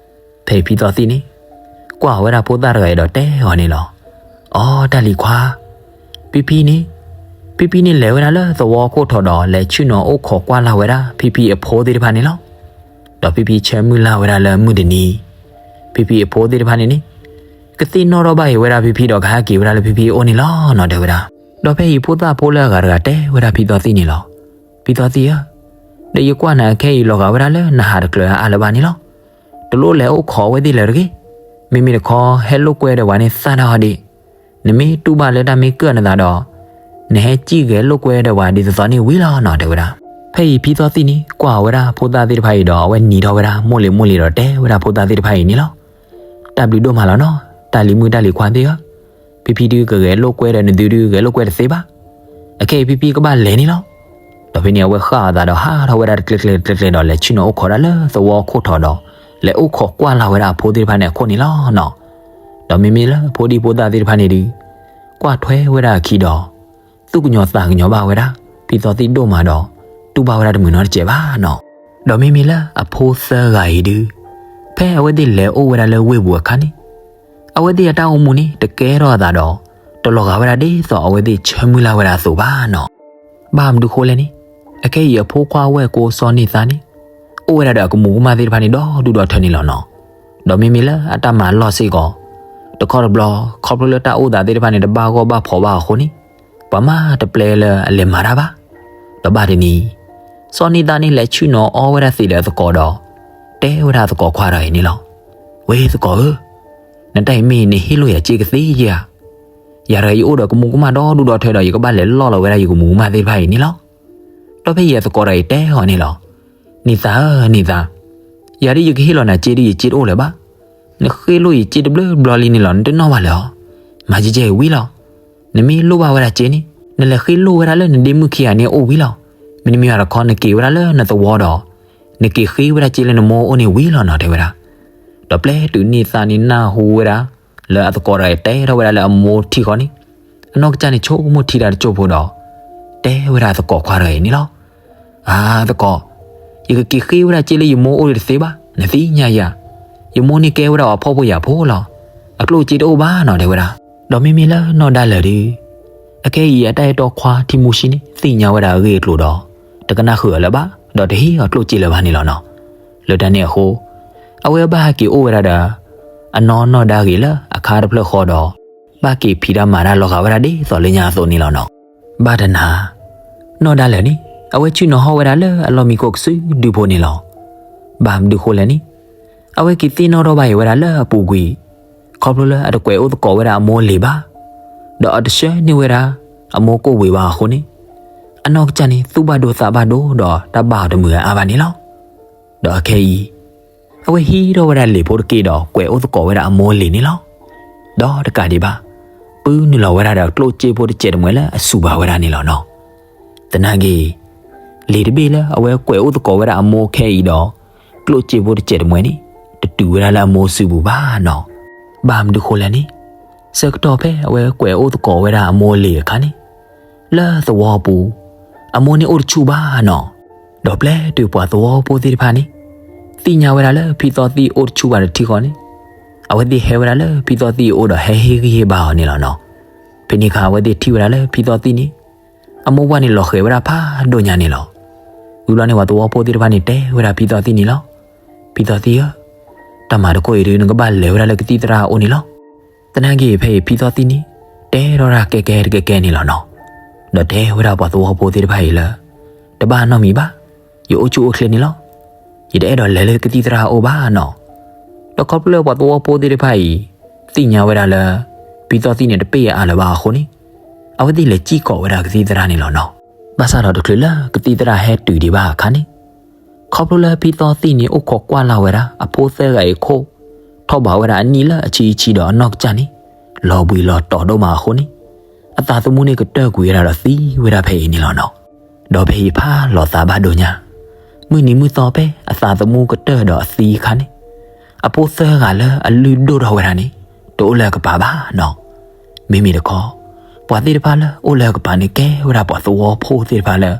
ဖဲဖံသီသံန့ၣ် ကွၢ်ဝဲဒၣ်ဖိသၣ်တဂၤအံၤဒီးတဲအီၤန့ၣ်လီၤ. အိ တၢ်လံၤခွါ, ဖံဖံန့ၣ်, ဖံဖံန့ၣ်လဲၤဝဲဒၣ်လၢသဝီခိၣ်ထိးဒီး လဲၤဆ့ၣ်နီၤအိၣ်ခိးကွၢ်လၢ်ဝဲဒၣ်ဖံဖံအဖိသ့ၣ်တဖၣ်န့ၣ်လီၤ. ဒီးဖံဖံဆၢမုၢ်လၢ်ဝဲဒၣ်လၢမုၢ်တနံၤ ဖံဖံအဖိသ့ၣ်တဖၣ်န့ၣ်န့ၣ် ကသ့ၣ်နီၣ်ထီၣ်ဘၣ်အံၤဝဲဒၣ်ဖံဖံဒီးကဟဲက့ၤဝဲဒၣ်လၢဖံဖံအအိၣ်န့ၣ်လီၤနီၤ တဲဝဲဒၣ်. ဒီးဖဲအံၤဖိသၣ်ဖိလၢအဂၤတဂၤတဲဝဲဒၣ်ဖံသီသံၣ်န့ၣ်လီၤ. ဖံသီသံၣ်ဧၢ, ဒီးယကွၢ်နၤအခဲအံၤလီၤဂာ်ဝဲဒၣ်လၢနဟးတကျၢၤအါအါလၢၤဘၣ်န့ၣ်လီၤ. တလိၣ်လဲၤအိၣ်ခိးအဝဲသ့ၣ်လၢၤတဂ့ၤ. မ့မ့ၢ်တခီဟဲလိာ်ကွဲဒီးပှၤန့ၣ်သၣ်တၢ်အီၤဒံး, နမ့ၢ်တူၢ်ဘၣ်လၢတၢ်မ့ၢ်ကၢၣ်နသးဒီး နဟဲစံၣ်ဂဲၤလိာ်ကွဲဒီးပှၤဒ်သိးသိးန့ၣ်ဝံၤလီၤနီၤ တဲဝဲဒၣ်. ဖဲအံၤဖံသီသံၣ်န့ၣ် ကွၢ်ဝဲဒၣ်ဖိသၣ်သ့ၣ်တဖၣ်အံၤဒီး အဝဲနံၤထီၣ်ဝဲဒၣ်မိၢ်လံၤမိၢ်လံၤဒီးတဲဝဲဒၣ်ဖိသၣ်သ့ၣ်တဖၣ်အံၤန့ၣ်လီၤ. တၢ်ဘျုးဒိၣ်မးလီၤနီၤ, တၢ်လံၤမုၣ်တၢ်လံၤခွါသ့ၣ်ဧၢ, ဖံဖံဒုးကဂဲၤလိာ်ကွဲဒီးနသုဒုး ဂဲၤလိာ်ကွဲတသ့ဘၣ်. အခဲအံၤဖံဖံကဘၣ်လဲၤန့ၣ်လီၤ. ဒီးဖဲန့ၣ်အဝဲဃၣ်အသးဒီးဟးထီၣ်ဝဲဒၣ်တကျဲကျဲတကျဲကျဲဒီး လဲၤဆ့ၣ်နီၤအိၣ်ခိးဒၣ်လၢသဝီခိၣ်ထီးဒီး လဲၤအိၣ်ခိးကွၢ်လၢ်ဝဲဒၣ်အဖိသ့ၣ်တဖၣ်န့ၣ်အခိၣ်န့ၣ်လီၤနီၤ. ဒီးမ့မ့ၢ်လၢဖိဒံဖိသၣ်သ့ၣ်တဖၣ်န့ၣ်ဒုး ကွၢ်ထွဲဝဲဒၣ်အခံဒီး သူၣ်ကညီၤသးကညီၤဘၣ်ဝဲဒၣ် ဖံသီသံၣ်ဒိၣ်မးဒီး တူၢ်ဘၣ်ဝဲဒၣ်တမုာ်နီတစဲးဘၣ်နီၤ. ဒီးမ့မ့ၢ်လၢအဖိသၢဂၤအံၤဒုး ဖဲအဝဲသ့ၣ်လဲၤအိၣ်ဝဲဒၣ်လၢဝ့ၢ်ပူၤအခါန့ၣ် အဝဲသ့ၣ်အတၢ်အိၣ်မူန့ၣ် တကဲထီၣ်အသးဒီး တလီၤဂာ်ဝဲဒၣ်ဒ်သိးအဝဲသ့ၣ်ဆၢမုၢ်လၢ်ဝဲဒၣ်အသိးဘၣ်နီၤ. ဘၣ်မနုၤဃိလဲၣ်န့ၣ် အခဲအံၤအဖိခွါဝဲၢ်ကိစီၣ်န့ၢ်သါန့ၣ် အိၣ်ဝဲဒၣ်ဒီးအကမူၤကမၣ်သ့ၣ်တဖၣ်န့ၣ်ဒီဒူၣ်ဒီထၢန့ၣ်လီၤနီၤ. ဒီးမ့မ့ၢ်လၢအတၢ်မၤလီၢ်စ့ၢ်ကီး တခီတဘျီ ခီဖျိလၢတၢ်အိၣ်သးသ့ၣ်တဖၣ်န့ၣ် တဘၣ်ဂီၢ်ဘၣ်ဖီးဘၣ်အဃိန့ၣ် ပှၤမၤတပျဲလၢအလဲၤမၤတၢ်ဘၣ်. ဒီးဘၣ်တနံၤ စီၤန့ၢ်သါန့ၣ် လဲၤဆ့ၣ်နီၤအီဝဲဒၣ်သံးဒီးအသကိးဒီး တဲဝဲဒၣ်အသကိးခွါတဂၤအံၤန့ၣ်လီၤ. ဝဲသကိးဧၢ, နတၢ်အံၤမ့ၢ်နဟ့ၣ်လိာ်ယၤစ့ကသ့ဧါ. ယၤတဂၤယအိၣ်ဒီးကမူၤကမၣ်ဒီဒူၣ်ဒီထၢဒီး ယကဘၣ်လဲၤလီၢ်လီၤဝဲဒၣ်ယကမူၤကမၣ်သ့ၣ်တဖၣ်အံၤန့ၣ်လီၤ. ဒီးဖဲအံၤအသကိးတဂၤအံၤတဲအီၤန့ၣ်လီၤ. န့ၢ်သါဧၢ န့ၢ်သါ, ယၤဒ်ယကဟ့ၣ်လီၤနၤစ့ဒ်ယစ့တအိၣ်လၢၤဘၣ်. နဃ့လိၢ်ယစ့တဘျုးဘျီလံန့ၣ်လီၤ နတနီၣ်ဘၣ်လၢၤအီၤ. မၤကဲကဲအံၤဝံၤလီၤ. နမ့ၢ်လိၣ်ဘၣ်ဝဲဒၣ်စ့န့ၣ် နလဲၤဃ့လိၢ်ဝဲဒၣ်လၢနဒ့မုၣ်ခံဂၤန့ၣ်အအိၣ်ဝံၤလီၤ. မ့တမ့ၢ်ဘၣ်တခီ နက့ၤဝဲဒၣ်လၢနသဝီဒီး နက့ၤဃ့ဝဲဒၣ်စ့လၢနမိၢ်အိၣ်န့ၣ်ဝံၤလီၤနီၤ တဲဝဲဒၣ်. ဒီးပျဲတုၤန့ၢ်သါန့ၣ်နၢ်ဟူဝဲဒၣ် လၢအသကိးတဂၤအံၤတဲထီၣ်ဝဲဒၣ်လၢအမိၢ်ထံဃီန့ၣ် အနီၢ်ကစၢ်န့ၣ် ဆိကမိၣ်ထံတၢ်တစိၢ်ဖိဒီး တဲဝဲဒၣ်အသကိးခွါတဂၤအံၤန့ၣ်လီၤ. အၢ သကိး, ယကက့ၤဃ့ဝဲဒၣ်စ့လၢယမိၢ်အိၣ်ဒံးတသ့ဘၣ်, နသ့ၣ်ညါယၤ, ယမိၢ်န့ၣ်ကဲဝဲဒၣ်အဖှီၣ်ဖိယာ်ဖိလီၤ. အကျိၣ်စ့တအိၣ်ဘၣ်နီၤ တဲဝဲဒၣ်. ဒီးမ့မ့ၢ်လၢနီၢ်ဒါလၢာ်ဒုး အခဲအံၤအတၢ်အဲၣ်တီခွါထံမိၢ်ဆံးန့ၣ် သ့ၣ်ညါဝဲဒၣ်အဂ့ၢ်အကျိၤဒီး တကနၣ်ဃုာ်အီၤလၢၤဘၣ်, ဒီးတဟ့ၣ်အီၤကျိၣ်စ့လၢၤဘၣ်န့ၣ်လီၤနီၤ. လၢတၢ်န့ၣ်အဃိ အဝဲဘၣ်ဟဲက့ၤအိၣ်ဝဲဒၣ်ဒီး အနီၢ်နီၢ်ဒါဂ့ၤလၢအခါတဖျၢၣ်ဃီဒီး ဘၣ်က့ၤဖံးတၢ်မၤတၢ်လီၤဂာ်ဝဲဒၣ်ဒ်သိးလၢညါအသိးန့ၣ်လီၤနီၤ. ဘၣ်တနၤ နီၢ်ဒါလၢာ်န့ၣ် အဝဲဆ့ၣ်နီၤဟီၣ်ဝဲဒၣ်လၢအလီၢ်မံခိၣ်ကစုဒုဖိန့ၣ်လီၤ. ဘၣ်မနုၤဃိလဲၣ်န့ၣ် အဝဲက့ၤသ့ၣ်နီၣ်ထီၣ်ဘၣ်အံၤဝဲဒၣ်လၢအပူၤကွံာ် ခီဖျိလၢအတကွဲးအိၣ်သကိးဝဲဒၣ်အမိၢ်လံၤဘၣ်, ဒီးအတဆှၢန့ၢ်ဝဲဒၣ်အမိၢ်ကိၣ်ဝံၤဘၣ်အဃိန့ၣ် အနီၢ်ကစၢ်န့ၣ် သူၣ်ဘၣ်ဒိသးဘၣ်ဒိဒီး တၢ်ဘၣ်အီၤတမုာ်အါဘၣ်န့ၣ်လီၤ. ဒီးအခဲအံၤ အဝဲဟံးထီၣ်ဝဲဒၣ်လံာ်ဖိတက့ၢ်ဒီး ကွဲးအိၣ်သကိးဝဲဒၣ်အမိၢ်လံၤန့ၣ်လီၤ. ဒီးတကးဒံးဘၣ် ပုၢ်နုာ်လီၤဝဲဒၣ်ဒီးကျိၣ်စ့ဖိတစဲးတမှဲၤလၢအစုပူၤဝဲဒၣ်န့ၣ်လီၤနီၤ. သနာ်က့ လံာ်တဘ့ၣ်လၢအဝဲကွဲးအိၣ်သကိးဝဲဒၣ်အမိၢ်ခဲအံၤဒီး ကျိၣ်စ့ဖိတစဲးတမှဲၤန့ၣ် တတုၤဝဲဒၣ်လၢအမိၢ်စုပူၤဘၣ်နီၤ. ဘၣ်မနုၤဃိလဲၣ်န့ၣ် ဆၢကတီၢ်ဖဲအဝဲကွဲးအိၣ်သကိးဝဲဒၣ်အမိၢ်လံၤအခါန့ၣ် လၢသဝီပူၤ အမိၢ်န့ၣ်အိၣ်တဆူၣ်ဘၣ်နီၤ. ဒီးပျဲတုၤပှၤသဝီဖိသ့ၣ်တဖၣ်န့ၣ် သ့ၣ်ညါဝဲဒၣ်လၢဖံသီသံၣ်အိၣ်တဆူၣ်ဘၣ်တထံဃီန့ၣ် အဝဲသ့ၣ်ဟဲဝဲဒၣ်လၢဖံသီသံၣ်အအိၣ်ဒီးဟဲဟ့ၣ်ဂံၢ်ဟ့ၣ်ဘါအီၤန့ၣ်လီၤနီၤ. ဖဲန့ၣ်အခါအဝဲသ့ၣ်ထံၣ်ဝဲဒၣ်လၢဖံသီသံၣ်န့ၣ် အမိၢ်ပှၢ်န့ၣ်လီၤဃဲၤဝဲဒၣ်ဖးဒိၣ်ညါန့ၣ်လီၤ. ဝံၤဘျီန့ၣ် ပှၤသဝီဖိသ့ၣ်တဖၣ်န့ၣ်တဲဝဲဒၣ်ဖံသီသံၣ်န့ၣ်လီၤ. ဖံသီသံၣ်ဧၢ, တၢ်မၤတခိၣ်အံၤဒုး နကဘၣ်လဲၤဝဲဒၣ်လၢကသံၣ်သရၣ်အအိၣ်န့ၣ်လီၤ. သနာ်က့ဖဲအံၤဖံသီသံၣ်န့ၣ် တဲထီၣ်တၢ်ကဲကဲတကဲကဲန့ၣ်လီၤနီၤ. ဒီးတဲဝဲဒၣ်ပှၤသဝီဖိသ့ၣ်တဖၣ်အံၤလၢ တဘၣ်နီတမံၤဘၣ်, ယအိၣ်ဆူၣ်အိၣ်ချ့န့ၣ်လီၤ. ယတအဲၣ်ဒိးလဲၤလၢကသံၣ်သရၣ်အအိၣ်ဘၣ်နီၤ. ဒီးခီဖျိလၢပှၤသဝီဖိသ့ၣ်တဖၣ်အံၤ သ့ၣ်ညါဝဲဒၣ်လၢ ဖံသီသံၣ်န့ၣ်တပ့ၢ်အအါလၢၤဘၣ်အဃိန့ၣ် အဝဲသ့ၣ်လဲၤစံၣ်ကိးဝဲဒၣ်ကသံၣ်သရၣ်န့ၣ်လီၤနီၤ. ဘၣ်ဆၣ်ဒီးတချုးလၢကသံၣ်သရၣ်ဟဲတုၤဒံးဘၣ်အခါန့ၣ် ခီဖျိလၢဖံသီသံၣ်န့ၣ်အိၣ်ခိးကွၢ်လၢ်ဝဲဒၣ်အဖိသၢဂၤအံၤအခိၣ် ထီၣ်ဘးဝဲဒၣ်အနံၣ်လၢအဆံးဆံးဒီးအနီၢ်ကစၢ်န့ၣ် လီၤဘှံးလီၤတီၤဒိၣ်မးအဃိန့ၣ် အသးသမူန့ၣ်ကတၢၢ်ကွံာ်ဝဲဒၣ်ဒီးသံဝဲဒၣ်ဖဲအံၤန့ၣ်လီၤနီၤ. ဒီးဖဲအံၤဖးလီၤသးဘၣ်ဒိၣ်ညါ, မုၢ်နံၤမုၢ်သီဖဲအသးသမူကတၢၢ်ဒီးအသံအခါန့ၣ် အဖိသၢဂၤလၢအလုၢ်ဒိၣ်ထီၣ်ဝဲဒၣ်န့ၣ် တအိၣ်လၢအကပၤဘၣ်နီၤ. မ့မ့ၢ်တခီ ပှၤသ့ၣ်တဖၣ်လၢအိၣ်လၢအကပၤန့ၣ်ကဲဝဲဒၣ်ပှၤသဝီဖိသ့ၣ်တဖၣ်လၢ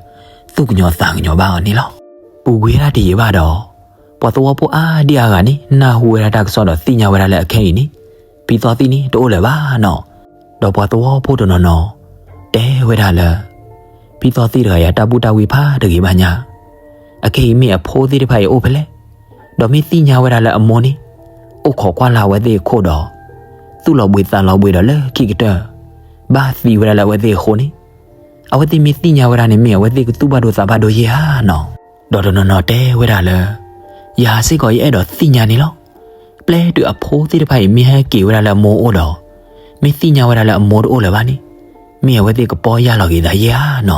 သူၣ်ကညီၤသးကညီၤဘၣ်အီၤန့ၣ်လီၤ. ပူၤကွံာ်ဝဲဒၣ်တယံာ်ဘၣ်ဒီး ပှၤသဝီဖိအါဒံအါဂၤန့ၣ် နၢ်ဟူဝဲဒၣ်တၢ်ကစီၣ်ဒီးသ့ၣ်ညါဝဲဒၣ်လၢအခဲအံၤန့ၣ် ဖံသီသံၣ်န့ၣ်တအိၣ်လၢၤဘၣ်နီၤ. ဒီးပှၤသဝီဖိတနီၤနီၤ တဲဝဲဒၣ်လၢ ဖံသီသံၣ်တဂၤအံၤအတၢ်ဘူၣ်တၢ်ဝံဖးတဂ့ၤဘၣ်ညါ, အခဲအံၤမ့ၢ်အဖိသ့ၣ်တဖၣ်အံၤအိၣ်ဖဲလဲၣ်, ဒီးမ့ၢ်သ့ၣ်ညါဝဲဒၣ်လၢအမိၢ်န့ၣ် အိၣ်ခိးကွၢ်လၢ်အဝဲသ့ၣ်အခိၣ်ဒီး သူၣ်လီၤဘှံးသးလီၤဘှံးဒီးလၢခံကတၢၢ် ဘၣ်သံဝဲဒၣ်လၢအဝဲသ့ၣ်အဃိန့ၣ်, အဝဲသ့ၣ်မ့ၢ်သ့ၣ်ညါဝဲဒၣ်န့ၣ် မ့ၢ်အဝဲသ့ၣ်ကသူၣ်ဘၣ်ဒိသးဘၣ်ဒိယဲဧါနီၤ. ဒီးတနီၤနီၤတဲဝဲဒၣ်လၢ ယၤစ့ၢ်ကီးယအဲၣ်ဒိးသ့ၣ်ညါန့ၣ်လီၤ. ပျဲတုၤအဖိသ့ၣ်တဖၣ်အံၤမ့ၢ်ဟဲက့ၤဝဲဒၣ်လၢအမိၢ်အိၣ်ဒီး မ့ၢ်သ့ၣ်ညါဝဲဒၣ်လၢအမိၢ်တအိၣ်လၢၤဘၣ်န့ၣ်, မ့ၢ်အဝဲသ့ၣ်ကပီၢ်ယၢ်လီၤက့ၤသးယဲဧါန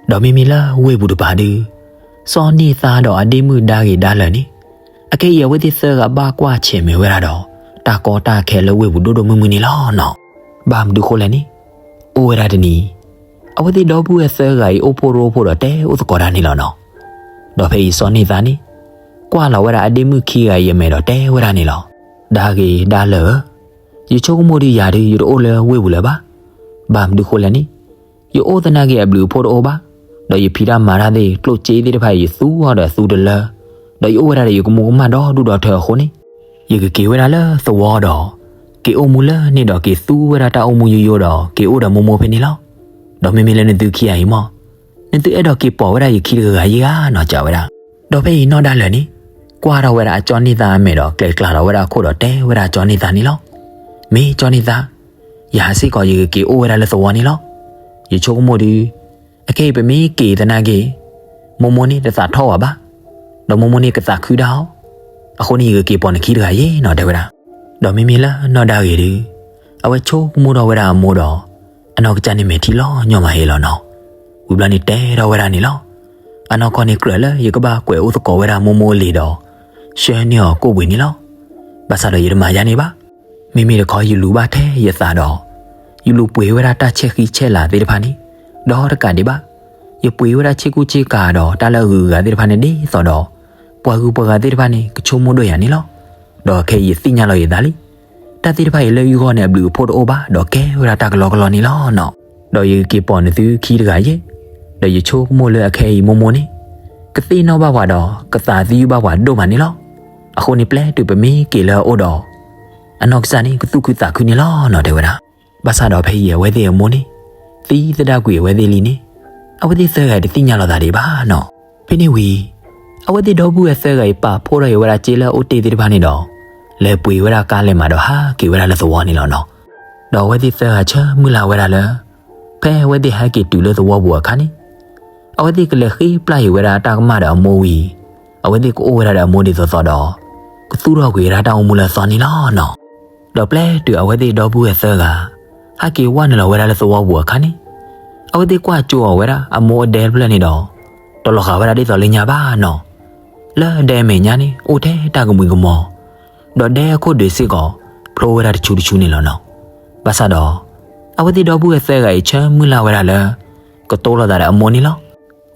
ီၤ. ဒီးမ့မ့ၢ်လၢဝ့ၢ်ပူၤတပၤဒု စီၤန့ၢ်သါဒီးအဒ့မုၣ်ဒါဂ့ၤဒါလၢာ်န့ၣ်, အခဲအံၤအဝဲသ့ၣ်သၢဂၤဘၣ်ကွၢ်ဆဲးမဲာ်ဝဲဒၣ်ဒီး တၢ်ကီတၢ်ခဲလၢဝ့ၢ်ပူၤဒိၣ်ဒိၣ်မုၢ်မုၢ်န့ၣ်လီၤနီၤ. ဘၣ်မနုၤဃိလဲၣ်န့ၣ်, အိၣ်ဝဲဒၣ်တနံၤ, အဝဲသ့ၣ်ဒီပုၢ်ဝဲၢ်သၢဂၤအံၤအိၣ်ဖှိၣ်ရိဖှိၣ်ဒီးတဲအိၣ်သကိးတၢ်န့ၣ်လီၤနီၤ. ဒီးဖဲအံၤစီၤန့ၢ်သါန့ၣ် ကွၢ်လီၤဝဲဒၣ်အဒ့မုၣ်ခံဂၤအံၤအမဲာ်ဒီးတဲဝဲဒၣ်န့ၣ်လီၤ. ဒါဂ့ၤဒါလၢာ်ဧၢ, ယဆိကမိၣ်ဒုးယၤဒုးယတအိၣ်လၢဝ့ၢ်ပူၤလၢၤဘၣ်. ဘၣ်မနုၤဃိလဲၣ်န့ၣ်, ယအိၣ်သနာ်က့အဘျုးအဖှိၣ်တအိၣ်ဘၣ်, ဒီးယဖံးတၢ်မၤတၢ်သ့ၣ်ကျိၣ်စ့သ့ၣ်တဖၣ်အံၤယသူအီၤဒီးအသူတလၢ, ဒီးယအိၣ်ဝဲဒၣ်ဒီးယကမူကမၣ်ဒီဒူၣ်ဒီထၢအဃိန့ၣ်, ယကက့ၤဝဲဒၣ်လၢသဝီဒီး က့ၤအိၣ်မူလၢန့ၣ်ဒီးက့ၤသူဝဲဒၣ်တၢ်အိၣ်မူယိယိဒီးက့ၤအိၣ်ဒီးမိၢ်မိၢ်ဖဲန့ၣ်လီၤ. ဒီးမ့မ့ၢ်လၢနသုခံဂၤအံၤမ့ၢ်, နသုအဲၣ်ဒိးက့ၤပိာ်ဝဲဒၣ်ယခံတဂၤဧါနီၤ စံးဝဲဒၣ်. ဒီးဖဲအံၤနီၢ်ဒါလၢာ်န့ၣ် ကွၢ်ထီၣ်ဝဲဒၣ်အစီၤန့ၢ်သါအမဲာ်ဒီးကျဲၤကျါလီၤဝဲဒၣ်အခိၣ်ဒီးတဲဝဲဒၣ်စီၤန့ၢ်သါန့ၣ်လီၤ. မ့ၢ်စီၤန့ၢ်သါ, ယၤစ့ၢ်ကီးယကက့ၤအိၣ်ဝဲဒၣ်လၢသဝီန့ၣ်လီၤ. ယဆိကမိၣ်ဒုး အခဲအံၤပမ့ၢ်က့ၤသနာ်က့ မိၢ်မိၢ်န့ၣ်တသးထီၣ်ဝဲဘၣ်, ဒီးမိၢ်မိၢ်န့ၣ်ကသးခုဒၣ်အီၤ, အဃိန့ၣ်ယကက့ၤပိာ်နခံတဂၤယဲနီၤ တဲဝဲဒၣ်. ဒီးမ့မ့ၢ်လၢနီၢ်ဒါဂ့ၤဒုး အဝဲဆိကမိၣ်ထီၣ်ဝဲဒၣ်အမိၢ်ဒီး အနီၢ်ကစၢ်န့ၣ်မဲာ်ထံလီၤညီမးဟ့လီၤနီၤ. ဝံၤဘျီန့ၣ်တဲထီၣ်ဝဲဒၣ်န့ၣ်လီၤ. အနီၢ်ကီၢ်န့ၣ်ကြၢးလၢယကဘၣ်ကွဲးအိၣ်သကိးဝဲဒၣ်မိၢ်မိၢ်အလံၤဒီး ဆှၢန့ၢ်အီၤကိၣ်ဘှံးန့ၣ်လီၤ. ဘၣ်ဆၣ်ဒီးယတမၤယါန့ၢ်ဘၣ်. မ့မ့ၢ်တခီယလူၤဘၣ်ထဲယသးဒီး ယလူၤပှ့ၤဝဲဒၣ်တၢ်ဆဲးဃံဆဲးလၤသ့ၣ်တဖၣ်န့ၣ် ဒီးတကးဒံးဘၣ် ယပှ့ၤဝဲဒၣ်ဆ့ကူဆ့ကၤဒီးတၢ်လၢအဂုၤအဂၤသ့ၣ်တဖၣ်န့ၣ်ဒ်သိးဒီး ပှၤဂုၤပှၤဂၤသ့ၣ်တဖၣ်န့ၣ် ကဆိကမိၣ်ဒိၣ်ယၤန့ၣ်လီၤ. ဒီးခဲအံၤယသ့ၣ်ညါလီၤယသးလံ. တၢ်သ့ၣ်တဖၣ်အံၤလၢယဂီၢ်န့ၣ်အဘျုးအဖှိၣ်တအိၣ်ဘၣ် ဒီးကဲဝဲဒၣ်တၢ်ကလီကလီန့ၣ်လီၤနီၤ. ဒီးယကက့ၤပိာ်နသုခံတဂၤယဲ, ဒီးယဆိကမိၣ်လၢအခဲအံၤမိၢ်မိၢ်န့ၣ် ကသ့ၣ်နီၣ်ဘၣ်ပှၤဒီး ကသးသယုၢ်ဘၣ်ပှၤဒိၣ်မးန့ၣ်လီၤ. အဃိန့ၣ်ပျဲတုၤပမ့ၢ်က့ၤလၢအအိၣ်ဒီး အနီၢ်ကစၢ်န့ၣ် ကသူၣ်ခုသးခုန့ၣ်လီၤနီၤ တဲဝဲဒၣ်. ဘၣ်ဆၣ်ဒီးဖဲအံၤအဝဲသ့ၣ်အမိၢ်န့ၣ် သံသဒၣ်ကွံာ်အဝဲသ့ၣ်လံန့ၣ် အဝဲသ့ၣ်သၢဂၤတသ့ၣ်ညါလီၤသးဒံးဘၣ်နီၤ. ဖဲန့ၣ်ဝံၤ အဝဲသ့ၣ်ဒီပုၢ်ဝဲၢ်သၢဂၤအံၤပာ်ဖှိၣ်ထီၣ်က့ၤဝဲဒၣ်စ့လၢအအိၣ်တ့ၢ်သ့ၣ်တဖၣ်န့ၣ်ဒီး လဲၤပှ့ၤဝဲဒၣ်ကါလဲၤမးဒီးဟးက့ၤဝဲဒၣ်လၢသဝီန့ၣ်လီၤနီၤ. ဒီးအဝဲသ့ၣ်သၢဂၤဆၢမုၢ်လၢ်ဝဲဒၣ်လၢ ဖဲအဝဲသ့ၣ်ဟဲက့ၤတုၤလၢသဝီပူၤအခါန့ၣ် အဝဲသ့ၣ်ကလဲၤဃ့ပျၢ်က့ၤဝဲဒၣ်တၢ်ကမၣ်ဒီးအမိၢ်ဝံၤ အဝဲသ့ၣ်ကအိၣ်ဝဲဒၣ်ဒီးအမိၢ်ဒ်သိးသိးဒီး ကသူၣ်ထီၣ်ကွံာ်ဝဲဒၣ်တၢ်အိၣ်မူလၢအသီန့ၣ်လီၤနီၤ. ဒီးပျဲတုၤအဝဲသ့ၣ်ဒီပုၢ်ဝဲၢ်သၢဂၤ ဟဲက့ၤဝဲနုာ်လီၤဝဲဒၣ်လၢသဝီပူၤအခါန့ၣ် အဝဲသ့ၣ်ကွၢ်ကၠိအီၤဝဲဒၣ်အမိၢ်အဒဲတဖျၢၣ်န့ၣ်ဒီး တလီၤဃာ်ဝဲဒၣ်ဒ်သိးလၢညါဘၣ်နီၤ. လၢဒဲအမဲာ်ညါန့ၣ် အိၣ်ထဲတၢ်ကမှံၤကမီၤ ဒီးဒဲအခိၣ်ဒုးစ့ၢ်ကီး ဖျိဝဲဒၣ်တဆူတဆူန့ၣ်လီၤနီၤ. ဘၣ်ဆၣ်ဒီး အဝဲသ့ၣ်ဒီပုၢ်ဝဲၢ်သၢဂၤအံၤဆၢမုၢ်လၢ်ဝဲဒၣ်လၢ ကတိလိာ်သးဒီးအမိၢ်န့ၣ်လီၤ.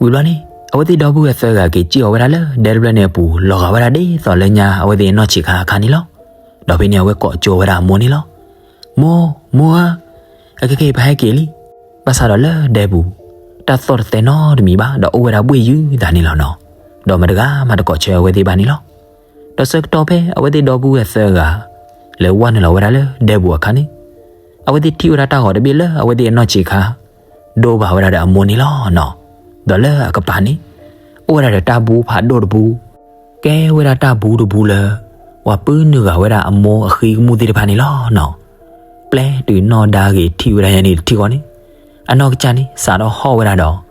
ဝံၤဘျီန့ၣ် အဝဲသ့ၣ်ဒီပုၢ်ဝဲၢ်သၢဂၤက့ၤစံၣ်အီၤဝဲဒၣ်လၢဒဲတဖျၢၣ်န့ၣ်အပူၤ လီၤဂာ်ဝဲဒၣ်ဒ်သိးလၢညါအဝဲသ့ၣ်အနီၢ်ဆံးခါအခါန့ၣ်လီၤ. ဒီးဖဲန့ၣ်အဝဲကိးကၠိဝဲဒၣ်အမိၢ်န့ၣ်လီၤ. မိၢ်, မိၢ်ဧၢ, အခဲခဲအံၤပဟဲက့ၤလံ. ဘၣ်ဆၣ်ဒီးလၢဒဲပူၤ တၢ်သီၣ်တသဲနီတမံၤဘၣ် ဒီးအိၣ်ဝဲဒၣ်ဘှ့ၣ်ယုာ်သးန့ၣ်လီၤနီၤ. ဒီးမတဂၤမးတကိးဆၢအဝဲသ့ၣ်ဘၣ်န့ၣ်လီၤ. ဒီးဆၢကတီၢ်ဖဲအဝဲသ့ၣ်ဒီပုၢ်ဝဲၢ်သၢဂၤ လဲၤဝဲနုာ်လီၤဝဲဒၣ်လၢဒဲပူၤအခါန့ၣ် အဝဲသ့ၣ်ထံၣ်ဝဲဒၣ်တၢ်ဂီၤတဘ့ၣ်လၢအဝဲသ့ၣ်အနီၢ်ဆံးခါ ဒိဘၣ်ဝဲဒၣ်ဒီးအမိၢ်န့ၣ်လီၤနီၤ. ဒီးလၢအကပၤန့ၣ် အိၣ်ဝဲဒၣ်ဒီးတၢ်ဘူဖးဒိၣ်တဘူ, ကဲဝဲဒၣ်တၢ်ဘူတဘူလၢ ပှၤပုၢ်နုာ်ဂၤဝဲဒၣ်အမိၢ်အဃံကမူၣ်သ့ၣ်တဖၣ်န့ၣ်လီၤနီၤ. ပျဲတုၤနီၢ်ဒါဂ့ၤထံၣ်ဝဲဒၣ်ညါန့ၣ်တထံၣ်ဃီန့ၣ် အနီၢ်ကစၢ်န့ၣ် စးထီၣ်ဟီၣ်ဝဲဒၣ်ဒီး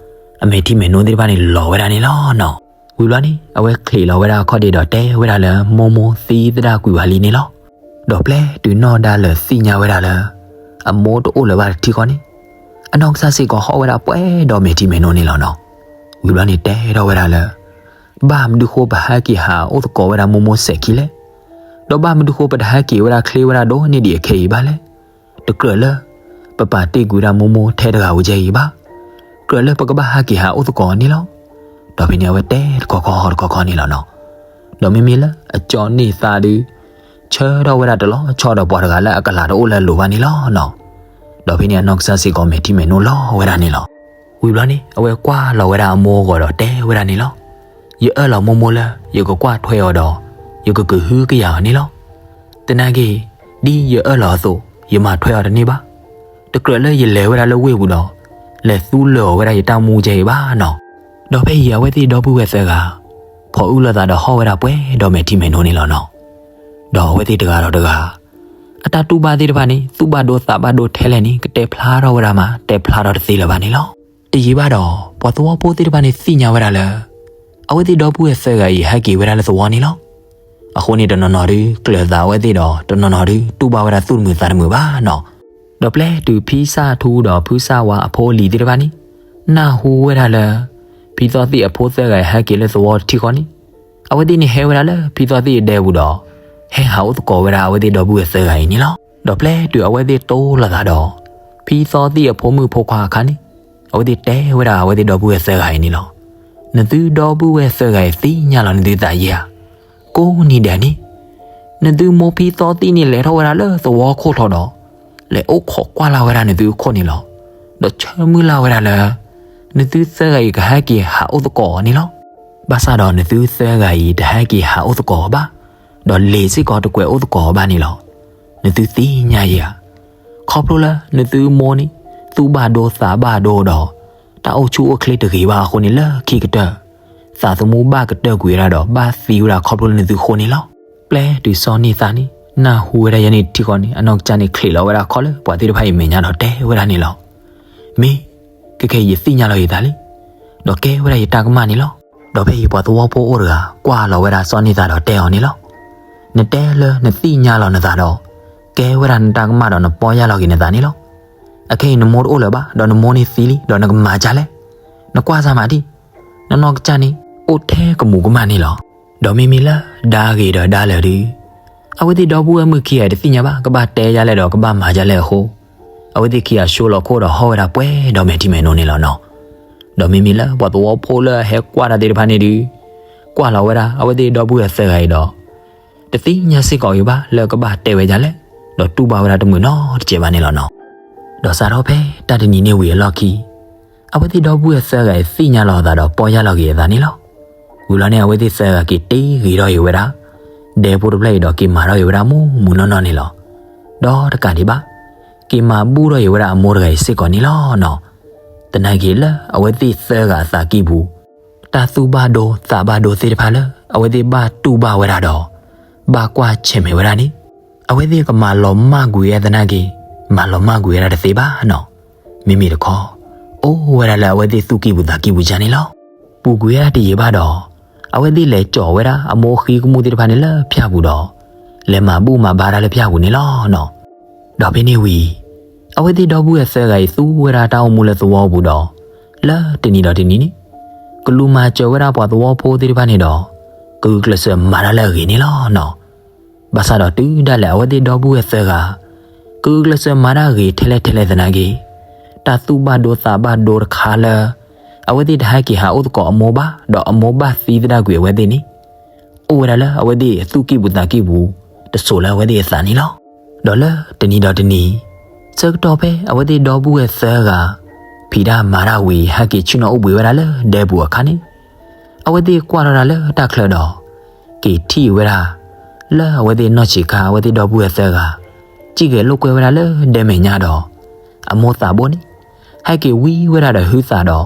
အမဲာ်ထံမဲာ်နိသ့ၣ်တဖၣ်န့ၣ် လီၤဝဲဒၣ်န့ၣ်လီၤနီၤ. ဝံၤဘျီန့ၣ် အဝဲချံးလီၤဝဲဒၣ်အခီၣ်ဒ့ဒီးတဲဝဲဒၣ်လၢမိၢ်မိၢ်သံသဒၣ်ကွံာ်ဝဲလံန့ၣ်လီၤ. ဒီးပျဲတုၤနီၢ်ဒါလၢာ်သ့ၣ်ညါဝဲဒၣ်လၢ အမိၢ်တအိၣ်လၢၤဘၣ်တထံၣ်ဃီန့ၣ် အနီၢ်ကစၢ်စ့ၢ်ကီးဟီၣ်ဝဲဒၣ်ပှဲၤဒီးမဲာ်ထံမဲာ်နိန့ၣ်လီၤနီၤ. ဝံၤဘျီန့ၣ်တဲထီၣ်ဝဲဒၣ်လၢ ဘၣ်မနုၤဃိပဟဲက့ၤဟးအိၣ်သကိးဝဲဒၣ်မိၢ်မိၢ်စဲးခံလဲၣ်. ဒီးဘၣ်မနုၤဃိပတဟဲက့ၤဝဲဒၣ်ချ့ဝဲဒၣ်ဒိၣ်န့ၢ်ဒံးအခဲအံၤဘၣ်လဲၣ်. တကြၢးလၢ ပပာ်တ့ၢ်ကွံာ်ဝဲဒၣ်မိၢ်မိၢ်ထဲတဂၤဧိၤကဲအံၤဘၣ်. ကြၢးလၢပကဘၣ်ဟဲက့ၤဟးအိၣ်သကိးန့ၣ်လီၤ. ဒီးဖဲန့ၣ်အဝဲတဲတခီခီတခီခီန့ၣ်လီၤနီၤ. ဒီးမ့မ့ၢ်လၢအကၠီန့ၢ်သါဒုး ဆၢထီၣ်ဝဲဒၣ်တလီၤဆီဒီးပှၤတဂၤလၢအကလၤတအိၣ်လၢအလိၤဘၣ်န့ၣ်လီၤနီၤ. ဒီးဖဲန့ၣ်အနီၢ်ကစၢ်စ့ၢ်ကီးမဲာ်ထံမဲာ်နိလီၤဝဲဒၣ်န့ၣ်လီၤ. ဝံၤဘျီန့ၣ် အဝဲကွၢ်လီၤဝဲဒၣ်အမိၢ်အဂီၤဒီးတဲဝဲဒၣ်န့ၣ်လီၤ. ယအၢၣ်လီၤမိၢ်မိၢ်လၢ ယကကွၢ်ထွဲအီၤဒီး ယကကဟုကယာ်အီၤန့ၣ်လီၤ. သနာ်က့ ဒ်ယအၢၣ်လီၤအသိး ယမၤထွဲအီၤတန့ၢ်ဘၣ်. တကြၢးလၢယလဲၤဝဲဒၣ်လၢဝ့ၢ်ပူၤဒီး လဲၤသူလၢာ်အီၤဝဲဒၣ်ယတၢ်မူကဲအံၤဘၣ်နီၤ. ဒီးဖဲအံၤအဝဲသ့ၣ်ဒီပုၢ်ဝဲၢ်သၢဂၤ ဖီၣ်အုၣ်လိာ်သးဒီးဟီၣ်ဝဲဒၣ်ပှဲၤဒီးမဲာ်ထံမဲာ်နိန့ၣ်လီၤနီၤ. ဒီးအဝဲသ့ၣ်တဂၤဒီးတဂၤ အတၢ်တူၢ်ဘၣ်သ့ၣ်တဖၣ်န့ၣ် သူၣ်ဘၣ်ဒိသးဘၣ်ဒိထဲလဲၣ်န့ၣ် ကတဲဖျါထီၣ်ဝဲဒၣ်မး တဲဖျါထီၣ်တသ့လၢၤဘၣ်န့ၣ်လီၤ. တယံာ်ဘၣ်ဒီး ပှၤသဝီဖိသ့ၣ်တဖၣ်န့ၣ်သ့ၣ်ညါဝဲဒၣ်လၢ အဝဲသ့ၣ်ဒီပုၢ်ဝဲၢ်သၢဂၤအံၤ ဟဲက့ၤဝဲဒၣ်လၢသဝီန့ၣ်လီၤ. အဃိန့ၣ် တနီၤနီၤဒုးကျၢၤသးအဝဲသ့ၣ်ဒီး တနီၤနီၤဒုးတူၢ်ဘၣ်ဝဲဒၣ်သူၣ်တမုာ်သးတမုာ်ဘၣ်နီၤ. ဒီးပျဲတုၤဖံစၢ်ထူဒီးဖုစၢ်ဝါအဖိအလံၤသ့ၣ်တဖၣ်န့ၣ် နၢ်ဟူဝဲဒၣ်လၢ ဖံသီသံၣ်အဖိသၢဂၤအံၤဟဲက့ၤလၢသဝီတထံဃီန့ၣ် အဝဲသ့ၣ်န့ၣ်ဟဲဝဲဒၣ်လၢဖံသီသံၣ်အဒဲပူၤဒီး ဟဲဟးအိၣ်သကိးဝဲဒၣ်အဝဲသ့ၣ်ဒီပုၢ်ဝဲၢ်သၢဂၤအံၤန့ၣ်လီၤ. ဒီးပျဲတုၤအဝဲသ့ၣ်တိလိာ်သးဒီး ဖံသီသံၣ်အဖိမုၣ်ဖိခွါအခါန့ၣ် အဝဲသ့ၣ်တဲဝဲဒၣ်အဝဲသ့ၣ်ဒီပုၢ်ဝဲၢ်သၢဂၤအံၤန့ၣ်လီၤ. နသုဒီပုၢ်ဝဲၢ်သၢဂၤအံၤသ့ၣ်ညါလီၤနသုသးယဲဧါ. ကိးနံၤဒဲးန့ၣ် နသုမိၢ်ဖံသီသံၣ်န့ၣ်လဲၤထီၣ်ဝဲဒၣ်လၢသဝီခိၣ်ချီဒီး လဲၤအိၣ်ခိးကွၢ်လၢ်ဝဲဒၣ်နသုခိၣ်န့ၣ်လီၤ. ဒီးဆၢမုၢ်လၢ်ဝဲဒၣ်လၢ နသုသၢဂၤအံၤကဟဲက့ၤဟးအိၣ်သကိးအီၤန့ၣ်လီၤ. ဘၣ်ဆၣ်ဒီးနသုသၢဂၤအံၤတဟဲက့ၤဟးအိၣ်သကိးအီၤဘၣ်, ဒီးလံာ်စ့ၢ်ကီးတကွဲးအိၣ်သကိးအီၤဘၣ်န့ၣ်လီၤ. နသုသ့ၣ်ညါယဲဧါ. ခီဖျိလၢနသုမိၢ်န့ၣ် သူၣ်ဘၣ်ဒိသးဘၣ်ဒိဒီး တၢ်အိၣ်ဆူၣ်အိၣ်ချ့တဂ့ၤဘၣ်အဃိန့ၣ် လၢခံကတၢၢ် သးသမူဘၣ်ကတၢၢ်ကွံာ်ဝဲဒၣ်ဒီး ဘၣ်သံဝဲဒၣ်ခီဖျိလၢနသုဃိန့ၣ်လီၤ. ပျဲတုၤစီၤန့ၢ်သးန့ၣ် နၢ်ဟူဝဲဒၣ်ယဲန့ၣ်ထံဃီန့ၣ် အနီၢ်ကစၢ်န့ၣ်ချံးလီၤဝဲဒၣ်ခီလၢပှၤသ့ၣ်တဖၣ်အံၤမဲာ်ညါဒီးတဲဝဲဒၣ်န့ၣ်လီၤ. မ့ၢ်, ခဲခဲအံၤယသ့ၣ်ညါလီၤယသးလံ, ဒီးကဲဝဲဒၣ်ယတၢ်ကမၣ်န့ၣ်လီၤ. ဒီးဖဲအံၤပှၤသဝီဖိအိၣ်တဂၤ ကွၢ်လီၤဝဲဒၣ်စီၤန့ၢ်သးဒီးတဲအီၤန့ၣ်လီၤ. နတဲလၢနသ့ၣ်ညါလီၤနသးဒီး ကဲဝဲဒၣ်နတၢ်ကမၣ်ဒီးနပီၢ်ယၢ်လီၤက့ၤနသးန့ၣ်လီၤ. အခဲအံၤနမိၢ်တအိၣ်လၢၤဘၣ် ဒီးနမိၢ်န့ၣ်သံလံ ဒီးနကမၤဒ်လဲၣ်. နကွၢ်စၢ်မးဒံး, နနီၢ်ကစၢ်န့ၣ် အိၣ်ထဲကမူးကမၣ်န့ၣ်လီၤ. ဒီးမ့မ့ၢ်လၢဒါဂ့ၤဒီးဒါလၢာ်ဒုး အဝဲသ့ၣ်ဒီပုၢ်ဝဲၢ်မုၣ်ခံဂၤအံၤတသ့ၣ်ညါဘၣ် ကဘၣ်တဲယၤလဲၣ်ဒီးကဘၣ်မၤယၤလဲၣ်အဃိ, အဝဲသ့ၣ်ခံဂၤဆှိလီၤခိၣ်ဒီးဟီၣ်ဝဲဒၣ်ပှဲၤဒီးမဲာ်ထံမဲာ်နိန့ၣ်လီၤနီၤ. ဒီးမ့မ့ၢ်လၢပှၤသဝီဖိလၢအဟဲကွၢ်တၢ်သ့ၣ်တဖၣ်န့ၣ်ဒုး ကွၢ်လီၤဝဲဒၣ်အဝဲသ့ၣ်ဒီပုၢ်ဝဲၢ်သၢဂၤအံၤဒီး တသ့ၣ်ညါစ့ၢ်ကီးအံၤဘၣ် လၢကဘၣ်တဲဝဲဒ်လဲၣ်, ဒီးတူၢ်ဘၣ်ဝဲဒၣ်တမုာ်နီတစဲးဘၣ်န့ၣ်လီၤနီၤ. ဒီးစးထီၣ်ဖဲတၢ်တနံၤန့ၣ်ဝံၤအလီၢ်ခံ အဝဲသ့ၣ်ဒီပုၢ်ဝဲၢ်သၢဂၤအံၤသ့ၣ်ညါလီၤအသးဒီးပီၢ်ယၢ်လီၤက့ၤအသးန့ၣ်လီၤ. ဝံၤလီၤန့ၣ်အဝဲသ့ၣ်သၢဂၤက့ၤတ့ဂ့ၤထီၣ်အံၤဝဲဒၣ် ဒဲဖိတဖျၢၣ်အံၤဒီးက့ၤမၤထီၣ်အံၤဝဲဒၣ်မူးမူးနီၢ်နီၢ်န့ၣ်လီၤ. ဒီးတကးဒံးဘၣ် က့ၤမၤဘူၣ်ထီၣ်အံၤဝဲဒၣ်အမိၢ်တဂၤအံၤစ့ၢ်ကီးန့ၣ်လီၤနီၤ. သနာ်က့လၢအဝဲသ့ၣ်သၢဂၤအသးကံၢ်ပူၤ တၢ်သူၣ်ဘၣ်ဒိသးဘၣ်ဒိသ့ၣ်တဖၣ်လၢ အဝဲသ့ၣ်ဘၣ်တူၢ်ဘၣ်ဝဲဒၣ်ဒီး ဘၣ်ကွၢ်ဆၢၣ်မဲာ်ဝဲဒၣ်န့ၣ် အဝဲသ့ၣ်ကမၤလီၤမၢ်ကွံာ်ဝဲသနာ်က့ မၤလီၤမၢ်ကွံာ်ဝဲဒၣ်တသ့ဘၣ်နီၤ. မ့မ့ၢ်တခီ အိၣ်ဝဲဒၣ်လၢအဝဲသ့ၣ်သူၣ်ကံၢ်ပူၤသးကံၢ်ပူၤယါန့ၣ်လီၤ. ပူၤကွံာ်ဝဲဒၣ်တယံာ်ဘၣ်ဒီး အဝဲသ့ၣ်လဲၤကၠီၤဝဲဒၣ်အမိၢ်ဃံကမူၣ်သ့ၣ်တဖၣ်န့ၣ်လၢဖၠၣ်ပူၤဒီး လဲၤမၤဘူၣ်မၤဘါတၢ်လၢဖၠၣ်ပူၤန့ၣ်လီၤနီၤ. ဒီးဖဲန့ၣ်ဝံၤ အဝဲသ့ၣ်ဒီပုၢ်ဝဲၢ်သၢဂၤအံၤသူဝဲဒၣ်တၢ်အိၣ်မူလၢသဝီပူၤဒီး လၢတနံၤဒီးတနံၤန့ၣ် ကလူၤမၤစၢၤဝဲဒၣ်ပှၤသဝီဖိသ့ၣ်တဖၣ်န့ၣ်ဒီး ကဂုာ်ကျဲးစၢးမၤတၢ်လၢအဂ့ၤန့ၣ်လီၤနီၤ. ဘၣ်ဆၣ်ဒီးတုၤဒၣ်လဲာ်အဝဲသ့ၣ်ဒီပုၢ်ဝဲၢ်သၢဂၤ ကဂုာ်ကျဲးစၢးမၤတၢ်ဂ့ၤထဲလဲၣ်ထဲလဲၣ်သနာ်က့ တၢ်သူၣ်ဘၣ်ဒိသးဘၣ်ဒိတခါလၢ အဝဲသ့ၣ်တဟဲက့ၤဟးအိၣ်သကိးအမိၢ်ဘၣ် ဒီးအမိၢ်ဘၣ်သံသဒၣ်ကွံာ်အဝဲသ့ၣ်န့ၣ် အိၣ်ဝဲဒၣ်လၢအဝဲသ့ၣ်အသူၣ်ကံၢ်ပူၤသးကံၢ်ပူၤ တစိၤလၢအဝဲသ့ၣ်အသးန့ၣ်လီၤ. ဒီးလၢတနံၤဒီးတနံၤ ဆၢကတီၢ်ဖဲအဝဲသ့ၣ်ဒီပုၢ်ဝဲၢ်သၢဂၤ ဖံးတၢ်မၤတၢ်ဝံၤ ဟဲက့ၤဆ့ၣ်နီၤအိၣ်ဘှံးဝဲဒၣ်လၢဒဲပူၤအခါန့ၣ် အဝဲသ့ၣ်ကွၢ်ထီၣ်တၢ်လၢတၢ်ချၢဒီး က့ၤထံၣ်ဝဲဒၣ် လၢအဝဲသ့ၣ်နီၢ်ဆံးခါ အဝဲသ့ၣ်ဒီပုၢ်ဝဲၢ်သၢဂၤ စံၣ်ဂဲၤလိာ်ကွဲဝဲဒၣ်လၢဒဲမဲာ်ညါဒီး အမိၢ်သးဘိန့ၣ် ဟဲက့ၤဝံဝဲဒၣ်ဒီးဟုသးဒီး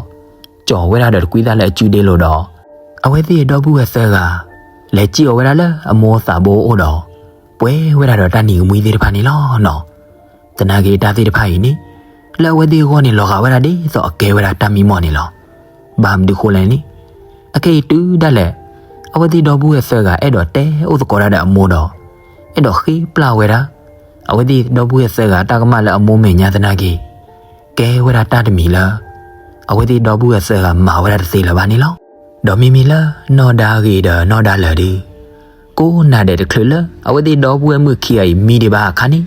ကၠီၤဝဲဒၣ်ဒီးတကွံသၣ်လၢအစုဒ့လိၤဒီး အဝဲသ့ၣ်ဒီပုၢ်ဝဲၢ်သၢဂၤ လဲၤစံၣ်အီၤဝဲဒၣ်လၢအမိၢ်သးဘိအအိၣ်ဒီး ပှဲၤဝဲဒၣ်ဒီးတၢ်နံၤကမှံသ့ၣ်တဖၣ်န့ၣ်လီၤနီၤ. သနာ်က့တၢ်သ့ၣ်တဖၣ်အံၤန့ၣ် လၢအဝဲသ့ၣ်အဂီၢ်န့ၣ်လီၤဂာ်ဝဲဒၣ်ဒ်သိးအကဲဝဲဒၣ်တၢ်မံမီၢ်န့ၣ်လီၤ. ဘၣ်မနုၤဃိလဲၣ်န့ၣ် အခဲအံၤတုၤဒၣ်လဲာ် အဝဲသ့ၣ်ဒီပုၢ်ဝဲၢ်သၢဂၤအဲၣ်ဒိးတဲအိၣ်သကိးတၢ်ဒီးအမိၢ်ဒီး အဲၣ်ဒိးဃ့ပျၢ်ဝဲဒၣ် အဝဲသ့ၣ်ဒီပုၢ်ဝဲၢ်သၢဂၤတၢ်ကမၣ်လၢအမိၢ်မဲာ်ညါသနာ်က့ ကဲဝဲဒၣ်တၢ်တမံၤလၢ အဝဲသ့ၣ်ဒီပုၢ်ဝဲၢ်သၢဂၤမၤဝဲဒၣ်တသ့လၢၤဘၣ်န့ၣ်လီၤ. ဒီးမ့မ့ၢ်လၢနီၢ်ဒါဂ့ၤဒီးနီၢ်ဒါလၢာ်ဒုး ကိးနၤဒဲးတချုးလၢအဝဲသ့ၣ်ဒီပုၢ်ဝဲၢ်မုၣ်ခံဂၤအံၤမံဒံးဘၣ်အခါန့ၣ်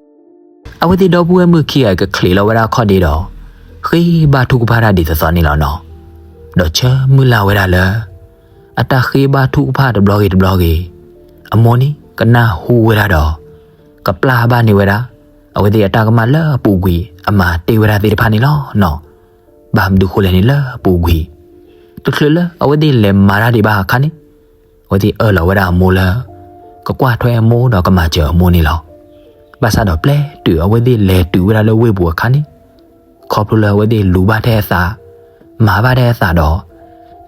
အဝဲသ့ၣ်ဒီပုၢ်ဝဲၢ်မုၣ်ခံဂၤအံၤကချံးလီၤဝဲဒၣ်ခီၣ်ဒ့ဒီး ဃ့ဘါထုကဖၣ်တၢ်ဒ်သိးသိးန့ၣ်လီၤနီၤ. ဒီးဆၢမုၢ်လၢ်ဝဲဒၣ်လၢ အတၢ်ဃ့ဘါထုကဖၣ်တဘျီဂ့ၤတဘျီဂ့ၤ အမိၢ်န့ၣ်ကနၢ်ဟူဝဲဒၣ်ဒီး ကပျၢ်ဘၣ်န့ၢ်ဝဲဒၣ် အဝဲသ့ၣ်အတၢ်ကမၣ်လၢအပူၤကွံာ် အမၤတ့ၢ်ဝဲဒၣ်သ့ၣ်တဖၣ်န့ၣ်လီၤနီၤ. ဘၣ်မနုၤဃိလဲၣ်န့ၣ်လၢအပူၤကွံာ် တချုးလၢအဝဲသ့ၣ်လဲၤမၤတၢ်ဒံးဘၣ်အခါန့ၣ် အဝဲသ့ၣ်အၢၣ်လီၤဝဲဒၣ်အမိၢ်လၢ ကကွၢ်ထွဲအမိၢ်ဒီးကမၤစၢၤအမိၢ်န့ၣ်လီၤ. ဘၣ်ဆၣ်ဒီးပျဲတုၤအဝဲသ့ၣ်လဲၤတုၤဝဲဒၣ်လၢဝ့ၢ်ပူၤအခါန့ၣ် ခီဖျိလၢအဝဲသ့ၣ်လူၤဘၣ်ထဲအသး မၤဘၣ်ထဲအသးဒီး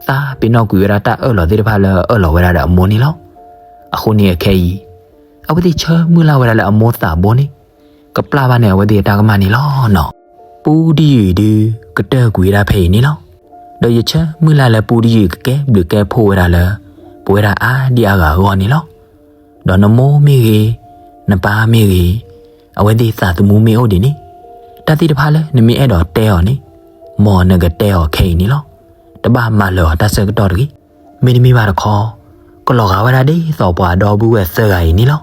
သးပ့ၤနီၣ်ကွံာ်ဝဲဒၣ်တၢ်အၢၣ်လီၤသ့ၣ်တဖၣ်လၢအအၢၣ်လီၤဝဲဒၣ်ဒီးအမိၢ်န့ၣ်လီၤ. အဃိန့ၣ်အခဲအံၤ အဝဲသ့ၣ်ဆၢမုၢ်လၢ်ဝဲဒၣ်လၢအမိၢ်သးဘိန့ၣ် ကပျၢ်ဘၣ်န့ၣ် အဝဲသ့ၣ်အတၢ်ကမၣ်န့ၣ်လီၤနီၤ. ပူတယုၢ်အံၤဒုး ကတၢၢ်ကွံာ်ဝဲဒၣ်ဖဲအံၤန့ၣ်လီၤ. ဒီးယဆၢမုၢ်လၢ်လၢပူတယုၢ်အံၤကကဲဘျုးကဲဖှိၣ်ဝဲဒၣ်လၢ ပဝဲဒၣ်အါဒံအါဂၤအဂီၢ်န့ၣ်လီၤ. ဒီးနမိၢ်မ့ၢ်ဂ့ၤ, နပၢ်မ့ၢ်ဂ့ၤ, အဝဲသ့ၣ်သးသမူမ့ၢ်အိၣ်ဒံးန့ၣ်, တၢ်သ့ၣ်တဖၣ်လၢနမ့ၢ်အဲၣ်ဒိးတဲအီၤန့ၣ်, မ်နကတဲအီၤခဲအံၤန့ၣ်လီၤ. တဘၣ်မၤလၢာ်အီၤတၢ်ဆၢကတီၢ်တဂ့ၤ. မ့တမ့ၢ်ဘၣ်တခီ, ကလီၤဂာ်ဝဲဒၣ်ဒ်သိးပှၤဒီပုၢ်ဝဲၢ်သၢဂၤအံၤန့ၣ်လီၤ.